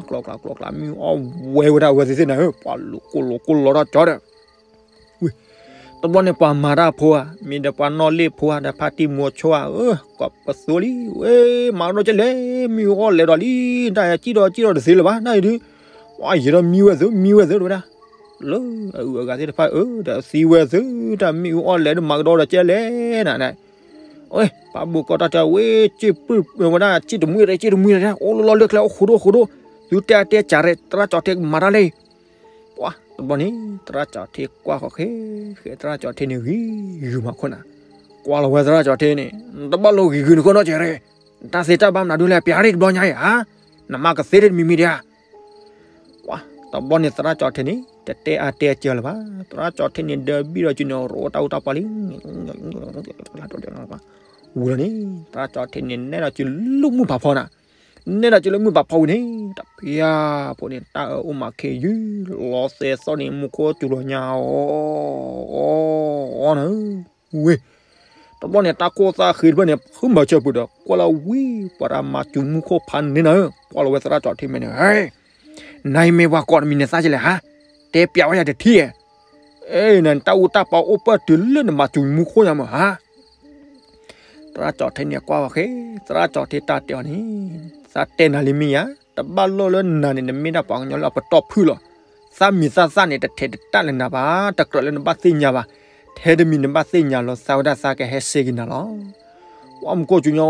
ကျိၤကျါကျိၤကျါ မ့ၣ်အူအီၣ်ဝဲဝဲဒၣ်ဝဲသ့ၣ်သ့ၣ်နၤ ပှၤလူၤကိၢ်လိာ်ကိၢ်လီၤထီၣ်ကၠီဒီး ဝံၤ တဘျီန့ၣ် ပှၤမၤတၢ်ဖိဧါ မ့ၢ်ဒီးပှၤနီၣ်လ့ၣ်ဖိဧါ ဒီးဖါတံၢ်မိၤဆိဧါ အၢ ကိးပသူလံ ဝဲ မၤကဒီးကဲလဲၣ် မ့ၣ်အူအီၣ်လဲၤဒီးလံ တၢ်ယၤကံၣ်ဒီးကံၣ်ဒီးတသ့လၢၤဘၣ် နၢ်အံၤဒုး ပှၤယံၤဒီးမံဝဲသု မံဝဲသုတဝဲဒၣ် လၢအအုၣ်အဂၤသ့ၣ်တဖၣ်အၢ ဒီးသံဝဲသု တၢ်မ့ၣ်အူအီၣ်လဲၤဒုး မၤကဒီးဒီးကဲလဲၣ်နၤ ဝဲ ပှၤဘိးကီးတၢ်တဲ ဝဲ စ့ၣ်ပှၢ်ဝဲဒၣ် စ့ၣ်တမှံၤရဲၣ် စ့ၣ်တမှံၤရဲၣ် အိၣ်လီၤလၢကျဲ အိၣ်ဃိဒိၣ်ဃိဒိၣ် သုတဲအါတဲစှၤရဲၣ် သရၣ်ကၠီၤထ့ကမၤတၢ်လံ ပှၤတဘျီန့ၣ် သရၣ်ကၠီၤထ့ကွၢ်ဃီၤဃဲ ဃဲသရၣ်ကၠီၤထ့န့ၣ် ဂံၤဂုာ်မးခိၣ်နၤ ကွၢ်လီၤဝဲသရၣ်ကၠီၤထ့န့ၣ် နတဘၣ်လိၣ်ဂံၤဂုာ်နခိၣ်နီတစဲးရဲၣ် နတၢ်သ့တၢ်ဘၣ်မနုၤဒုးလဲၣ် ပျးရ့ၣ်တဘျီညါအံၤဧါ နမၤကသ့တမံၤမံၤဒံးဧါ ပှၤတဘျီန့ၣ်သရၣ်ကၠီၤထ့န့ၣ် တတဲအါတဲစှၤလၢၤဘၣ် သရၣ်ကၠီၤထ့န့ၣ် ဒၢဘံၣ်ဒီးစုန့ၣ် ရိးတၢ်အူတၢ်ပှၢ်လံ ဝံၤလီၤန့ၣ် သရၣ်ကၠီၤထ့န့ၣ် နဲၣ်ဒီးစုလၢမုၢ်ပာ်ဖီနၤ နဲၣ်ဒီးစုလၢမုၢ်ပာ်ဖီဝံၤန့ၣ် တပျၢ်ဖိန့ၣ် တၢ်အၢအိၣ်မးခဲယုၢ် လီၤသဲးသီၣ်န့ၣ် မူခိၣ်စူၤလီၤညါအီၤ အီၤ အီၤ နၤ ဝံၤ တဘျီန့ၣ် တၢ်ခိၣ်သၣ်ဃံတဖျၢၣ်န့ၣ် ဖုမၤဆၢပူၤဒီး ကွၢ်လီၤဝံၤ ပှၤတၢ်မၤစူၤမူခိၣ်ဖးန့ၣ်နၤ ကွၢ်လီၤဝဲသရၣ်ကၠီၤထ့မဲာ်န့ၣ် နၤအံၤမ့ၢ်ပှၤကိးနမံၤန့ၣ်သးကလဲၣ်ဟါ တဲပျးဝဲယၤတထံၣ် အဲ နတၢ်အူတၢ်ပှၢ်အိၣ်ပၢၢ်တုၤလၢနမၤစူၤမူခိၣ်ညါမးဟါ သရၣ်ကၠီၤထ့န့ၣ်ကွၢ်ဝဲဃဲ သရၣ်ကၠီၤထ့တၢ်တဲအီၤန့ၣ် သးတဲနၤလံမ့ၢ်ယါ တဘၣ်လိၣ်လၢနၤန့ၣ် နမ့ၢ်ဒၣ်ပှၤကညီလၢအပတီၢ်ဖုၣ်လီၤ. သးမံၤသးသၣ်န့ၣ် တထဲးတတၢ်လၢနၤဘၣ် တကြၢးလၢနဘၣ်သ့ၣ်ညါဘၣ်. ထဲတမံၤနဘၣ်သ့ၣ်ညါလီၤသးဝဲဒၣ်သးကဟဲစ့က့ၤနၤလီၤ. ပှၤမူခိၣ်စူၤညါ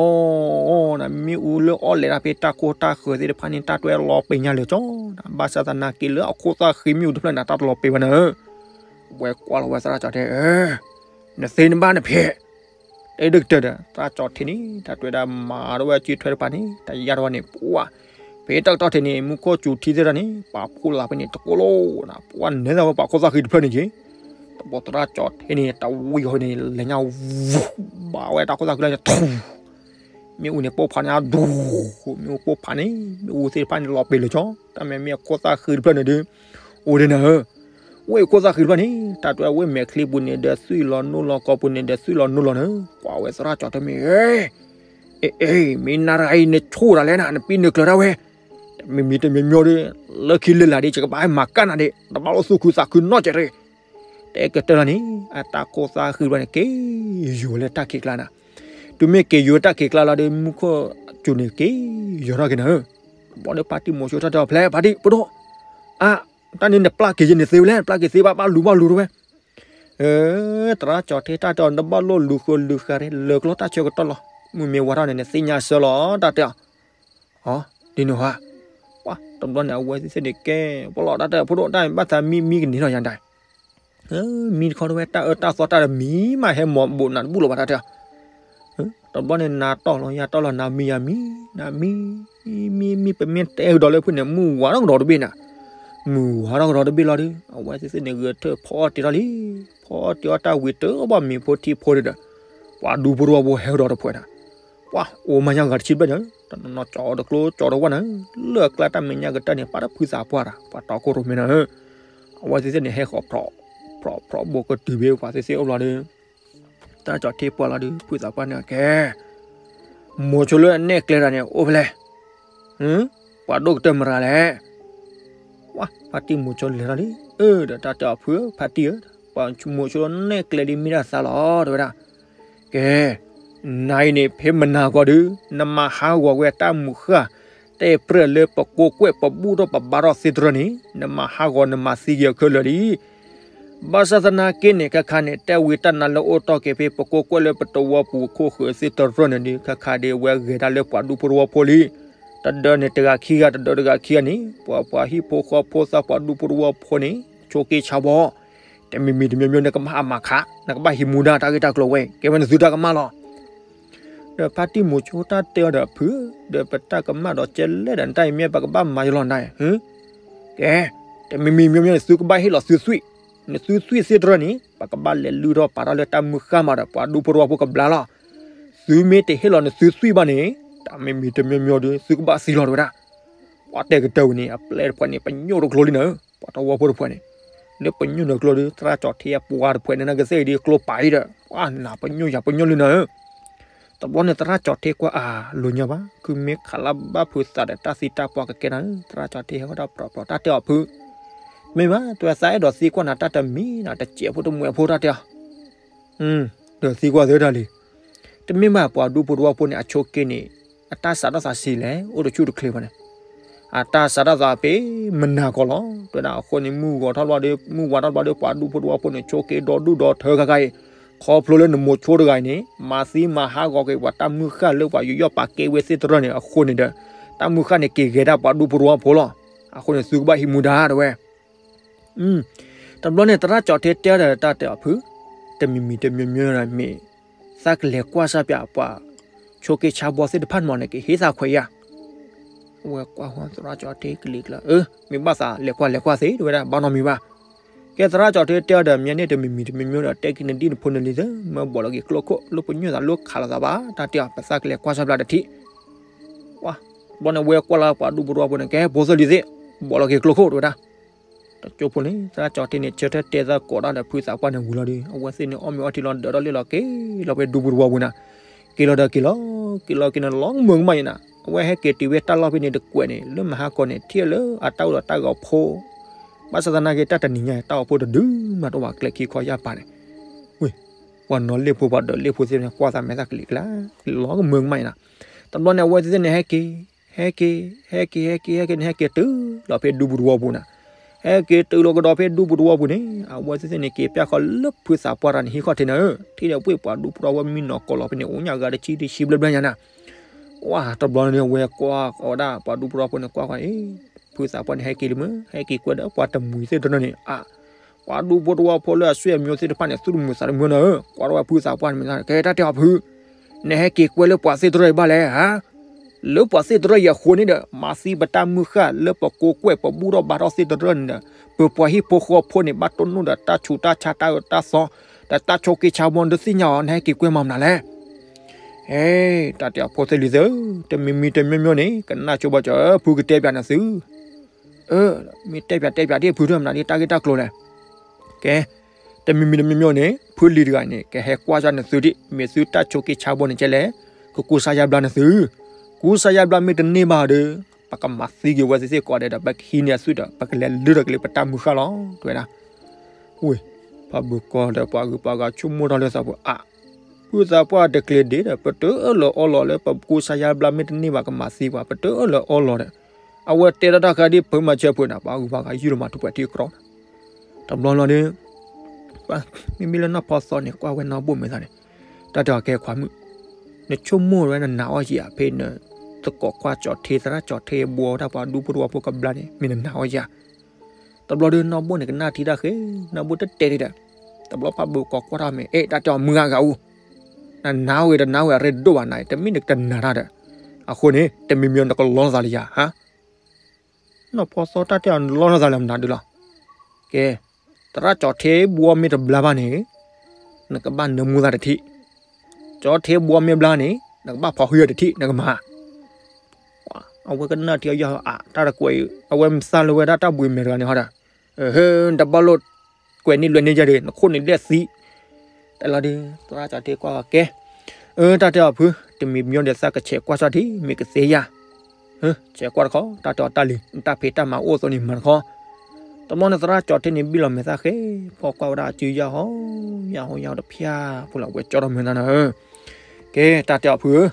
နမ့ၣ်အူလၢအီၣ်လဲၤတၢ်ဖဲတၢ်ခိၣ်တၢ်ဃၢၤသ့ၣ်တဖၣ်န့ၣ် တၢ်တွဲလီၤပ့ၤညါလၢာ်ကၠီ ဘၣ်ဆၣ်သနာ်က့လၢအခိၣ်သၣ်ဃံမ့ၣ်အူတဖျၢၣ်န့ၣ် တၢ်တလီၤပ့ၤဘၣ်နၤဧၢ ဝဲကွၢ်လီၤဝဲသရၣ်ကၠီၤထ့ နသ့နဘၣ်နဖဲး တဲဒ်ကတၢၢ်ဒီး သရၣ်ကၠီၤထ့န့ၣ် တၢ်တွဲဒၣ်မၤထီၣ်ဝဲစုထွဲတဖၣ်န့ၣ် တယါတဝဲန့ၣ် ပှၤ ဖဲတၢ်ကတီၢ်ထံးန့ၣ် မူခိၣ်စူၤထံသ့ၣ်တဖၣ်န့ၣ် ပာ်ဖှိၣ်လၢ်ဖဲန့ၣ် တကိးလိာ်နၤ ပှၤနဲၣ်သးဝဲပှၤခိၣ်သၣ်ဃံတဖျၢၣ်န့ၣ်က့ၤ တဘျီသရၣ်ကၠီၤထ့န့ၣ် တဝံၤဃီန့ၣ် လဲၤညါ ဘၣ်ဝဲတၢ်ခိၣ်သၣ်ဃံလၢညါထူ မ့ၣ်အူန့ၣ်ပိၢ်ဖးန့ၣ် ဒူ မ့ၣ်အူပိၢ်ဖးန့ၣ် မ့ၣ်အူသ့ၣ်တဖၣ်န့ၣ် လီၤပ့ၤလၢာ်ကၠီ တၢ်မဲာ်မ့ၢ်အခိၣ်သၣ်ဃံတဖျၢၣ်န့ၣ်ဒုး အိၣ်ဒ်နၤဧၢ ဝဲခိၣ်သၣ်ဃံတဖျၢၣ်န့ၣ် တၢ်တွဲဝဲမဲာ်ချံပူၤန့ၣ်ဒီးသွံၣ်လီၤနိလီၤ ကိာ်ပူၤန့ၣ်ဒီးသွံၣ်လီၤနိလီၤန့ၣ် ကွၢ်ဝဲသရၣ်ကၠီၤထ့မ့ၢ် အ့ အ့ မ့ၢ်နၤတဂၤအံၤနဆိၣ်တၢ်လဲၣ်နၤ နပံနကျၢၤတၢ်ဝဲ တမံၤမံၤတမံၤမံၤဒီး လၢခံလၢလာ်ဒီး ယကဘၣ်ဟဲမၤကၣ်နၤဒီး တဘၣ်လိၣ်သူၣ်ခုသးခုနီတစဲးတဂ့ၤ တဲကတၢၢ်လီၤန့ၣ် အတၢ်ခိၣ်သၣ်ဃံတဖျၢၣ်န့ၣ် က့ၤယိာ်ဝဲလၢတၢ်ခံးကျါနၤ တုၤမ့ၢ်က့ၤယိာ်တၢ်ခံးကျါလီၤဒီး မူခိၣ်စူၤန့ၣ်က့ၤယိာ်ထီၣ်က့ၤနၤဧၢ ဘီဒီးဖါတံၢ်မိၤဆိထီၣ်တဲအီၤ ဖဲဖါတံၢ် ပဒိၣ် အါ တၢ်န့ၣ်နပျၢ်က့ၤယဲန့ၣ်သ့ဝဲလဲၣ် နပျၢ်က့ၤသ့ဘၣ် ဘၣ်လူၤဘၣ်လူၤတဝဲ သရၣ်ကၠီၤထ့တၢ်တဲအီၤ နဘၣ်လိၣ်လူၤဃုာ်လူၤဃာ် လၢာ်ကျီတၢ်ဆၢကတီၢ်လီၤ မုၢ်မ့ၢ်ဝါထီၣ်န့ၣ် နသ့ၣ်ညါအဆၢလီၤ တၢ်တဲအီၤ အ ဒ်န့ၣ်ဟါ ပှၤတဘျီန့ၣ် အဝဲသ့ၣ်သ့ၣ်န့ၣ်ကဲ ပလီၢ်တၢ်တဲဖိဒိၣ်တၢ်ဘၣ်သးမံမံကန့ၢ်ထီၣ်ယၤဒၣ် မံတခီတဝဲ တၢ်အၢတၢ်သီတၢ်တမံၤမး ဟဲမၤဘူးနၤတဘူၣ်လီၤဘၣ်တၢ်တဲအီၤ. တဘျီန့ၣ် နၤတီၢ်လီၤယၤတီၢ်လီၤ နၤမံယၤမံ, နၤမံ, မံမံ ပမ့ၢ်တဲကဒီးလၢဖုန့ၣ် မုၢ်ဝါထီၣ်ကဒီးတဘ့ၣ်နၤ, မုၢ်ဝါထီၣ်ကဒီးတဘ့ၣ်လီၤဒီး အဝဲသ့ၣ်သ့ၣ်န့ၣ် ဂဲၤထၢၣ်ဖီအီၣ်တ့ၢ်ထီၣ်လံ, ဖီအီၣ်တ့ၢ်အီၣ်တၢ်ဝံၤတဘၣ်မ့ၤဖိထံဖိဒီး ပှၤဒူဖိတဝီဖိဟဲကဒီးတဖုနၤ, ပှၤအိၣ်မၤညါဂၤတဆံဘျဲၣ်န့ၣ် တနီၤနီၤကၠီတကျိကၠီတဝၢ်နၤ, လၢအကျါတၢ်မဲာ်ညါကတၢၢ်န့ၣ် ပာ်တၢ်ဖုသးပှၢ်တၢ် ပှၤတီခိၣ်ရိၣ်မဲနၤဧၢ, အဝဲသ့ၣ်သ့ၣ်န့ၣ် ဟဲဃီၤ ဖျိးဖျိးဖျိးဘိကတုၤဘၣ်ပှၤသ့ၣ်သ့ၣ်အိၣ်ဘျီဒီး သရၣ်ကၠီထ့ပှၤလီၤဒီး ဖုသးပှၢ်န့ၣ်ကဲ, မိၤဆိလၢအနဲၣ်ကျဲတၢ်န့ၣ် အိၣ်ဖဲလဲၣ်, ပှၤဒိၣ်ကတၢၢ်မရၤလဲၣ်. ဝါ ဖါတံၢ်မိၤဆိလဲၤထီၣ်လံ, အၢ ဒီးတၢ်တဲအီၤဖုဧၢ ဖါတံၢ်ဧၢ, ပှၤမိၤဆိလၢနဲၣ်ကျဲဒ်မ့ၢ်တၢ်သးလီၤ တဲဝဲဒၣ်, ကဲ, နၤအံၤန့ၣ် ဖဲမနၤကီးဒုး နမၤဟးဂီၤဝဲတၢ်မုၢ်ဃၢ် တဲပြၢၢ်လၢပကိးကွဲၢ်ပဘူၣ်ထီၣ်ပဘါထီၣ်သ့တရၢၢ်န့ၣ် နမၤဟးဂီၤနမၤသံက့ၤအခဲလၢာ်လံ. ဘၣ်ဆၣ်သနာ်က့န့ၣ် ခါခါန့ၣ် တဲဝံၤတၢ်နါလၢအိၣ်တီၢ်က့ၤဖဲပကိးကွဲၢ်လၢပတဝီပူၤခိၣ်ဃၢၤသ့တရၢၢ်န့ၣ်ဒီး ခါခါဒ်အဝဲဂဲၤဒၣ်လၢပှၤဒူဖိတဝီဖိလံ. တဒၢန့ၣ်တဂၤခံဂၤ တဒၢတဂၤခံဂၤန့ၣ် ပှၤပှၤဟံၣ်ဖိဃီဖိသးပှၤဒူဖိတဝီဖိန့ၣ် ဆိးက့ဆါဘီ တမံၤမံၤတမံၤမံၤ နကဘၣ်အမၤခး နကဘၣ်ဟံးမူဒါတၢ်ဂ့ၢ်တၢ်ကျိၤဝဲ ကဲဝဲနသုတၢ်ကမၣ်လီၤ. ဒီးဖါတံၢ်မိၤဆိတၢ်တဲအီၤဒီးဖု, ဒီးပတၢ်ကမၣ်ဒီးကဲလဲၣ်ဒီး နတၢ်အံၤမ့ၢ်ပကဘၣ်မၤယလီၤနၤ, ကဲ, တမံၤမံၤမံၤမံၤ နသုကဘၣ်ဟ့ၣ်လီၤသုသွံၣ်, နသုသွံၣ်သ့တရၢၢ်န့ၣ် ပကဘၣ်လဲၤလုၢ်ထီၣ်ပာ်ထီၣ်လၢတၢ်မုၢ်ဃၢ်မးဒီး ပှၤဒူဖိတဝီဖိကဘျါလီၤ. သုမ့ၢ်တဟ့ၣ်လီၤနသုသွံၣ်ဘၣ်န့ၣ် တမံၤမံၤတမံၤမံၤဒီး သုကဘၣ်သံလီၤတဲဝဲဒၣ်. ပှၤတဲကတၢၢ်ဝံၤန့ၣ် အပျဲၢ်တဖုန့ၣ် ပညိၣ်တကျိလံနၤ, ပှၤတဝီဖိတဖုန့ၣ်, လၢပညိၣ်နကျိဒီး သရၣ်ကၠီထ့အပှၤတဖုန့ၣ် နကသ့ၣ်အံၤဒ်ကျိပာ်အံၤဒီး ပှၤနးပညိၣ်ယၤပညိၣ်လံနၤ. တဘျီန့ၣ် သရၣ်ကၠီထ့ကွၢ်အါလိာ်ညါဘၣ် ခုမ့ၢ်ခးလၢဘၣ်ဖုသးဒီးတၢ်သံတၢ်ပှၢ်ကကဲနၤ, သရၣ်ကၠီထ့ဟဲဃီဒီး ဖျိးဖျိးတၢ်တဲအီၤဖု, မ့ၢ်ဘၣ် တဝဲသးအဲၣ်ဒိးသံကွၢ်နၤတၢ်တမံၤနၤ တစဲးဖိတမှဲးဖိတၢ်တဲအီၤ ဒီးသံကွၢ်သ့တၢ်လံ. တမ့ၢ်ဘၣ်ပှၤဒူဖိတဝီဖိန့ၣ် အဆိးက့န့ၣ် အတၢ်စးထီၣ်သးဆံးလဲၣ် အိၣ်တဆူၣ်တချ့ဘၣ်န့ၣ်, အတၢ်စးထီၣ်သးဖဲမနၤကီးလီၤ. တဲဒၣ်အဃိန့ၣ် မုၢ်ဂီၤထီၣ်ဘျီဒီး မုၢ်ဝါထီၣ်ဘျီဒီး ပှၤဒူဖိတဝီဖိန့ၣ် ဆိးက့ဒီဒူၣ်ဒီထၢခါခါအံၤ, ခီဖျိလၢနမိၤဆိတဂၤအံၤန့ၣ် မၤသံမၤဟးဂီၤက့ၤပှၤတၢ်မုၢ်ဃၢ်လၢပှၤယူးယီၣ်ပာ်ကဲဝဲသ့ၣ်တရၢၢ်န့ၣ် အဃိန့ၣ်ဒီး တၢ်မုၢ်ဃၢ်န့ၣ်က့ၤဂဲၤဒၣ်ပှၤဒူဖိတဝီဖိလီၤ. အဃိန့ၣ် သုကဘၣ်ဟံးမူဒါတဲဝဲ တဘျီန့ၣ် သရၣ်ကၠီထ့တဲဒီးတၢ်တဲအီၤဖု, တမံၤမံၤတမံၤမံၤန့ၣ်မ့ၢ် သးကလဲၤကွၢ်စၢ်ပၠးပှၤ ဆိးက့ဆါဘီသ့ၣ်တဖၣ်န့ၣ်မ့ၢ်န့ၣ် ကဟ့ၣ်သးခွဲးယာ်. အဝဲကွၢ်ဃီသရၣ်ကၠီထ့ကလံၤကျါ, အၢ မ့ၢ်ဘၣ်သးလဲၤကွၢ်လဲၤကွၢ်သ့ တဲဝဲဒၣ် ဘၣ်နီတမံၤဘၣ်. ကဲသရၣ်ကၠီထ့တဲအီၤဒီး မ့ၢ်န့ၣ်တမံၤမံၤတမံၤမံၤဒီး တဲက့ၤနဒံၣ်နဖိနလံၤသ့ မၢဘီးလီၤက့ၤကျိခိၣ် လၢပညိၣ်သးလၢခးလိာ်သးဘၣ် တၢ်တဲအီၤ ပသးကလဲၤကွၢ်စၢ်ပၠးတထံၣ် ဘျီန့ၣ် ဝဲကွၢ်လၢပှၤဒူဖိတဝီဖိန့ၣ် ကဲဖိသလံၤသ့ၣ် ဘီးလီၤက့ၤကျိခိၣ်တဲဝဲဒၣ်. တကၠိဖိန့ၣ် သရၣ်ကၠီထ့န့ၣ် ဆၢထၢၣ်တဲသကိးတၢ်ဒီးဖုသးပှၢ်န့ၣ်ဝံၤလီၤဒီး အဝဲသ့ၣ်န့ၣ် အီၣ်မ့ၤအီထံလီၤ ဒၢးထီၣ်လ့ၣ်လီၤက့ၤလီၤဖဲဒူဖိတဝီပူၤနၤ. က့ၤလီၤဒီးက့ၤလီၤ က့ၤလီၤက့ၤန့ၣ် လီၤမုာ်ကမၣ်ယနၤ. အဝဲဟဲက့ၤတုၤဝဲတၢ်လီၢ်ဖဲန့ၣ်တကွဲးန့ၣ် လၢမဟါကီးန့ၣ် ထံၣ်လၢအတၢ်အိၣ်ဒီးတၢ်ဂီၤဖိ ဘၣ်ဆၣ်သနာ်က့ တၢ်တနံၤညါ တၢ်ဂီၤဖိတဒုမးတအိၣ်ဘၣ် ကျဲခံခီယၢ်ပၤန့ၣ်. ဝ့ၢ် ပှၤနီၣ်လ့ၣ်ဖိ ပှၤဒၢးလ့ၣ်ဖိသ့ၣ်န့ၣ် ကွၢ်သးမဲာ်သၣ်ကလံၤကျါ လီၤကမုာ်ကမၣ်နၤ. တဘျီန့ၣ် အဝဲသ့ၣ်န့ၣ် ဟဲက့ၤ ဟဲက့ၤ ဟဲက့ၤ ဟဲက့ၤ ဟဲက့ၤန့ၣ် ဟဲက့ၤတုၤလီၤဖဲဒူပူၤတဝီပူၤနၤ. ဟဲက့ၤတုၤလီၤကဒီးဖဲဒူပူၤတဝီပူၤန့ၣ် အဝဲသ့ၣ်သ့ၣ်န့ၣ် က့ၤပျၢ်ဃီၤလၢဖုသးပှၢ်တၢ်န့ၣ် ဟံးဃီၣ်ထံးနၤဧၢ, ထံၣ်ဒီးဝ့ၢ်ပှၤဒူဖိတဝီဖိမံနီၤကိးလီၤဖဲန့ၣ် အိၣ်ညၣ်ဂၤတဆံတဆံဘျဲၣ်ဘျဲၣ်ညါနၤ. ဝါ တဘျီန့ၣ် အဝဲကွၢ်ဃီၤဝဲဒၣ် ပှၤဒူဖိတဝီဖိန့ၣ်ကွၢ်ဃီၤအံၤ ဖုသးပှၢ်န့ၣ် ဟဲက့ၤလံမ့ၢ် ဟဲက့ၤကွဲးဒီးပှၤတမှံၤသ့ၣ်တနီၤန့ၣ် အါ ပှၤဒူဖိတဝီဖိလၢအဆွေအမျိုးသ့ၣ်တဖၣ်န့ၣ် သူၣ်တမုာ်သးတမုာ်နၤဧၢ, ကွၢ်ထီၣ်ဝဲဖုသးပှၢ်န့ၣ်မ့ၢ် ကဲတၢ်တဲအီၤဖု, နဟဲက့ၤကွဲးလၢပှၤသ့ၣ်တရၢၢ်အံၤဘၣ်လဲၣ်ဧါ. လၢပှၤသ့ၣ်တရၢၢ်အံၤအဃိန့ၣ်ဒီး မၤသံပတၢ်မုၢ်ဃၢ်လၢပကိးကွဲးပဘူၣ်ထီၣ်ဘါထီၣ်သ့ၣ်တရၢၢ်န့ၣ်ဒီး ပပှၤဟံၣ်ဖိဃီဖိန့ၣ် ဘၣ်တိၢ်နီၣ်ဒီးတၢ်ဆူးတၢ်ဆါ တၢ်အၢတၢ်သီ ဒီးတၢ်ဆိးက့ဆါဘီ နတသ့ၣ်ညါအီၤ နဟဲက့ၤကွဲးမၤမနုၤလဲၣ်. ဟဲ တၢ်တဲအီၤဖိသ့ၣ်လံၤသ့ၣ်ဧၢ, တမံၤမံၤတမံၤမံၤန့ၣ် ကနၣ်ကၠိဘၣ်ကၠီ ဖုကတဲပၠးနသု အၢ မ့ၢ်တဲပၠးတဲပၠးဒ်ဖုတမနုၤဒ်တၢ်ဂ့ၢ်တၢ်ကျိၤလဲၣ်. ကဲ တမံၤမံၤတမံၤမံၤန့ၣ် ဖုလံၤတဂၤန့ၣ် ကဟဲကွၢ်စၢ်နသုဒံး မ့ၢ်သုတၢ်ဆိးက့ဆါဘီန့ၣ်ကဲလဲၣ်, ကကူစါယါဘျါနသု, ကူစါယါဘျါမ့ၢ်တန့ၢ်ဘၣ်ဒီး ပကမၤသံက့ၤဝဲသ့ၣ်သ့ၣ်ကိးဂၤဒဲးဒီး ပကဟံးန့ၢ်အသွံၣ်ဒီး ပကလဲၤလုၢ်ထီၣ်က့ၤလၢပတၢ်မုၢ်ဃၢ်လီၤ တဲဝဲဒၣ်. ဝ့ၢ် ပှၤဘုၣ်ကီၢ်ဒီးပှၤဂုၤပှၤဂၤဆိကမိၣ်ထီၣ်လၢသးပူၤ အါ ဖုသးပှၢ်တကျ့ၤဒံးဒီး ပတအၢၣ်လီၤအီလီၤလၢပကူစါယါဘျါမ့ၢ်တန့ၢ်ဘၣ်ကမၤသံပှၤ ပတအၢၣ်လီၤအီလီၤဒီး အဝဲတဲထီၣ်တၢ်ဃးဒ်ဖုမၤစၢၤဖုန့ၣ် ပှၤဂုၤပှၤဂၤယုၢ်လီၤမၤထူးပှဲၤထံကရီန့ၣ်. တဘျီလီၤဒီး မ့မ့ၢ်လၢနီၢ်ဖီသီန့ၣ် ကွၢ်ဝဲနီၢ်ဘိၣ်မဲာ်သးန့ၣ် တၢ်တဲအီၤကဲခွါမုၣ်, နဆိကမိၣ်ဝဲနနာ်အီၤဧါ ဖဲနသကိးကွၢ်ကၠီၣ်ထ့ သရၣ်ကၠီၣ်ထ့ဘှီတၢ်ပှၤဒူဖိတဝီဖိကဘျါန့ၣ် မ့ၢ်နနာ်အီၤဧါ. တဘျီဒုးနီၢ်ဘိန့ၣ်ကနၣ်ထံတၢ်ဃ့, နီၢ်ဘိတတဲဒံးဒီး, တဘျီဖးဘိၣ်ကီၤကွၢ်ထီၣ်မ့ၢ် အဲၣ်တၢ်တဲအီၤမုၢ်ဂၤဂၤအူ, နနၢ်ဝဲတနၢ်ဝဲအရ့ဒိၣ်ဘၣ်နၤ တမ့ၢ်နကတနၢ်တၢ်ဒီး, အဃိန့ၣ် တမံၤမံၤနကလီနသးလၢယၤဟါ, နီၢ်ဖီသီတၢ်တဲအီၤနလီနသးလၢမနုၤဒုးလီၤ, ကဲ, သရၣ်ကၠီၤထ့ဘှီမ့ၢ်တဘျါဘၣ်န့ၣ်, နကဘၣ်နၢမူသးတထံၣ်, ကၠီၤထ့ဘှီမ့ၢ်ဘျါန့ၣ် နကဘၣ်ဖီၣ်ဟုၣ်အီၤတထံၣ် နကမၤ အဝဲကနၣ်ထံအီၤယၤအတၢ်တကွဲးအံၤ အဝဲမသးလၢဝဲဒၣ်တၢ်ဘှံးမဲာ်တဂၤန့ၣ်ဟီဒီး, နတဘၣ်လိၣ်ကွဲးန့ၢ်လွဲန့ၢ်ယၤဒီး နခိၣ်န့ၣ်လဲၣ်သံ, တၢ်လီၤဒုး သရၣ်ကၠီၤထ့ကွၢ်ကီးကဲ, အၢ တၢ်တဲအီၤဖု တမံၤမံၤဒီးသးကဆဲးကွၢ်ဆၢထံ မ့ၢ်ကသ့ယၤ ဆဲးကွၢ်တခီ တၢ်တဲအီၤတၢ်လံၤ နတၢ်ဖံးတၢ်မၤအိၣ်အသိးန့ၣ်မၤတခီ, တဘျီန့ၣ်သရၣ်ကၠီၤထ့န့ၣ်ဘံၣ်လီၤမဲာ်သၣ်ဃဲ, ဖီၣ်ကွၢ်ဝဲဒၣ်အစုယၢ်ဟီ, ယၢ်ဟီယၢ်ဟီတဖၠၣ်ဖိလီၤ ဝဲကၠီထီၣ်မဲာ်သၣ်နၤဧၢ, ကဲ တၢ်တဲအီၤဖုဧၢ,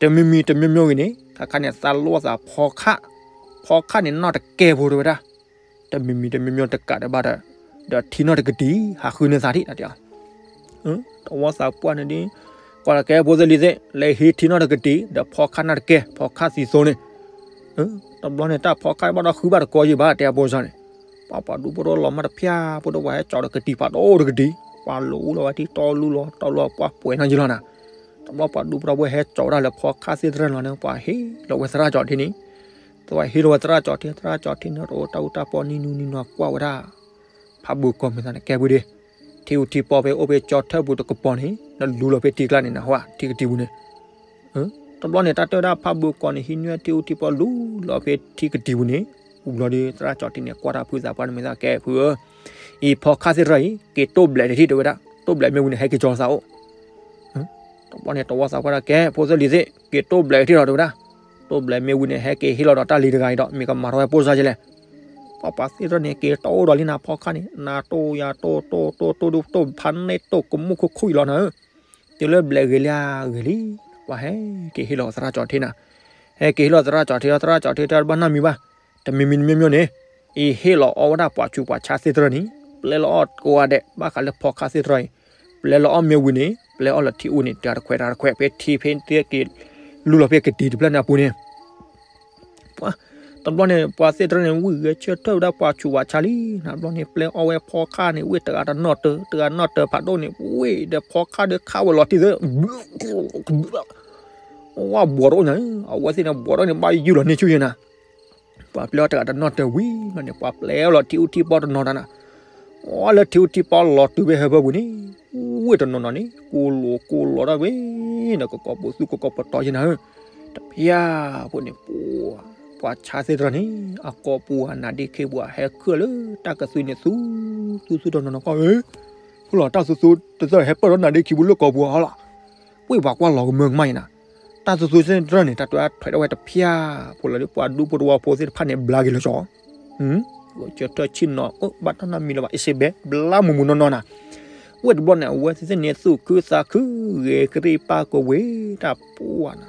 တမံၤမံၤတမံၤမံၤဂ့ၤန့ၣ် ခါခါန့ၣ် သးလိသးဖီခါ, ဖီခါန့ၣ်နီၢ်တကဲဖိတဲဝဲဒၣ်, တမံၤမံၤတမံၤမံၤတကးဒံးဘၣ်ဒီး, ဒီးထံနီၢ်တကတံၢ် ဟးဃုန့ၢ်သးထံၣ်တၢ်တဲအီၤ တဝီသးပှၢ်န့ၣ်ဒ်, ကွၢ်တကဲဖိသ့ၣ်လံၤသ့ၣ် လဲၤဟံးထံနီၢ်တကတံၢ် ဒီးဖီခါနီၢ်တကဲ ဖီခါသံသိန့ၣ်, တဘျီန့ၣ် တၢ်ဖီခါဘၣ်ဒီးဃုဘၣ်တကီယံာ်ဘၣ် တဲအဖိစၢ်န့ၣ်, ပှၤပှၤဒူဖိတအိၣ်လီၤမးတဖၠၣ်ဖိဒီး ပှၤဟဲကၠီၤတကတံၢ် ပှၤတအိၣ်တကတံၢ် ပှၤလူၤအူလီၤဝဲထံတီလူလီၤ တီလူလီၤပှၢ်ပှဲၤနီၢ်ယံာ်လီၤနၤ, တဘျီပှၤဒူဖိဒီးဝဲဟဲကၠီၤဝဲဒၣ်လၢဖီခါသ့ၣ်တရၢၢ်လီၤန့ၣ် ပှၤဟ့ၣ်လီၤဝဲသရၣ်ကၠီၤထ့န့ၣ်, သဝဲဟ့ၣ်လီၤဝဲသရၣ်ကၠီၤထ့ သရၣ်ကၠီၤထ့န့ၣ် တအိၣ်တၢ်အူတၢ်ပီနံၤနံၤနံၤနွီကွၢ်ဝဲဒၣ် ဖးဘိၣ်ကီၤမဲာ်သၣ်န့ၣ် ကဲပူၤဒ့, ထံအူထံပီဖဲအိၣ်ဖဲကၠီထၢၣ်ပူၤတကပီၤန့ၣ် နလူလီၤဖဲထံကျါန့ၣ်နဟါ ထံကတံၢ်ပူၤန့ၣ်, တဘျီန့ၣ် တၢ်တဲဝဲဒၣ်ဖးဘိၣ်ကီၤန့ၣ် ဟံးနွဲၣ်ထံအူထံပီလူလီၤဖဲထံကတံၢ်ပူၤန့ၣ်, ဝံၤဘျီဒီး သရၣ်ကၠီၤထ့န့ၣ် ကွၢ်တၢ်ဖုသးပှၢ်န့ၣ်မဲာ်သၣ်ကဲဖုဧၢ, အံၤဖီခါသ့ၣ်တရၢၢ်အံၤ က့ၤတိၢ်ဘျဲးတထံၣ်တဲဝဲဒၣ် တိၢ်ဘျဲးမ့ၢ်ဝံၤန့ၣ် ဟဲက့ၤကၠီၤသးအိၣ် တဘျီန့ၣ် တဝီသးပှၢ်ဒၣ်ကဲ ဖိသ့ၣ်လံၤသ့ၣ် က့ၤတိၢ်ဘျဲးတထံၣ်ဒီးတဲဝဲဒၣ်, တိၢ်ဘျဲးမ့ၢ်ဝံၤန့ၣ် ဟဲက့ၤဟ့ၣ်လီၤဒီးတၢ်လံၤတဂၤအံၤဒီး မ့ၢ်ကမၤထီၣ်ဝဲပိၢ်စၢ်ကလဲၣ်, ပှၤပှၤသ့ၣ်တရၢၢ်န့ၣ် က့ၤတိၢ်ဒီးလံနၤဖီခါန့ၣ် နၤတိၢ်ယၤတိၢ်တိၢ်တိၢ်တိၢ်တိၢ်ဖးန့ၢ်တိၢ်ကမူၣ်ခိၣ်ခိၣ်အံၤလီၤနၤဧၢ, တုၤလၢဘျဲးဂ့ၤလံဧါဂ့ၤလံ, ပှၤဟဲက့ၤဟ့ၣ်လီၤသရၣ်ကၠီၤထ့နၤ, ဟဲက့ၤဟ့ၣ်လီၤသရၣ်ကၠီၤထ့ သရၣ်ကၠီၤထ့တၢ်တဘၣ်နီတမံၤဘၣ်, တမံၤမံၤတမံၤမံၤန့ၣ်, အံၤဟ့ၣ်လီၤအီၣ်ဝဲဒၣ်ပှၤဆူးပှၤဆါသ့ၣ်တရၢၢ်န့ၣ် ပျဲလီၤအီၣ်ကိးဂၤဒဲး ဘၣ်ဃးလၢဖီခါသ့ၣ်တရၢၢ်အံၤ, ပျဲလီၤအီၣ်မ့ၢ်ဝံၤန့ၣ် ပျဲအီၣ်လၢထံအူန့ၣ် တဂၤတခွဲးတဂၤတခွဲး ဖဲထံဖဲသ့ၣ်က့ၤ လူလီၤဖဲကတံၢ်တဖျၢၣ်န့ၣ်အပူၤန့ၣ် ပှၤ, တဘျီန့ၣ် ပှၤသ့ၣ်တရၢၢ်န့ၣ် ဝံၣ်ဂဲၤဆၢထၢၣ်ဝဲဒၣ်ပှၤဆူးပှၤဆါလံ, တဘျီန့ၣ် ပျဲအီၣ်ဝဲဖီခါန့ၣ် ဝံၣ်တဂၤတနီၣ်တၢၤ တဂၤနီၣ်တၢၤဖးဒိၣ်န့ၣ် ဝံၣ်ဒီးဖီခါဒီးခးဝဲလီၤတံၢ်သၢ ဝဲဘှီးတအိၣ်ညါ, အဝဲသ့ၣ်န့ၣ် ဘှီးတအိၣ်န့ၣ် ဘၣ်ယုၢ်လီၤန့ၢ်ဆူၣ်ယဲနၤ ပှၤပျဲအီၣ်တဂၤတနီၣ်တၢၤဝံၤလီၤန့ၣ် ပှၤပျဲအီၣ်လီၤထံအူထံပီတနီၤတၢ်နၤ, အီလၢထံအူထံပီလီၤတုၤဖဲဟၢဖၢပူၤန့ၣ်, ဝ့ၢ်တနီၤနီၤန့ၣ် ကိၢ်လိာ်ကိၢ်လိာ်ဒၣ်ဝဲ, ဒီးကကိးပသူကကိးပတီၤယဲနၤဧၢ, တဖၠၣ်ဖိန့ၣ် ပှၤဆါသ့ၣ်တရၢၢ်န့ၣ် အကိာ်ပူၤအနါဒ့ခံပူၤ ဟဲခုၣ်လၢတၢ်ကသူန့ၣ်သူ, သူသူတနီၤနီၤကီၢ်ဧၢ, ဖိလီၤတၢ်သူသူတသၢၣ်ဟဲပၢၢ်ဒီးနါဒ့ခံပူၤလၢကိာ်ပူၤဟီလီၤ ဝ့ၢ်ပှၤကွၢ်လီၤကမၢကမၣ်ယဲနၤ, တၢ်သူသူသ့ၣ်တရၢၢ်န့ၣ် တၢ်တဲထွဲးဒၣ်ဝဲတဖၠၣ်ဖိလီၤဒီး ပှၤဒူဖိတဝီဖိသ့ၣ်တဖၣ်န့ၣ် ဘျါက့ၤလီၤကၠီ, ကၠီထၢၣ်ဆ့ၣ်နီၤ ဘၣ်တၢ်နီတမံၤလၢၤဘၣ် အ့စ့ဘဲ ဘျါမူးမူးနီၢ်နီၢ်နၤ, ဝ့ၢ်တဘျီန့ၣ် အဝဲသ့ၣ်န့ၣ် သူၣ်ခုသးခု ဂဲၤကရံၣ်ပၢ်ကဝ့ၤ တၢ်ပှၢ်နၤ,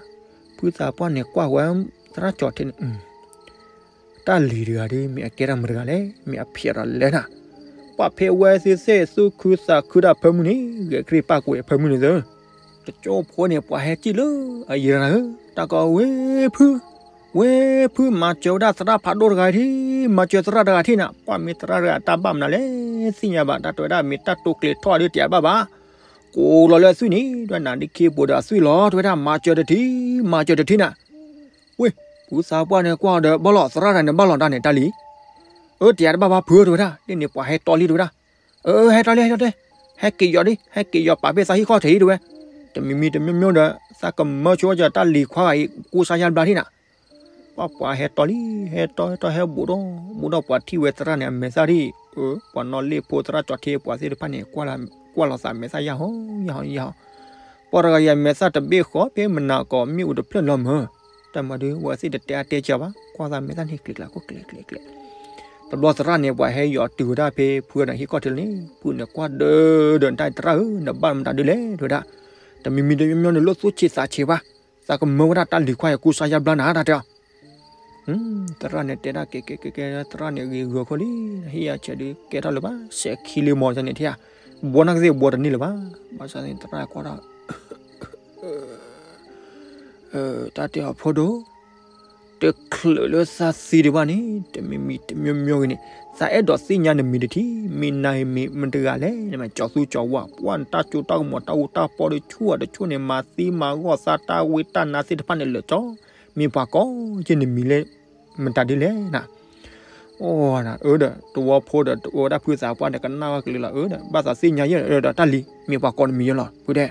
ဖုသးပှၢ်န့ၣ် ကွၢ်ဝဲ သရၣ်ကၠီၤထ့န့ၣ် တၢ်လံၤတဂၤဒီး မ့ၢ်အကဲတၢ်မတၤတဂၤလဲၣ်, မ့ၢ်အဖျဲးဒီးလဲၣ်နၤ, ပှၤဖဲဝဲသ့ၣ်သ့ၣ်သူၣ်ခုသးခုတၢ်ဖၢမုၢ်န့ၣ် ဂဲၤကရံၣ်ပၢ်ကဝ့ၤအဖၢမုၢ်န့ၣ်သၢ, တကၠိဖိန့ၣ် ပှၤဟဲစံၣ်လၢအယံၤတဂၤဧၢ, တၢ်ကီဝဲဖု, ဝဲဖုမၤစၢၤဝဲဒၣ်သရၣ်ဖးဒိၣ်တဂၤထံၣ်, မၤစၢၤသရၣ်တဂၤထံၣ်နၤ, ပှၤမ့ၢ်သရၣ်တဂၤတၢ်ဘၣ်မနုၤလဲၣ်, သ့ၣ်ညါဘၣ် တၢ်တဲဝဲဒၣ် မ့ၢ်တၢ်တိာ်ကျဲၤထီၣ်ဒ်တယၤဘၣ်ဘၣ်, ကိးလီၤလၢအသွံၣ်န့ၣ် ဒွဲနၤဒ့ခံပူၤဒီးအသွံၣ်လီၤ တဲဝဲဒၣ် မၤစၢၤတထံၣ်, မၤစၢၤတထံၣ်နၤ, ဝ့ၢ်, ဖုသးပှၢ်န့ၣ်ကွၢ်ဒီး ဘၣ်လီၤသရၣ်တဂၤန့ၣ် ဘၣ်လီၤတၢ်န့ၣ်တၢ်လံၤ, အၢ တယၤတဘၣ်ဘၣ်ဖုတဲဝဲဒၣ်, ဒ်န့ၣ်ပှၤဟဲတီလံတဲဝဲဒၣ်, အၢ ဟဲတီလံ ဟဲတီလံ, ဟဲက့ၤယီၤဒ် ဟဲက့ၤယီၤပာ်ဖဲသးဟံၣ်ခီၣ်ထံးဒ်တဲဝဲ, တမံၤမံၤတမံၤမံၤဒီး သးကမၢဆိဝဲကၠီၤတၢ်လံၤခွါဂၤအံၤ ကူစါယါဘျါထံၣ်နၤ, ပှၤပှၤဟဲတီလံ, ဟဲတီဟဲတီဟဲဘူးဒီး ဘူးဒီးပှၤထံၣ်ဝဲသရၣ်န့ၣ် အမဲာ်သၣ်ဒ်, ပှၤနီၣ်လ့ၣ်ဖိသရၣ်ကၠီၤထ့ပှၤသ့ၣ်တဖၣ်န့ၣ် ကွၢ်လီၤသးမဲာ်သၣ်ယါဟီ ယါဟီ ယါဟီ, ပှၤတဂၤအံၤအမဲာ်သၣ်တဘ့ၣ်ဃီဖဲမနၤကီး မ့ၣ်အူတဖျၢၣ်လီၤမၢ်, တၢ်မၤဒုး ဝဲသ့ၣ်တတဲအါတဲကၢဘၣ် ကွၢ်သးမဲာ်သၣ်န့ၣ် ကျဲၤကျဲၤခိၣ်ကျဲၤကျဲၤကျဲၤ, တဘျီသရၣ်န့ၣ် ပှၤဟဲယီၤတုၤဝဲဒၣ်ဖဲဖုအန့ၣ်ဟံၣ်ခီၣ်ထံးလၢန့ၣ် ဖုန့ၣ်ကွၢ်ဒၢဒၢနတၢ်သရၣ်ဧၢ နဘၣ်မတၤဒုးလဲၣ် တဲဝဲဒၣ်, တမံၤမံၤတမံၤမံၤန့ၣ် လိၣ်သူၣ်ဆံးသးဆံးဘၣ်, သးကမၢဝဲဒၣ်တၢ်လံၤခွါအံၤ ကူစါယါဘျါနၤ တၢ်တဲအီၤ သရၣ်န့ၣ်တဲဒၣ်ကဲကဲကဲကဲ သရၣ်န့ၣ်ဂ့ၤဂၢၤခိၣ်လံ, ဟ့ၣ်ယၤဆဲးဒုးကဲထီၣ်လၢၤဘၣ်, စဲးခံလံမီၤန့ၣ်ထံၣ်ဧါ, ဘှီနၢ်ကသ့ၣ်ဘှီတန့ၢ်လၢၤဘၣ်, ဘၣ်ဆၣ်န့ၣ်သရၣ်ကွၢ်ဒၣ် တၢ်တဲအီၤဖိဒိၣ်, တချုးလၢသးသံဒံးဘၣ်န့ၣ် တမံၤမံၤတမံၤမံၤဂ့ၤန့ၣ် သးအဲၣ်ဒိးသ့ၣ်ညါနမံၤတထံၣ် မ့ၢ်နၤမ့ၢ်မတၤတဂၤလဲၣ် နမ့ၢ်ကၠီၤသူကၠီၤဝါ ပှၤနတၢ်စိတၢ်ကမီၤ တၢ်အူတၢ်ပီဒီးဆူၣ်အတဆူၣ်န့ၣ် မၤသံမၤဂီၢ်သးတၢ်ဝံတၢ်နါသ့ၣ်တဖၣ်န့ၣ်လၢာ်ကၠီ မ့ၢ်ပှၤကိးက့နမံၤလၢ မတၤဒ်လဲၣ်နၤ အိၣ်နၤ အၢဒီး တဝီဖိဒီး တဝီဒၣ်ဖုသးပှၢ်ဒီး ကနၣ်ဝဲကလုာ်လီၤ အၢဒီး ဘၣ်သးသ့ၣ်ညါယဲၢ်ဒီးတၢ်လံ မ့ၢ်ပှၤကိးနမံၤယဲၢ်လီၤ ဖုဒဲး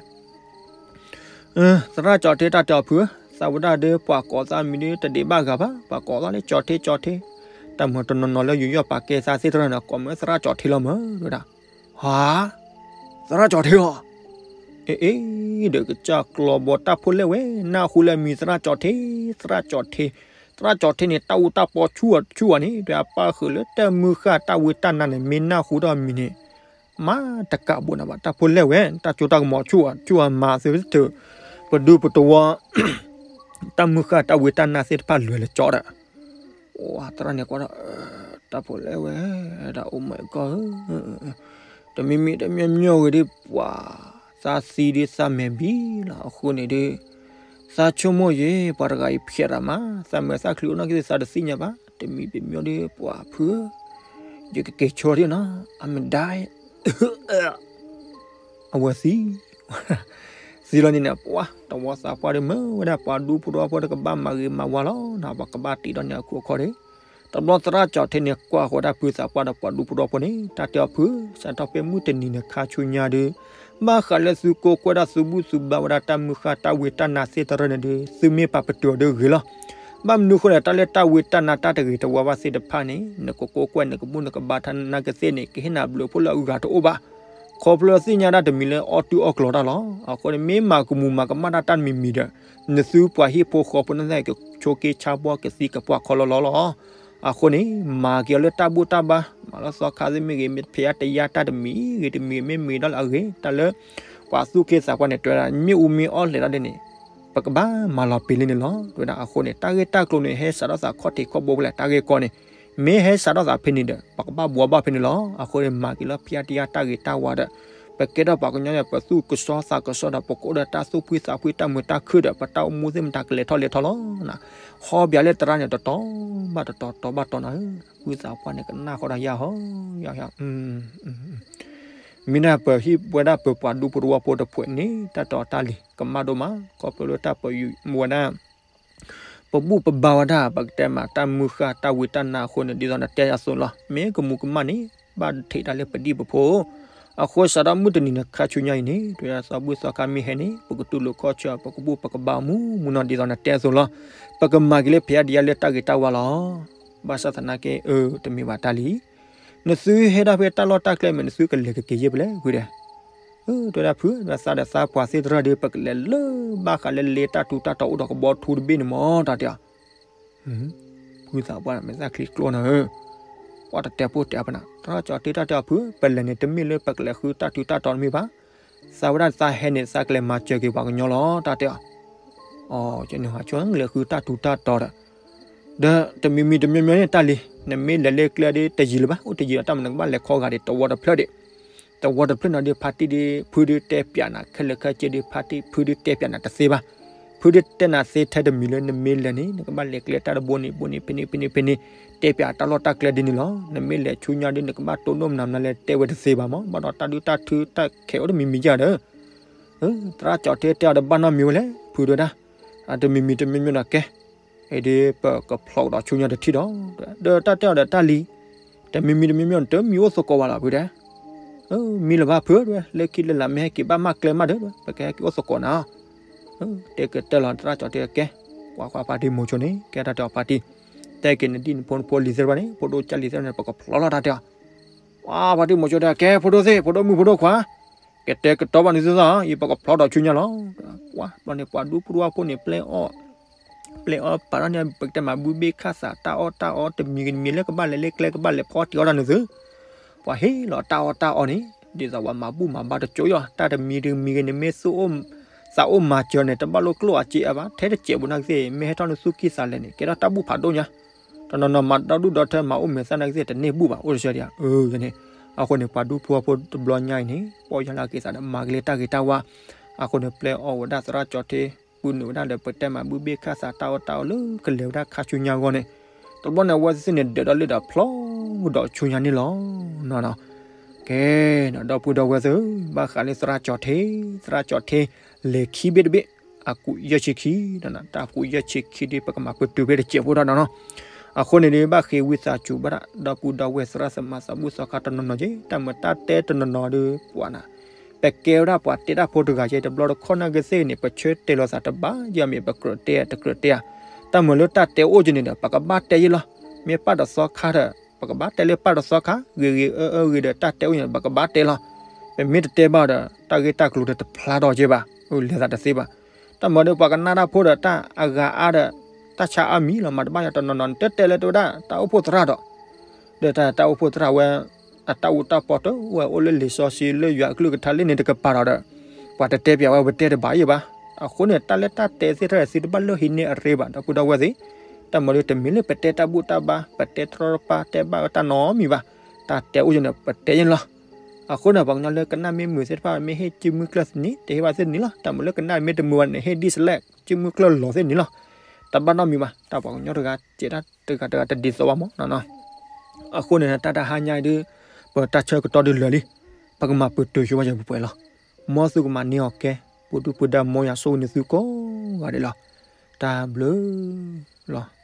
သရၣ်ကၠီၤထ့တၢ်တဲအီၤဖု, သးဝဲဒၣ်ဒီးပှၤကိးသးမံၤဒီး တဒံးဘၣ်ဂၤဘၣ်, ပှၤကိးသးလၢကၠီၤထ့ကၠီၤထ့, တၢ်မၤတနီၤနီၤလၢယူးယီၣ်ပာ်ကဲသးသ့ၣ်တဖၣ်န့ၣ် ကိးမ့ၢ်သရၣ်ကၠီၤထ့လီၤမၢ်, တဲဝဲဒၣ်, ဟါ, သရၣ်ကၠီၤထ့လီၤ, အ့ အ့ ဒီးကစၢ်ကျီဘီတၢ်ဖိလဲၣ်ဝဲ, နၢ်ဟူလၢမံၤသရၣ်ကၠီၤထ့, သရၣ်ကၠီၤထ့, သရၣ်ကၠီၤထ့န့ၣ် တၢ်အူတၢ်ပီဆူၣ်အဆူၣ်အန့ၣ် ဒီးအပၢ်ဃုာ်လၢတၢ်မုၢ်ဃၢ်တၢ်ဝံတၢ်နါန့ၣ် မ့ၢ်နၢ်ဟူဒီးမံၤန့ၣ် မၤတကးဘိးနၤဘၣ်, တၢ်ဖိလဲၣ်ဝဲ, တၢ်စိတၢ်ကမီၤဆူၣ်အဆူၣ်အမၤသုတၢ်, ပဒူပတဝီ တၢ်မုၢ်ဃၢ်တၢ်ဝံတၢ်နါသ့ၣ်တဖၣ်လဲၤလၢကၠီဒီး, သရၣ်န့ၣ်ကွၢ်ဒီး, တၢ်ဖိလဲၣ်ဝဲ, ဒၣ်အိၣ်မးကီၢ်ဧၢ, တမံၤမံၤတမံၤမံၤဂ့ၤဒ်ပှၤ, သးသံဒ်သးမဲာ်ဘံလီၤ, အဃိန့ၣ်ဒီး သးဆိကမိၣ်ယဲ ပှၤတဂၤအံၤဖျဲးရၤမး, သးမဲာ်သးချံအိၣ်နီၢ်ကသ့ၣ်သးတသ့ၣ်ညါဘၣ်, တမံၤတမံၤဒီးပှၤဖုဧၢ, ယကက့ၤဆိဒၣ်နီၤ, အမဒၣ် အဝဲသံ, သံလီၤန့ၣ်န့ၣ် ပှၤတဝီသးပှၢ်ဒီး မၢဝဲဒၣ်ပှၤဒူဖိတဝီဖိဒီး ကဘၣ်မၤဂ့ၤမၤဝါလီၤ, ပှၤကဘၣ်တ့ထီၣ်န့ၢ်အခိၣ်အခီၣ်ဒီး, တဘျီသရၣ်ကၠီၤထ့န့ၣ် ကွၢ်ဃီၤဒၣ်ဖုသးပှၢ်ဒီးပှၤဒူဖိတဝီဖိန့ၣ် တၢ်တဲအီၤဖု, စးထီၣ်ဖဲမုၢ်တနံၤန့ၣ်ခါဆူညါဒီး, ဘၣ်ဃးလၢသုကိးကွဲၢ်ဒၣ်သုဘူၣ်သုဘါဝဲဒၣ်တၢ်မုၢ်ဃၢ်တၢ်ဝံတၢ်နါသ့ၣ်တဖၣ်န့ၣ်ဒီး သုမ့ၢ်ပာ်ပတုာ်အီၤဒီးဂ့ၤလီၤ. ဘၣ်မနုၤအဃိလဲၣ် တၢ်လၢတၢ်ဝံတၢ်နါတၢ်တဂ့ၤတဝါဘၣ်သ့ၣ်တဖၣ်န့ၣ် နကကိးကွဲၢ် နကဘူၣ်နကဘါနကသ့ၣ်န့ၣ် ကဟ့ၣ်နၤဘျုးဖှိၣ်လၢအဂၤတအိၣ်ဘၣ်, ခီဖျိသ့ၣ်ညါဒၣ်တမံၤလၢအီၣ်တူၢ်အီၣ်ကျီတၢ်လီၤ. အဃိန့ၣ် မ့ၢ်မၤကမူၤမၤကမၣ်တၢ်တၢ်တမံၤမံၤဒီး နသုပှၤဟံၣ်ဖိဃီဖိန့ၣ် ကဆိးက့ဆါဘီကသံကပှၢ်ခီလီၤလီၤလီၤ. အဃိန့ၣ် မၤက့ၤအီၤလၢတၢ်ဘူၣ်တၢ်ဘါ, မၤလၢသီခါသ့ၣ်မ့ၢ်ဂ့ၤ, မ့ၢ်ဖဲအတယါတၢ်တမံၤဂ့ၤတမံၤဂ့ၤ, မ့ၢ်မ့ၢ်ဒီးလၢအဂ့ၤ, တၢ်လၢ ပှၤသူၣ်က့သးပှၢ်န့ၣ် တဲဝဲဒၣ် မ့ၣ်အူမ့ၢ်အီၣ်လဲၤတၢ်ဒ်န့ၣ် ပကဘၣ်မၤလီၤပ့ၤလံန့ၣ်လီၤ. တဲဝဲဒၣ်အဃိန့ၣ် တၢ်ဂ့ၢ်တၢ်ကျိၤန့ၣ် ဟဲစးထီၣ်သးခီၣ်ထံးခီၣ်ဘိဖဲလဲၣ်, တၢ်ဂ့ၢ်ကီန့ၣ် မ့ၢ်ဟဲစးထီၣ်သးဖဲန့ၣ်ဒီး ပကဘၣ်ဘှီဘၣ်ဖဲန့ၣ်လီၤ. အဃိန့ၣ် မၤက့ၤလီၤဖဲအတယါတၢ်ဂ့ၤတၢ်ဝါဒီး ပကဲထီၣ်ပှၤကညီန့ၣ် ပသူၣ်ကစီသးကစီဒီး ပကအိၣ်ဒီးတၢ်သူၣ်ဖှံသးဖှံတၢ်မုာ်တၢ်ခုၣ်ဒီး ပတၢ်အိၣ်မူသ့ၣ်မတၤကလဲၤထီၣ်လဲၤထီလီၤ. ဟီဘၣ်လၢသရၣ်န့ၣ် တတီၤဘၣ်တတီၤ တီၤဘၣ်တီၤနၤဧၢ, ဖုသးပှၢ်န့ၣ် ကနၣ်ဃီဒီးယၤဟီ, ယၤ မ့ၢ်ဒၣ်ပဟံၣ်ဝဲဒၣ်ပပှၤဒူဖိတဝီဖိတဖုန့ၣ် တၢ်တီတၢ်လံၤ ကမၣ်ဒိၣ်မး ခီဖျိလၢတၢ်ပယူးမူဝဲဒၣ် ပဘူၣ်ပဘါဝဲဒၣ် ပကတဲမး တၢ်မုၢ်ဃၢ်တၢ်ဝံတၢ်နါအဃိန့ၣ် ဒ်သိးနတဲအသိးလီၤ. မ့ၢ်ကမူၤကမၣ်န့ၣ် ဘၣ်ထံးတၢ်လၢပဒံၣ်ပဖိ အဃိစးထီၣ်မုၢ်တနံၤန့ၣ်ခါဆူညါအံၤန့ၣ် ဒ်သိးသီဘူၣ်သီခါမ့ၢ်ဟဲန့ၣ် ပကတူၢ်လိာ်ခီၣ်ဆၢ ပကဘူၣ်ပကဘါမူမူနီၤ ဒ်သိးနတဲအသိးလီၤ. ပကမၤက့ၤလၢဖဲအတယါလၢတၢ်ဂ့ၤတၢ်ဝါလီၤ. ဘၣ်ဆၣ်သနာ်က့ အၢ တမ့ၢ်ဘၣ်တၢ်လံ နသုဟဲဒၣ်ဖဲတၢ်လီၢ်တၢ်ကျဲမ့ၢ် နသုကလဲၤကက့ၤယဲၢ်ဖဲလဲၣ် ဖုဒဲး, တဲဝဲဒၣ်ဖု သးဒီးသးပှၢ်သ့ၣ်တဖၣ်ဒီး ပကလဲၤလၢဘၣ်ဃးလၢလ့တၢ်ထူတၢ်တီၤအိၣ်ဒီးကဘီထူတဘ့ၣ်န့ၣ်မး တၢ်တဲအီၤ ဖုသးပှၢ်မဲာ်သၣ်ချံကျိနၤဧၢ, ပှၤတတဲပိၢ်တဲအါဖဲနၤ သရၣ်ကၠီၤထ့တၢ်တဲအီၤဖု ပလဲၤန့ၣ်တမ့ၢ်လၢပကလဲၤဃုတၢ်ထူတၢ်တီၤတမ့ၢ်ဘၣ်, သးဝဲဒၣ်သးဟဲန့ၣ် သးကလဲၤမၤစၢၤက့ၤပှၤကညီလီၤ တၢ်တဲအီၤ, အီ ကန့ၣ်ဟးဆိလဲၤဃုတၢ်ထူတၢ်တီၤဒီး, ဒီးတမံၤမံၤတမံၤမံၤန့ၣ်တၢ်လံ, နမ့ၢ်လဲၤလၢကျဲဒီးတယံာ်လၢၤဘၣ် အိၣ်တယံာ်ဒီးတၢ်မနုၤကဘၣ်လဲၤခီဂာ်ဒံး တဝီတဖျၢၣ်ဒံး, တဝီတဖျၢၣ်နီၤဒီး ဖါတံၢ်ဒီး ဖုဒီးတဲပျးနၤခဲလၢာ်ခဲဆ့ဒီး ဖါတံၢ် ဖုဒီးတဲပျးနၤတသ့ဘၣ်, ဖုဒီးတဲနၤသ့ထဲတမံၤလၢနမ့ၢ်လဲၤန့ၣ် နကဘၣ်လဲၤကျဲတၢ်တဘိန့ၣ် ဘိန့ၣ် ဖဲန့ၣ် ဖဲန့ၣ် ဖဲန့ၣ်, တဲပျးတၢ်လီၢ်တၢ်ကျဲဒ်န့ၣ်လီၤ. နမ့ၢ်လဲၤဆူညါဒီး နကဘၣ်တိၢ်နီၣ်မနုၤမနုၤလဲၣ်တဲဝဲတသ့ဘၣ်မး ဘၣ်ဒီးတၢ်ဒုးတၢ်ထုတၢ်ခဲးအိၣ်တမံၤမံၤယါဒီး, သရၣ်ကၠီၤထ့တဲအီၤဒီးဘၣ်နီတမံၤဝဲလဲၣ် ဖုတဲဝဲဒၣ်, တမံၤမံၤတမံၤမံၤဒီးကဲ အံၤဒီးပကဖျီကဒီးဆူညါတထံၣ်ဒီး, ဒီးတၢ်တဲအီၤဒီးတၢ်လံ, တမံၤမံၤတမံၤမံၤန့ၣ် တမံၤအိၣ်သကိးဘၣ်လီၤ ဖုတဲ, မံလၢၤဘၣ်ဖုတဲဝဲ, လၢခံလၢလာ်မ့ၢ်ဟဲက့ၤဘၣ်မၤကျဲမးဒီး ပကဟဲက့ၤအိၣ်သကိးနၤ, တဲကတၢၢ်လီၤ သရၣ်ကၠီၤထ့ကဲ, ကွၢ်ကွၢ်ဖါတံၢ်မိၤဆိန့ၣ် ကဲတၢ်တဲအီၤဖါတံၢ်, တဲက့ၤနဒ်နဖိနဖိလံၤသ့ၣ်တဖၣ်န့ၣ် ဖိဒိၣ်ကၢ်လံၤသ့ၣ်တဖၣ်န့ၣ် ပကဖျီလီၤတၢ်တဲအီၤ, ကွၢ်ဖါတံၢ်မိၤဆိတဲ ကဲဖိဒိၣ်သ့ၣ် ဖိဒိၣ်မုၣ်ဖိဒိၣ်ခွါ ကတဲာ်ကတီၤဘၣ်န့ၣ်သုသီၣ် ယပကဖျီဒီးဆူညါလီၤ. ကွၢ်ဘျီန့ၣ် ပှၤဒူဖိတဝီဖိန့ၣ် ပျဲအီၣ်, ပျဲအီၣ်ပာ်ထီၣ်န့ၣ် ပကတဲမၤဘူၣ်ဘ့ၣ်ခၣ်သး တၢ်အီၣ်တၢ်အီ တမံၤဂ့ၤတမံၤလၢကဘၣ်လဲၤလၢကျဲ ကဘၣ်လဲၤဖီတံၢ်အီၣ်တၢ်န့ၣ်သု, ပှၤဟ့ၣ်လီၤတၢ်အီၣ်တၢ်အီန့ၣ် ဒ်သိးပှၤမၤဘူၣ်မၤဘါတကၠိယီၤ တၢ်တမံၤတမံၤဂ့ၤန့ၣ် မ့ၢ်သူၣ်အိၣ်သးအိၣ်မၤစၢၤန့ၣ် တဘၣ်လိၣ်ကျိၣ်အစ့အါဘၣ် ထဲတစဲးဘၣ်နာ်က့သ့ၣ် မ့ၢ်ဟဲထီၣ်န့ၣ်သူၣ်ကံၢ်သးလဲန့ၣ် ကဲထီၣ်တၢ်ဘူၣ်ဖးဒိၣ်ညါ တနီၤနီၤမၤဒီဒူၣ်ဒီထၢမၤအိၣ်မဲာ်သၣ်နာ်က့သ့ၣ် တန့ၢ်ဘူၣ်ဘၣ် အိၣ်တဆၢဒံးဧါ အၢန့ၣ်, အဃိန့ၣ် ပှၤဒူဖိဖိတဘျီညါအံၤန့ၣ် ပီၢ်ယၢ်လၢက့ၤသးဒီးမၤကလ့တၢ်ဂ့ၤတၢ်ဝါ, အဃိန့ၣ် ပျဲအီၣ်ဝဲဒၣ်သရၣ်ကၠီၤထ့ ပှၤကညီဖိသ့ၣ်တဖၣ်န့ၣ် ပာ်ဒိၣ်ပာ်ပှၢ်ပှၤကညီဖိသ့ၣ်တဖၣ်လၢပူၤနုာ်ဝဲဒၣ်ဒီး ပတဲမၤဘုဘ့ၣ်ခၣ်သးတၢ်အီၣ်တၢ်အီလၢကလဲၤဝဲဒၣ်ခါဆူညါအဂီၢ်န့ၣ်, တဘျီန့ၣ် အဝဲသ့ၣ်န့ၣ် ဒၢးဒီးလ့ၣ်ဒီးဖျိကဒီးဆူညါန့ၣ်လီၤ. ကဲ, ဒီပုၢ်ဒီဝဲၢ်သ့ၣ်ဧၢ, ဘၣ်ဃးလၢသရၣ်ကၠီၤထ့, သရၣ်ကၠီၤထ့ လဲၤခံဘ့ၣ်တဘ့ၣ်, အကူးယဲၢ်ဆံခံ, တၢ်ကူးယဲၢ်ဆံခံဒ်ပကမၤပတုာ်ဖဲတစဲးဖိတၢ်နီၤနီၤ. အဃိန့ၣ်ဒီး ဘၣ်ဃ့ဝံသးစူၤဘၣ်ဒၣ် ဒီပုၢ်ဒီဝဲၢ်သရၣ်သမါသးဘူၣ်သီခါတနီၤနီၤက့, တၢ်မၤတၢ်တဲတနီၤနီၤဒီး ပှၤနၤ ပကဲဝဲဒၣ်ပှၤတဲတၢ်ဖိတဂၤက့, တဘျီတခီၣ်နာ်က့သ့ၣ်န့ၣ် ပဆၢတဲာ်လီၤသးတဘၣ်ယဲမ့ၢ် ပကြၢးတဲတကြၢးတဲဧါ. တၢ်မၤလၢတၢ်တဲအိၣ်က့န့ၣ်ဒီး ပကဘၣ်တဲယဲလီၤ. မ့ၢ်ပာ်တသီခါဒီး ပကဘၣ်တဲလၢပာ်တသီခါ, ဂ့ၤဂ့ၤအၢအၢဂ့ၤဒီး တၢ်တဲအိၣ်န့ၣ်ဒီးပကဘၣ်တဲလီၤ. ပမ့ၢ်တတဲဘၣ်ဒီး တၢ်ဂ့ၢ်တၢ်ကျိၤဒီးတဖျါထီၣ်က့ဘၣ်, လဲၤသးတသ့ဘၣ်. တၢ်မၤဒီးပှၤကနၣ်တၢ်ဖိဒီး တၢ်အဂၤအါဒီး တၢ်ဆါအါမံၤလီၤ. မၤတဘၣ်ယဲတနီၤနီၤန့ၣ် တတဲလၢတဝဲဒၣ် တၢ်အိၣ်ဖှိၣ်သရၣ်ဒီး ဒီးတၢ်အိၣ်ဖှိၣ်သရၣ်ဝဲ အတၢ်အူတၢ်ပီတအိၣ်ဝဲ အိၣ်လၢလံာ်စီဆှံလၢယွၤအကလုၢ်ကထါလၢန့ၣ်တကပၤဒီး ပှၤတတဲပၠးဝဲ ပတဲတဘၣ်ယဲဘၣ်. အဃိန့ၣ် တၢ်လၢတၢ်တဲသ့ၣ်တဖၣ်ဒီး သုတဘၣ်လၢဟံးန့ၢ်အရ့ဘၣ် ဒီပုၢ်ဒီဝဲၢ်သ့ၣ်. တၢ်မၤဒီးတမ့ၢ်လၢပတဲတၢ်ဘူၣ်တၢ်ဘါ ပတဲတရီတပါ တဲဘၣ်ဝဲတၢ်နီတမံၤဘၣ်. တၢ်တဲအိၣ်က့န့ၣ် ပတဲယဲလီၤ. အဃိန့ၣ် ပှၤကညီလၢကနၣ်မ့ၢ်မုာ်သ့ၣ်တဖၣ် မ့ၢ်ဟ့ၣ်စုမုၢ်ကျၢၢ်သနံၤ တဟ့ၣ်ဘၣ်သ့ၣ်တနံၤလီၤ. တၢ်မၤလၢကနၣ်မ့ၢ်တမုာ်ဘၣ်န့ၣ် ဟ့ၣ်ဒ်စလဲၣ် စုမုၢ်ကျၢၢ်လီၤသ့ၣ်တနံၤလီၤ. တဘၣ်နီတမံၤဘၣ်. တၢ်ပှၤကညီတဂၤ စဲးတၢ်တဂၤတဂၤတဒ်သိးဘၣ်မးနီၤနီၤ. အဃိန့ၣ် တၢ်တဟါညါအံၤဒုး ပတၢ်ဆၢကတီၢ်ဒုးလၢာ်လံ. ပကမၤပတုာ်ဆိဝဲယပှဲၤလီၤ. မ်သုကမၤန့ၢ်အီၤကဲ ပူၤဒုၣ်ပူၤဒါ မ်ယွၤဆိၣ်ဂ့ၤန့ၢ်သုကိးဂၤဒဲးလီၤ. တၢ်ဘျုးလီၤ.